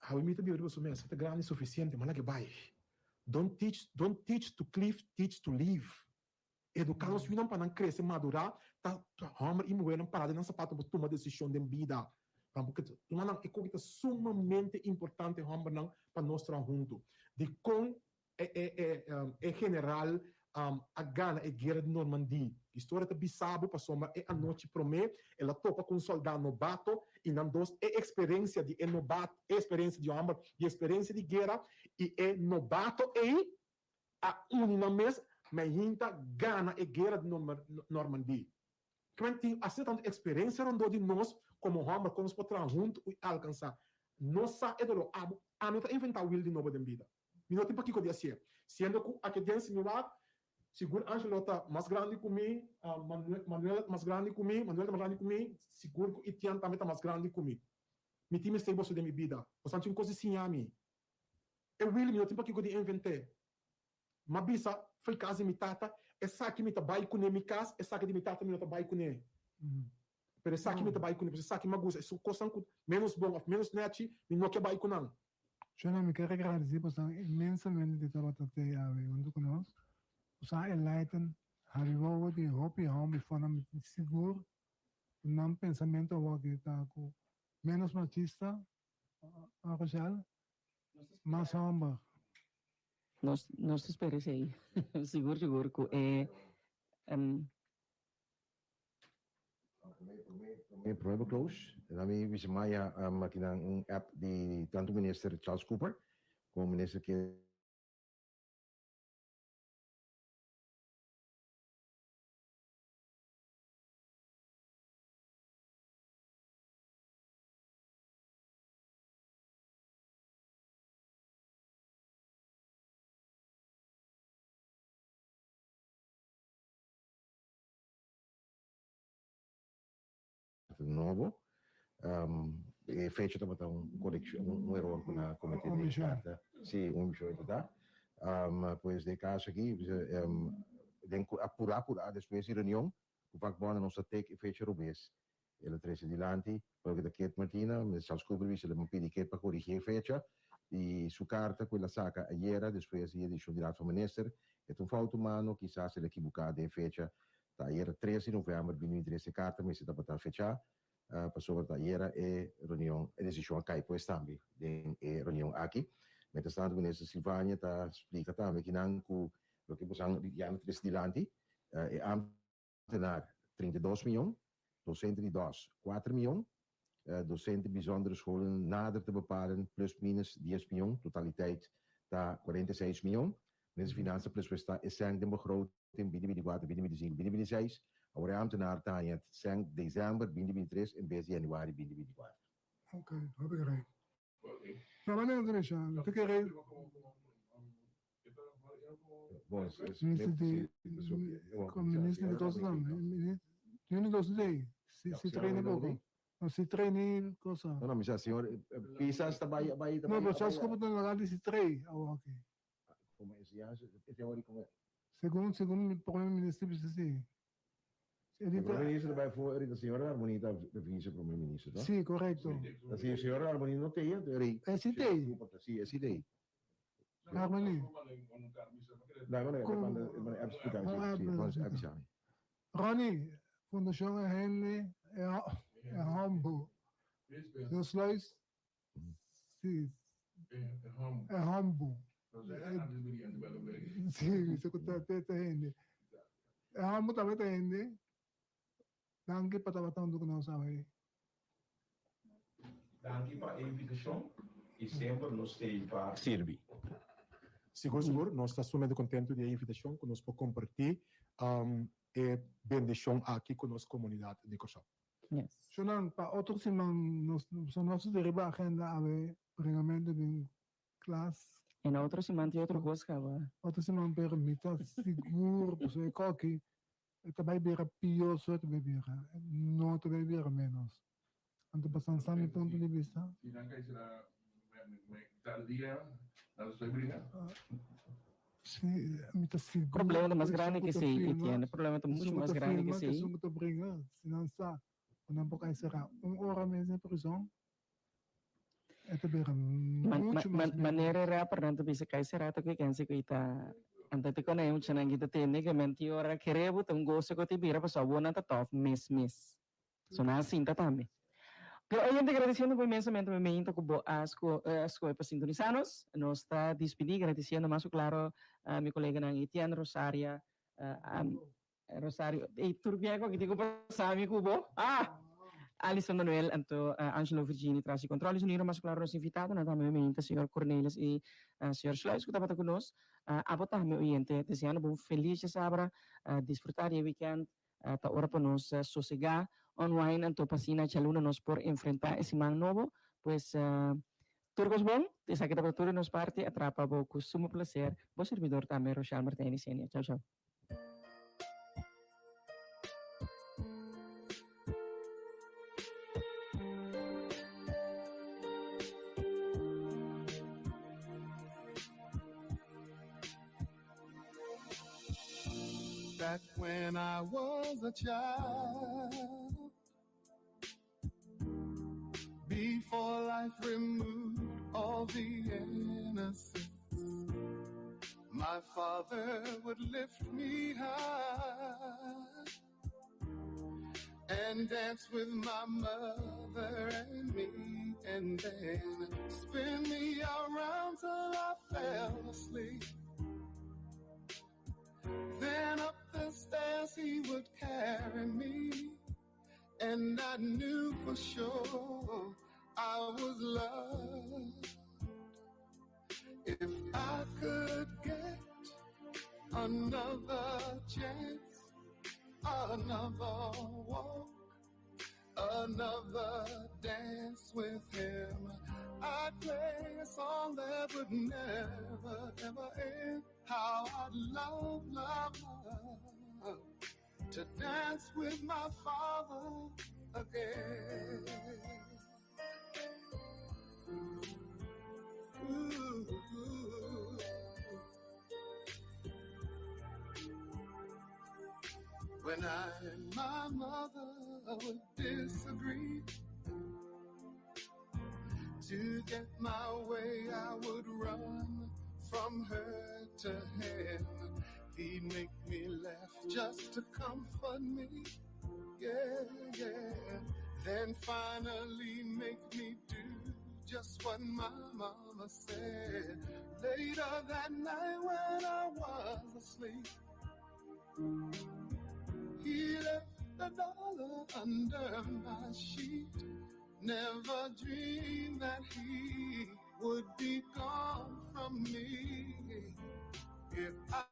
hawe mi ta biba riba su mes, e ta grandi sufisiente, ma laga bai. Don't teach, don't teach to cleave, teach to live. Eduká nos yunan pa nan krese, madurá, ta hòmber i muhernan pará den nan sapato pa tuma desishon den bida. Pasobra tuma nan, e koki ta sumamente importante hòmbernan pa nos traha huntu. Dikon E general a gana e guera di Normandie. Historia ta bisa bo pasobra e anochi promé el a topa ku un sòldá nobato i nan dos e eksperensia di e nobato, e eksperensia di hòmber di eksperensia di guera i e nobato ei a uni nan mes ma e hinta gana e guera di Normandie. Kimen tin asina tantu eksperensia rondó di nos komo hòmber kon nos por traha huntu i alkansá. Nos sa e doló. Abo, ami no ta inventá wil di nobo den bida. Mi no tin pakiko di hasié. Siendo ku aki den si mi wak, sigur Angelo ta mas grandi ku mi, Manuel ta mas grandi ku mi, Manuel ta mas grandi ku mi, sigur ku Etienne tambe ta mas grandi ku mi. Mi tin mester boso den mi bida. Boso tin kos di siña mi. E Willy mi no tin pakiko di invent'é. M'a bisa fo'i kas di mi tata, esaki mi ta bai kuné mi kas, esaki di mi tata mi no ta bai kuné. Pero esaki mi ta bai kuné, pasobra esaki m'a gusta. Esun kosnan ku ménos bon òf ménos nèchi, mi no ke bai ku nan. Shona, mi ker agradesí boso inmensamente di tabata te awe huntu ku nos. Boso a enlighten Harry wowo di hopi hòmber i fòrnan. Mi tin sigur ku nan pensamentu awor aki ta ku ménos machista, Rochelle, mas hòmber. Nos nos ta spera esei. Sigur sigur ku e. Prome prome close na mi bisa maya akinan un app di tanto minister Charles Cooper como minister ke. Nobo. E fecha tabata un korekshon, un eror ku nan a kometé den e karta. Sí, un omishon e ta. Pues den e kaso aki, den ku apurá apurá despues di reunion ku vakbònnan nos a tek e fecha robes. El a trese dilanti pa loke ta Kate Martina, Minister Charles Cooper bisa el a pidi Kate pa korigí e fecha di su karta ku el a saka ayera despues di e desishon di Raad van Minister. E ta un fout humano, kisas el a ekibuká den e fecha. Ta ayera tres di novèmber 2023 e karta mester tabata fechá pasobra ta ayera e reunion, e desishon a kai pues tambe den e reunion aki. Mientrastanto Minister Silvania ta splika tambe kinan ku loke bosan ya na trese dilanti e Ambtenaar 32 miyon, docente di dos 4 miyon, docente bijzondere scholen nader te bepalen plus minus 10 miyon, totaliteit ta 46 miyon. Minister di Finansa presupuesta e sèn den begroting 2024, 2025, 2026, awor e ambtenaar ta haña sèn december 2023 en bes di januari 2024. Ok, hopi grai. Na manera ta bisa, mi ta kere. Minister di, minister di cosa tambe, Juni dos ley, si si traini poco. No, si traini cosa. No, no, mi sa, señor Pisas ta bai, bai, No, pero Charles Cooper ta na di si train awor aki. Como enseñanza, e teoria como. Segun, segun mi prome minister bisa si. E prome minister ta bai afó ahorita, señora Armoni ta vice prome minister, no? Sí, correcto. Si e señora Armoni no tei, anto e rei. E si tei. Si, e si tei. Armoni. Ronnie, Fundacion E Hende E Hombo. Señor Sluis, si, E Hombo. Si, bisa ku ta ta hende. E Hombo tambe ta hende. Danki pa tabata huntu ku nos awe. Danki pa e invitashon i semper nos t'ei pa sirbi. Sigur sigur, nos ta sumamente kontentu di e invitashon ku nos por kompartí. e bendishon aki ku nos komunidat di Kòrsou. Yes. Shonan, pa otro siman nos so nos ta riba agenda awe bringamentu den klas. En otro siman tin otro kos kaba. Otro siman pero mi ta sigur pasobra e koki e ta bai bira pio so e ta bai bira, no ta bai bira menos. Anto pasan sa mi punto di bista. Si nan kai sera tal dia nan ta estoy bringa. Si, mi ta sigur. Problema ta mas grandi ke esei, Etienne. Problema ta mucho mas grandi ke esei. Esun ku ta bringa, si nan sa ku nan por kai sera un ora mes den prizon, e ta bira mucho mas mihó. Manera e rappernan ta bisa kai sera ta ku e kense ku i ta Anto te kone e muchanan ki ta tende ke men tin ora kere bo ta un goso ku ti bira pasobra awor nan ta tòf mes mes. So nan a sinta tambe. Pero oyente gradiciendo bo inmensamente mi meinta cu bo a scohe pa sintonisa nos. Nos ta dispidi gradiciendo mas cu claro mi coleganan Etienne, Rosaria, Rosario, ey tur bien cu aki tin cu pasa mi cu bo. Ah! Alison Manuel, anto Angelo Virgini tras di control di sonido, mas cu claro nos invitadonan tambe mi meinta señor Cornelis y señor Sluis cu tabata cu nos. Abo tambe oyente deseando bo un feliz djasabra, disfruta di e weekend. Ta ora pa nos sosegá, unwind anto pa asina djaluna nos por enfrentá e siman nobo. Pues, tur kos bon. Esaki tabata tur di nos parti. Atrapa bo ku sumo plaser. Bo sirbidor tambe, Rochelle Martijn Isenia. Chau chau. Back when I was a child, before life removed all the innocence, my father would lift me high and dance with my mother and me, and then spin me around till I fell asleep. Then up the stairs he would carry me, and I knew for sure I was loved. If I could get another chance, another walk, another dance with him, I'd play a song that would never, ever end. How I'd love, love, love to dance with my father again. Ooh. When I and my mother would disagree, to get my way I would run from her to him. He'd make me laugh just to comfort me. Yeah, yeah. Then finally make me do just what my mama said. Later that night when I was asleep, he left a dollar under my sheet. Never dreamed that he would be gone from me. If I